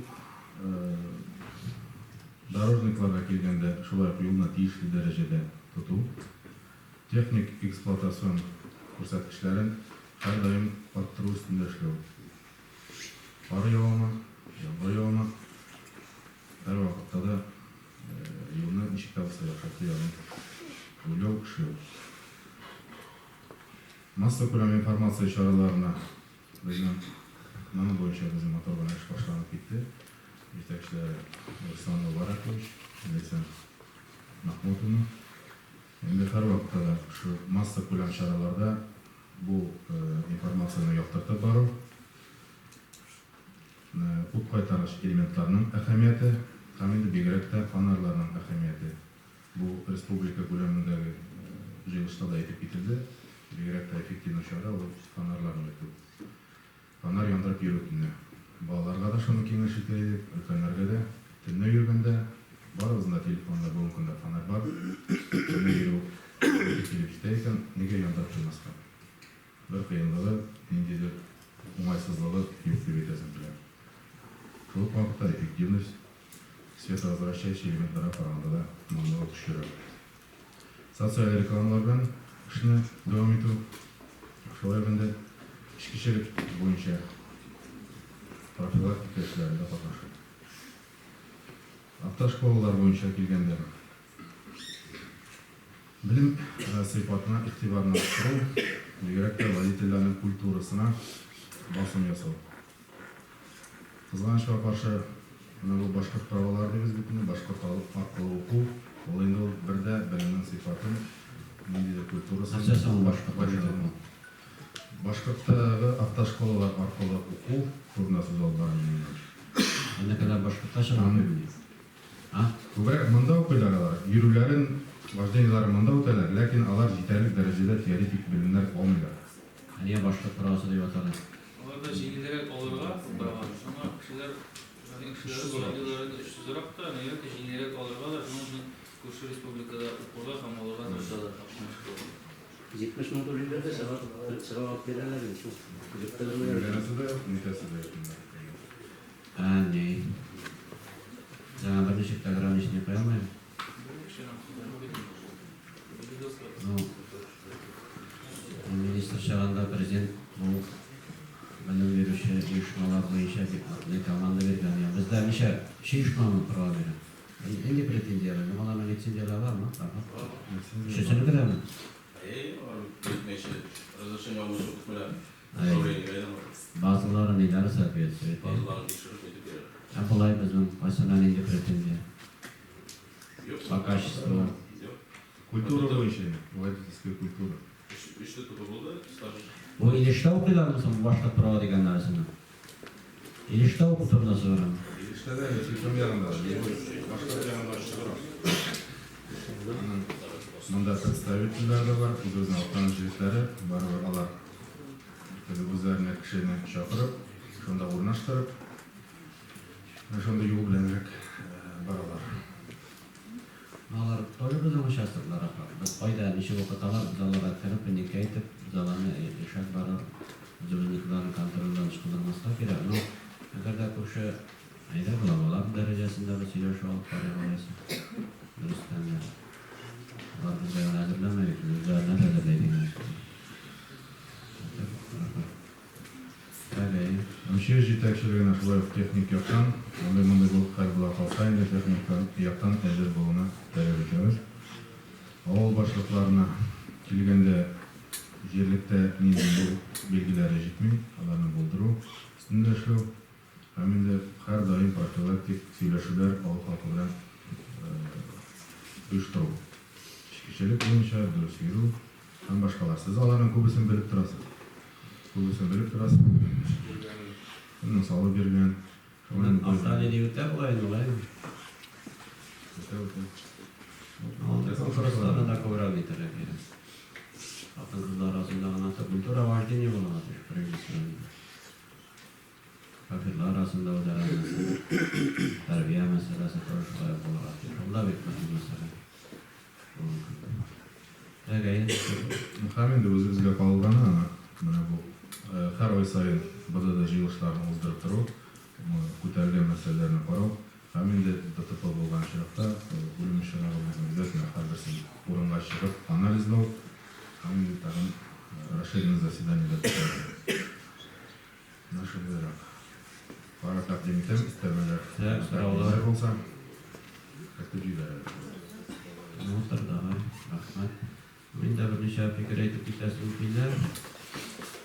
дорожникларга килгәндә, шулай ук юлны тиешле дәрәҗәдә тоту, техник эксплуатацион күрсәткечләрен һәрдаим арттыру өстендә эшләү. Кар явамы, яңгыр явамы, һәрвакытта да юлны ничек тә булса яхшырту ягын уйлау, эшләү. Массакүләм информация чараларына Безнең моның буенча безнең матур гына эш башланып китте. Җитәкчеләре Руслан Мубаракович, Ләйсән Мәхмүтовна. Инде һәрвакытта да шул массакүләм чараларда бу информацияне яктыртып бару, ут кайтаргыч элементларның әһәмияте. Һәм инде бигрәк тә фонарьларның әһәмияте. Бу республика күләмендәге җыелышта да әйтеп кителде. Бигрәк тә эффективный чара ул фонарьларны үтү. Фонарь яндырып йөрү төнлә. Балаларга да шуны киңәш итә идек, өлкәннәргә дә. Төнлә йөргәндә, барыбызның да телефонында бүгенге көндә фонарь бар. Төнлә йөрү килеп җитә икән, нигә яндырып куймаска? Бер кыенлыгы, ниндидер уңайсызлыгы юк дип әйтәсем килә. Шул ук вакытта эффективность световозвращающий элементларга караганда да намного көчлерәк. Социаль рекламалар белән эшне дәвам итү, шулай ук инде эчкечелек буенча профилактика эшләрендә катнашу. Автошколалар буенча килгәндә, Белем сыйфатына игътибарны арттыру, бигрәк тә водительләрнең культурасына басым ясау. Кызганычка каршы, менә бу башкорт правалары дибез бит инде, башкорт аркылы уку, ул инде ул бер дә белемнең сыйфатын, ниндидер культурасын. Нәрсә соң ул башкорт аркылы уку? Башкорттагы автошколалар аркылы уку турында сүз алып барам мин инде. Әнә башкортта чыга мени? А? Күбрәк монда укыйлар алар. Йөрүләрен, вождениеләрен монда үтәләр, ләкин алар җитәрлек дәрәҗәдә теоретик белемнәр алмыйлар. Ә нигә башкорт правасы дип атала? Аларда җиңелрәк алырга праваны, шуңа кешеләр, ягъни кешеләре сайлыйлар инде очсызрак та, нигрәк тә җиңелрәк алырга да, шуның өчен күрше республикада укырга һәм алырга тырышалар автомашиналарны. 70 мең түлиләр дә чыгар, чыгып алып бирәләр инде шул. Йөрттермиләр. Өйрәнәсе дә юк, нитәсе дә юк монда. Ә, ни. Сиңа берничек тә граничный куя алмыйм. Ну, министр чагында президент бу белем бирүче оешмалар буенча бик ныклы команда биргән. Я, бездә ничә ничә оешманың права бирә? Нинди претензияләр? Ну, аларның лицензияләре бармы? Бар. Өчесенеке дәме? Әйе, алар бит разрешение алмыйча укытмыйлар. Базалары ниләре соответствует? Базаларын тикшереп әйтеп бирәләр. Ә болай безнең кайсына нинди претензия? Юк. По качеству. Юк. Культура буенча инде, водительская культура. Өч ДТП булды, стаж. Бу Илештә укыйлармы соң бу башкорт права дигән нәрсәне? Илештә уку турында сорыйм. Илештә дә, Чиркәм ягында да, башкорт ягында очсызрак. Аның монда представительләр дә бар, үзебезнең Актаныш җегетләре, барыбер алар Теге үзләренә кешене чакырып, шунда урнаштырып, менә шундый юл беләнрәк баралар. Алар тоже безнең участоклар апа. Без кайда, ничек укыталар, без аларга кереп, никә итеп, без аларны яшәп барып, үзебезнекеләрне контрольдән ычкындырмаска кирәк. Ну, әгәр дә күрше әйдә главалар дәрәҗәсендә без сөйләшү алып барыйк алайса. Дөрестән дә. Алар безгә генә әзерләмәй бит, без үзләренә дә әзерләй дигән сүз. МЧС җитәкчелегенә шулай ук техник яктан, андый-мондый булып хәл була калса инде, техник яктан әзер булуны таләп итәбез. Авыл башлыкларына килгәндә, җирлектә нинди юл билгеләре җитми, аларны булдыру өстендә эшләү һәм инде һәрдаим профилактик сөйләшүләр авыл халкы белән оештыру. Эчкечелек буенча дөрес йөрү һәм башкалар. Сез аларның күбесен белеп торасыз. Күбесен белеп торасыз. Кемнең эчеп йөргәнен, кемнең салып йөргәнен. Шуңа инде Автоледи дип үтә бугай инде, алаймы? Үтә, үтә. Андый конкурсларны да күбрәк итәргә кирәк. Хатын-кызлар арасында гына культура вождения булырга тиеш, прежде всего. Шоферлар арасында үзара мәсьәлә, тәрбия мәсьәләсе тоже шулай ук булырга тиеш. Ул да бик мөһим мәсьәлә. Бүгенге көндә. Так, әйе. Һәм инде үзебезгә калганы ана менә бу һәр ай саен БДД җыелышларын уздырып тору, күтәрелгән мәсьәләләрне карау һәм инде ДТП булган очракта үлем очрагы булган обязательно һәрберсен урынга чыгып анализлау һәм инде тагын расширенный заседаниедә күтәрелә. Менә шундыйрак. Карар тәкъдим итәм, өстәмәләр, Так, сораулар. тәкъдимнәр булса, кертеп җибәрәбез. Утыр, давай, рәхмәт. Мин дә берничә фикер әйтеп китәсем килә.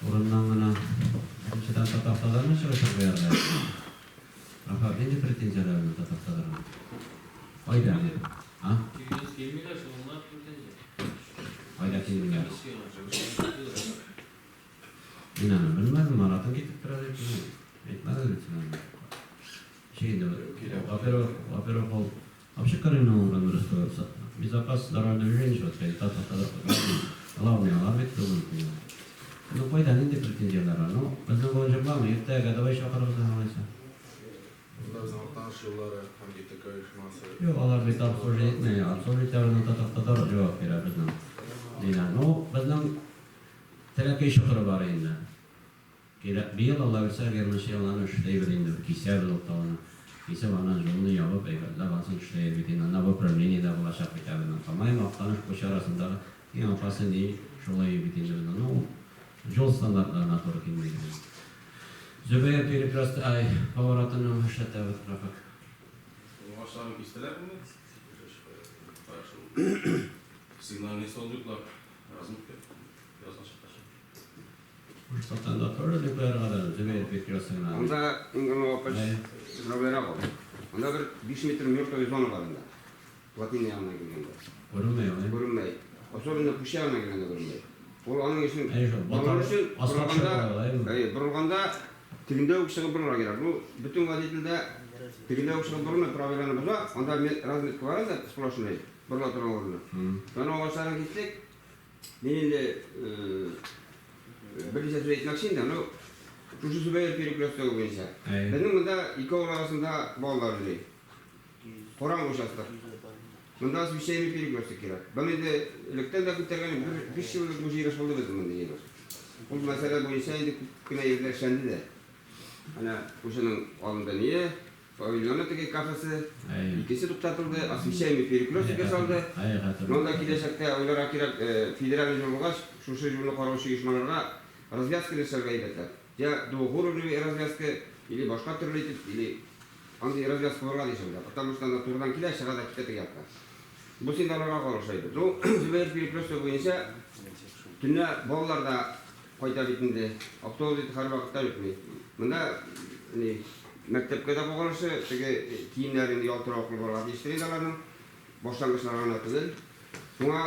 Урыннан гына. Беренчедән, Татавтодорны чыгышын куярга. Рафат, нинди претензияләр белән Татавтодорга? Кайда? А? Килмиләр, шуңа претензия. Кайда килмиләр? Комиссиягә. Мин аны белмәдем, Маратың китеп тора дип, әйтмәде бит син аны. Ничек инде Во-первых, во-первых, ул вообще коренной булган дөрес түгел. Безопасность дорожного движения все-таки главный алар бит бүгенге көндә. Ну, кайда нинди претензияләр бар? Ну, безнең бүген җомгамы? Иртәгә давай чакырыгыз алайса. Монда безнең Актаныш юллары һәм ГТК оешмасы. Юк, алар бит обслуживать итми. Обслуживать итә безнең Татавтодор җавап бирә безнең. Нидән? Ну, безнең Теләкәй чокыры бар инде. Кирәк. Быел, Алла бирсә, германча елларны эшләйбез инде. Кисәбез ул тауны. Кисеп, аннан юлны ябып, әйбәтләп ансын эшләйбез бит инде. Анда выпрямление дә булачак бит ә безнең. Камай, Актаныш, Пучы арасындагы иң опасный ни шулай бит инде безнең. Ну, юл стандартларына туры килми инде. Зөбәер перекресты, ай, поворотының эшләтәбез, Рафик. Агачларын кистеләр инде. Сигнальный столбиклар, разметка. Язга чыккач. Сатанда тоже дип куярга да Зөбәер перекрестогына. Анда иң главный проблема ул. Анда бер 5 метр мертвая зона бар инде. Плотина янына килгәндә. Күренмәй ул. Күренмәй. Особенно Пуща янына килгәндә күренмәй. Ул аның өчен Әйе шул, аның өчен асфальт борылганда, әйе, борылганда тегендә үк чыгып борылырга кирәк. Бу бөтен водитель дә тегендә үк чыгып борылмый, правиланы боза. Анда разметка бар инде, сплошной, борыла торган урыны. Аны агачларын кистек. Мин инде берничә сүз әйтмәкче инде, ну, шушы Зөбәер перекрестогы буенча. Безнең монда ике авыл арасында балалар йөри. Караңгы участок. Монда освещаемый перекресток кирәк. Бу инде электән дә күтәргән, бер 5 ел элек бу җыелыш булды безнең монда җыелыш. Ул мәсьәлә буенча инде күп кенә җирләр эшләнде дә. Әнә Пучының алдында ние, павильоны теге кафесы, икесе туктатылды, освещаемый перекресток ясалды. Монда киләчәктә уйларга кирәк, федеральный юл булгач, шушы юлны караучы оешмаларга развязка ясарга әйбәтләп. Я двухуровневый развязка, или башка төрле итеп, или андый развязка булырга тиеш анда. Потому что анда турыдан килә, чыга да китә теге якка. Бу инде аларга карашы әйбер. Ну, Зөбәер перекрестогы буенча төнлә балалар да кайта бит инде. Автобус бит һәрвакытта үтми. Монда ни мәктәпкә дә кагылышы, теге киемнәрен ялтыраклы булырга тиештер инде аларның. Башлангычлар гына түгел. Шуңа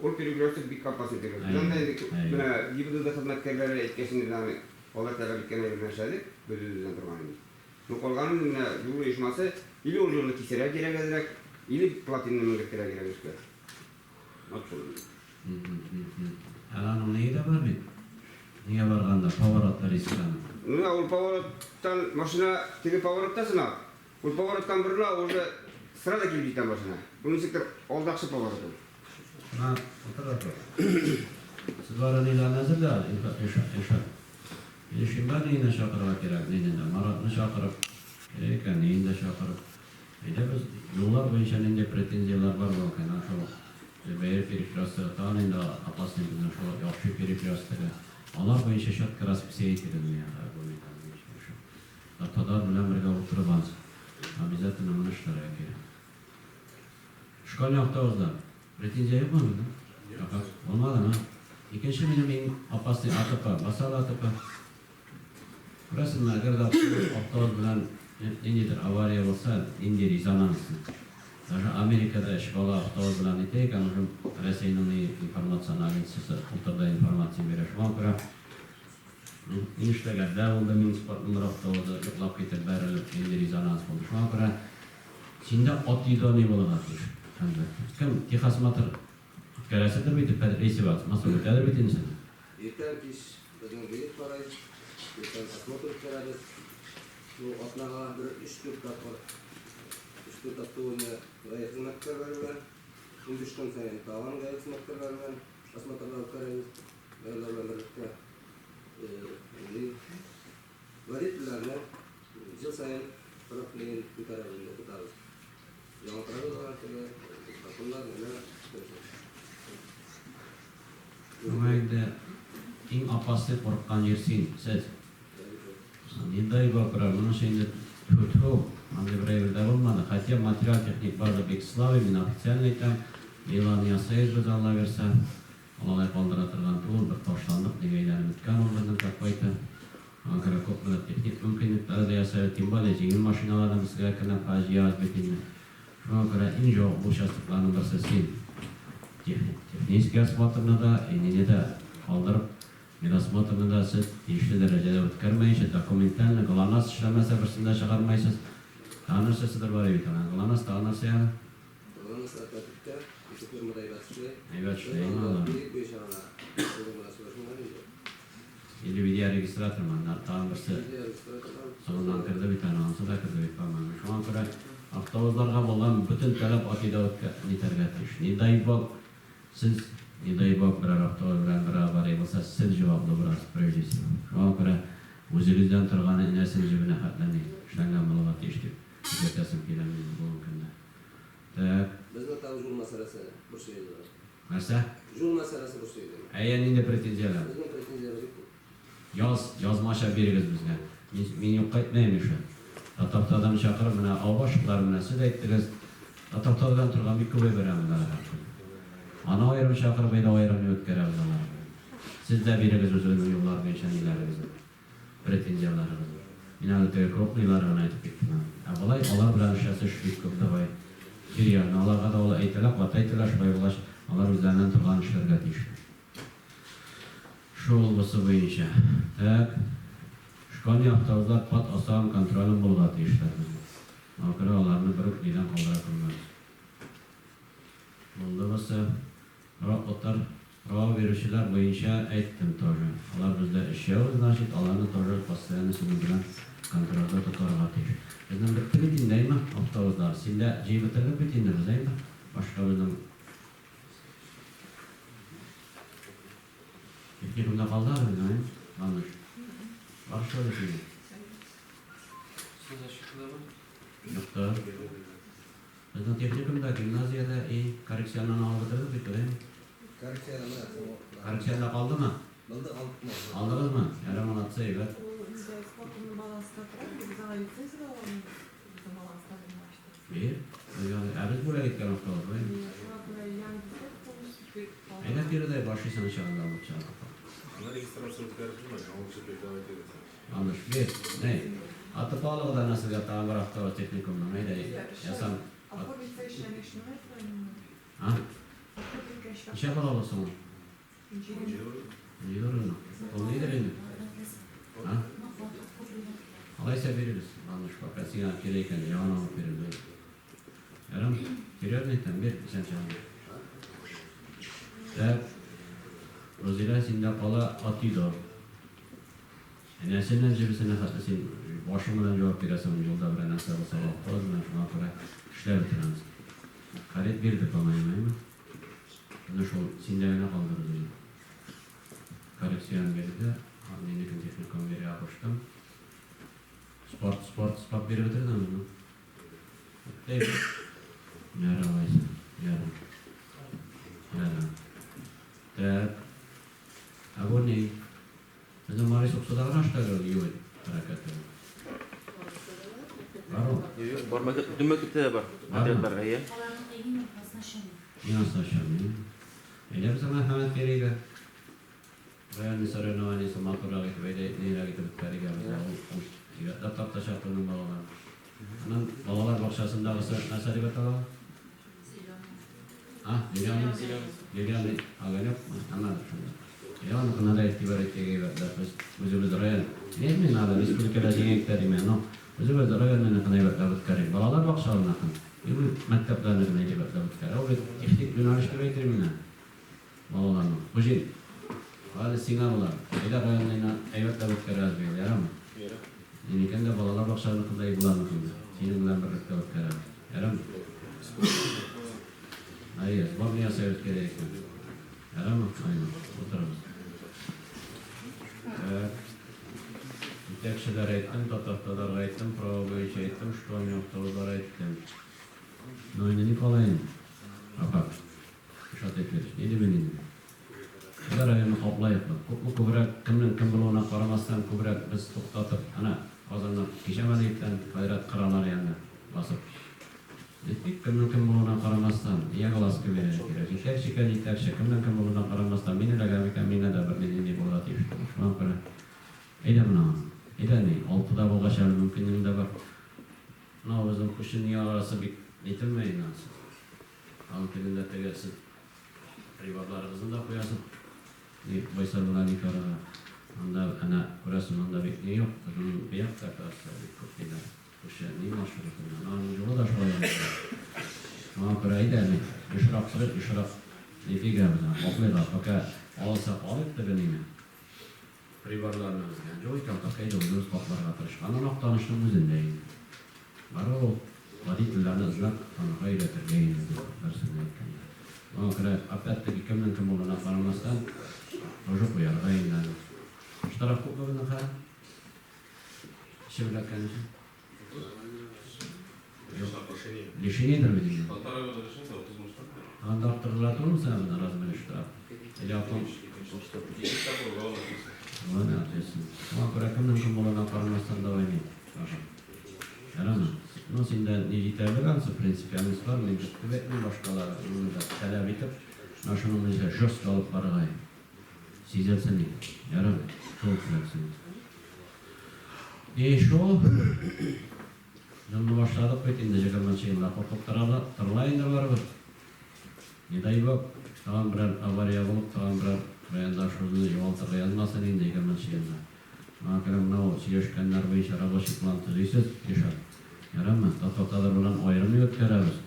ул перекресток бик опасный перекресток. Без анда инде менә ГИБДД хезмәткәрләре әйткәч инде аны алар таләп иткән әйберне эшләдек, без үзебездән торган инде. Ну, калганын менә юл оешмасы или ул юлны кисәргә кирәк әзрәк, или плотинаны менгертергә кирәк өскә. Вот шул. Әле аның ние дә бар бит. Нигә барганда повороты рисканы. Менә ул повороттан машина теге поворотта сынап, ул повороттан борыла, уже сразу килеп җитә машина. Бу ничектер алдакчы поворот ул. Менә утыр да тор. Сез бары ниләрне әзерләгез, Илшат, Илшат. Или шимбә ниенә чакырырга кирәк, нине дә, Маратны чакырып, кирәк икән, ниен дә чакырып. Әйдә без юллар буенча нинди претензияләр бар булган, әнә шул Зөбәер перекрестогы, тагын инде опасный безнең шул Яхшы перекрестогы. Алар буенча четко расписание итегез миңа бу ниләр буенча шул. Татар белән бергә утырып ансы. Обязательно моны эшләргә кирәк. Школьный автобуслар. Претензия юкмы безнең? Юк. Булмадымы? Икенче минем иң опасный АТП. Басалы АТП. Күрәсеңме, әгәр дә автобус белән ниндидер авария булса, нинди резонанс. Даже Америкада өч бала автобус белән итә икән, уже Рәсәйнең ни информацион агентствосы утырда информация бирә. Шуңа күрә мин эшләгәндә булды, мин спортның бер автобусы йоклап китеп бәрелеп, нинди резонанс булды. Шуңа күрә синдә от и до ни булырга тиеш, әлбәттә. Кем техосмотр үткәрәседер бит, рейсовать, массовый үтәдер бит инде син. Иртән кич безнең гаи карый, иртән осмотр үткәрәбез. Ну, атнага бер өч-дүрт тапкыр, өч-дүрт автобусны гаи хезмәткәрләре белән, 15 көн саен тагын гаи хезмәткәрләре белән осмотрлар үткәрәбез, гаиләләр белән берлектә. Водительләрне ел саен профилен күтәрәбез, укытабыз. Яңа правилалар теге, законнар, менә. Шуңа инде иң опасный курыккан җир син, сез. Не дай бог, берәү, моның өчен инде тьфу-тьфу, андый бер әйбер дә булмады. Хотя материаль-техник база бик слабый, мин официально әйтәм, быел аны ясыйбыз без, Алла бирсә. Ул алай калдыра торган түгел, бер ташландык нигә әйләнеп беткән ул безнең какой-то. Аңа күрә күпмедер техник мөмкинлекләре дә ясалды, тем более җиңел машиналарны безгә әкренләп җыябыз бит инде. Шуңа күрә иң җаваплы участокларның берсе син. Технический осмотрны да, и нине дә калдырып, медосмотрны да сез тиешле дәрәҗәдә үткәрмәенчә, документально ГЛОНАСС эшләмәсә берсен дә чыгармайсыз. Тагын нәрсәседер бар бит аның. ГЛОНАСС тагын нәрсә әле? ГЛОНАСС әкәтүктә, ике фирмада әйбәт эшли. Әйбәт эшли, алар. Билек буенча гына безнең белән сөйләшмиләр инде. Или видеорегистратор ма, тагын берсе соңыннан керде бит аны, анысы да керде бит, по-моему. Шуңа күрә автобусларга булган бөтен таләп АТИда үткә нитәргә тиеш. Не дай бог, сез, не дай бог, берәр автобус белән бер авария булса, сез җаваплы буласыз, прежде всего. Шуңа күрә үзегездән торганы энәсен җебенә хәтле ни эшләнгән булырга тиеш дип күрсәтәсем килә минем бүгенге көндә. Так. Безне тагын жул мәсьәләсе борчый иде. Нәрсә? Жул мәсьәләсе борчый иде. Әйе, нинди претензияләр? Безнең претензияләр бик күп. Яз, язмача бирегез безгә. Мин, мин юкка әйтмәем иши. Татавтодан чакырып, менә ау башлыклары, менә сез әйттегез. Татавтодан торган бик күп әйбер монда һәркем. Аны аерым чакырып, әйдә аерым ни үткәрәбез алар белән. Сез дә бирегез үзегезнең юллар буенча ниләрегезне, претензияләрегезне. Мин әле теге крупныйлары гына әйтеп киттем әле. Ә болай алар белән эшләсе эш бик күп, давай. Серьезно, аларга да ул әйтелә, каты әйтелә, шулай булгач, алар үзләреннән торган эшләргә тиешләр. Шул бусы буенча. Так. Школьный автобуслар под особым контролем булырга тиешләр безнең. Шуңа күрә аларны бер үк нидән калдыра күрмәгез. Булды бусы. Ро утыр. Права бирүчеләр буенча әйттем тоже. Алар бездә өчәү, значит, аларны тоже постоянно синең белән контрольдә тотарга тиеш. Безнең бетте бит инде, әйме, автобуслар. Син дә җыеп бетердек бит инде без, әйме? Башка безнең Техникумда калды әле безнең, әйме? Ландыш. Бар что ли синең? Юктыр. Безнең техникумда, гимназиядә и коррекционнан алып бетердек бит, әйме? Коррекциядә менә соң вакытлар. Коррекционда калдымы? Булды, алдык мы? Алдыгызмы? Ярар, молодцы, әйбәт. Ул инде исполкомның баланста тора инде, без аңа лицензия дә ала алмыйбыз. Безнең баланста булмагач. Бир. Ә без бүләк иткән автобус, әйме? Шуңа күрә Яндекс полностью Әйдә тирәдәй башлыйсың чагында алып чыга. Аны регистрация үткәреп булмый, аңа лучше передавать итәсең. Ландыш, бир. Ней. Атып алыгыз аны сезгә тагын бер автобус техникумның. Әйдә, ясам. Оформить эшчәнлек А? Ничә балалы соң ул? Җыйдырмы? Ул нидер инде? А? Алайса бирегез, Ландыш, пока сиңа кирәк икән, яңаны алып бирегез. Ярым, серьезно әйтәм, бир, исән чагында. Так. Рузилә, синдә кала Атидо. Энәсеннән җебесенә хәтле син башың белән җавап бирәсең, юлда берәр нәрсә булса, автобус белән, шуңа күрә эшләп бетерәбез. Карет бирде, по-моему, әйме? Менә шул синдә генә калды, Рузилә. Коррекцион бирде, минекен техникум бирергә куштым. Спорт, спорт, спорт биреп бетердеңме? Ну? Әйбәт. Ярар, алайса. Ярар. Ярар. Так. Ә бу ни? Безнең Мари Суксуда гына эшләде ул юл хәрәкәте. Бар ул? Юк, бар мәктәп, бөтен мәктәптә дә бар. Отряд бар, әйе. Аларның иң назначение. Иң назначение. Әйдә без аңа әһәмият бирик. Районный соревнованиесе матуррак итеп, әйдә, нирәк итеп үткәрик әле. Ул әйбәтләп тартачак безнең балалар. Аннан балалар бакчасындагысы нәрсә дип атала? А, зеленый? Зеленый огонек? Ана шунда. Я аныкына да игътибар итик әйбәтләп. Без үзебез район. Не надо, республикада җиңәйек тә димә, но үзебез районныкын әйбәтләп үткәрик. Балалар бакчаларыныкын, мәктәпләрнекен әйбәтләп үткәрик. Ул бит техник юнәлеш дип әйтер мин. Балаларның. Хуҗин. Әле сиңа була. Әйдә районныйны әйбәтләп үткәрәбез быел, ярамы? Ярар. Минекен дә балалар бакчаларыныкын да, Ибуланыкын да. Синең белән берлектә үткәрәбез. Ярамы? Әйе, сборный ясыйбыз кирәк икән. Ярамы? Айнур, утырыгыз. Так. Җитәкчеләр әйттем, татар-татарга әйттем, право буенча әйттем, школьный автобуслар әйттем. Ну, инде ни кала инде? Апа. Шат итмәде. Ни димен инде? Әйдә районны каплаек. Күпме күбрәк, кемнең кем булуына карамастан, күбрәк без туктатып, әнә, Казаннан кичә Мәлиевтән Кайрат кыралар янына басып. Әйтик, кемнең кем булуына карамастан, ияк аласы бирергә кирәк. Җитәкче икән, җитәкче, кемнең кем булуына карамастан, мин эләгәм икән, миңа да бер нинди булырга тиеш түгел. Шуңа күрә, әйдә менә аны. Әйдә, ни, алтыда булгач әле мөмкинлегең дә бар. Мынау безнең күрше ни арасы бик нителмәй инде анысы. Аның тегендә теге сез приборларыгызны да куясыз. Ни Байсар белән ике арага. Анда әнә күрәсең, анда бик ни юк. Безнең бу якта, кажется, бик күп ниләр. Кеше ни маршрутыннан, аның юлы да шулай инде. Шуңа күрә әйдә, ни, ешрак сорыйк, ешрак нитик ә без аны, каплыйк, пока алсак алыйк теге нине, приборларны безгә. Юк икән, пока әйдә үзебез капларга тырышыйк. Аннан Актанышның үзендә инде. Бары ул водительләрне эзләп танырга өйрәтергә инде, дип бер сүз әйткәндә. Шуңа күрә, опять-таки, кемнең кем булуына карамастан, тоже куярга инде аны. Штраф күпме безнең хәзер? Эчеп эләккән өчен? Лишениедер бит инде. Полтора года лишения, 30 мең штраф. Анда арттырдылар түгелме соң әле размеры штраф? Или потом... Ике штраф уголовная ответственность. Уголовная ответственность. Шуңа күрә кемнең кем булуына карамастан давай ни, Саша. Ярыймы? Ну, синдә ни җитәрлек анысы, принципиальность бар, мин бетте бит, мин башкалар моны да таләп итеп, менә шуның буенча жестко алып барырга сизелсен иде. Ярыймы? Шул теләк. И шул елны башладык бит инде, 20нче елда куркып торала, торыла инде барыбер. Не дай бог, тагын берәр авария булып, тагын берәр райондашыбызны югалтырга язмасын инде 20нче елда. Шуңа күрә менә ул сөйләшкәннәр буенча рабочий план төзисез, Илшат. Ярыймы? Татавтодор белән аерым үткәрәбез.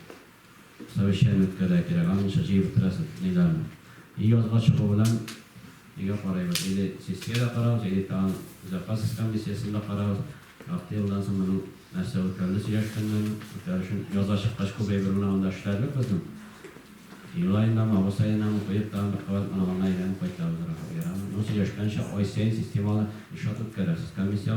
Совещание үткәрергә кирәк, аңынча җыеп бетерәсез ниләрне. И язга чыгу белән нигә карыйбыз, или сессиядә карабыз, или тагын безопасность комиссиясендә карабыз. Ярты елдан соң моның нәрсә үтәлде сөйләшкәннәрне үтәр өчен язга чыккач күп әйбер менә анда эшләрлек безнең. Июль аендамы, август аендамы куеп тагын бер кабат менә аңа әйләнеп кайтабыз, Рафаэль. Ну, сөйләшкәнчә ай саен системалы ишат үткәрәсез. Комиссия.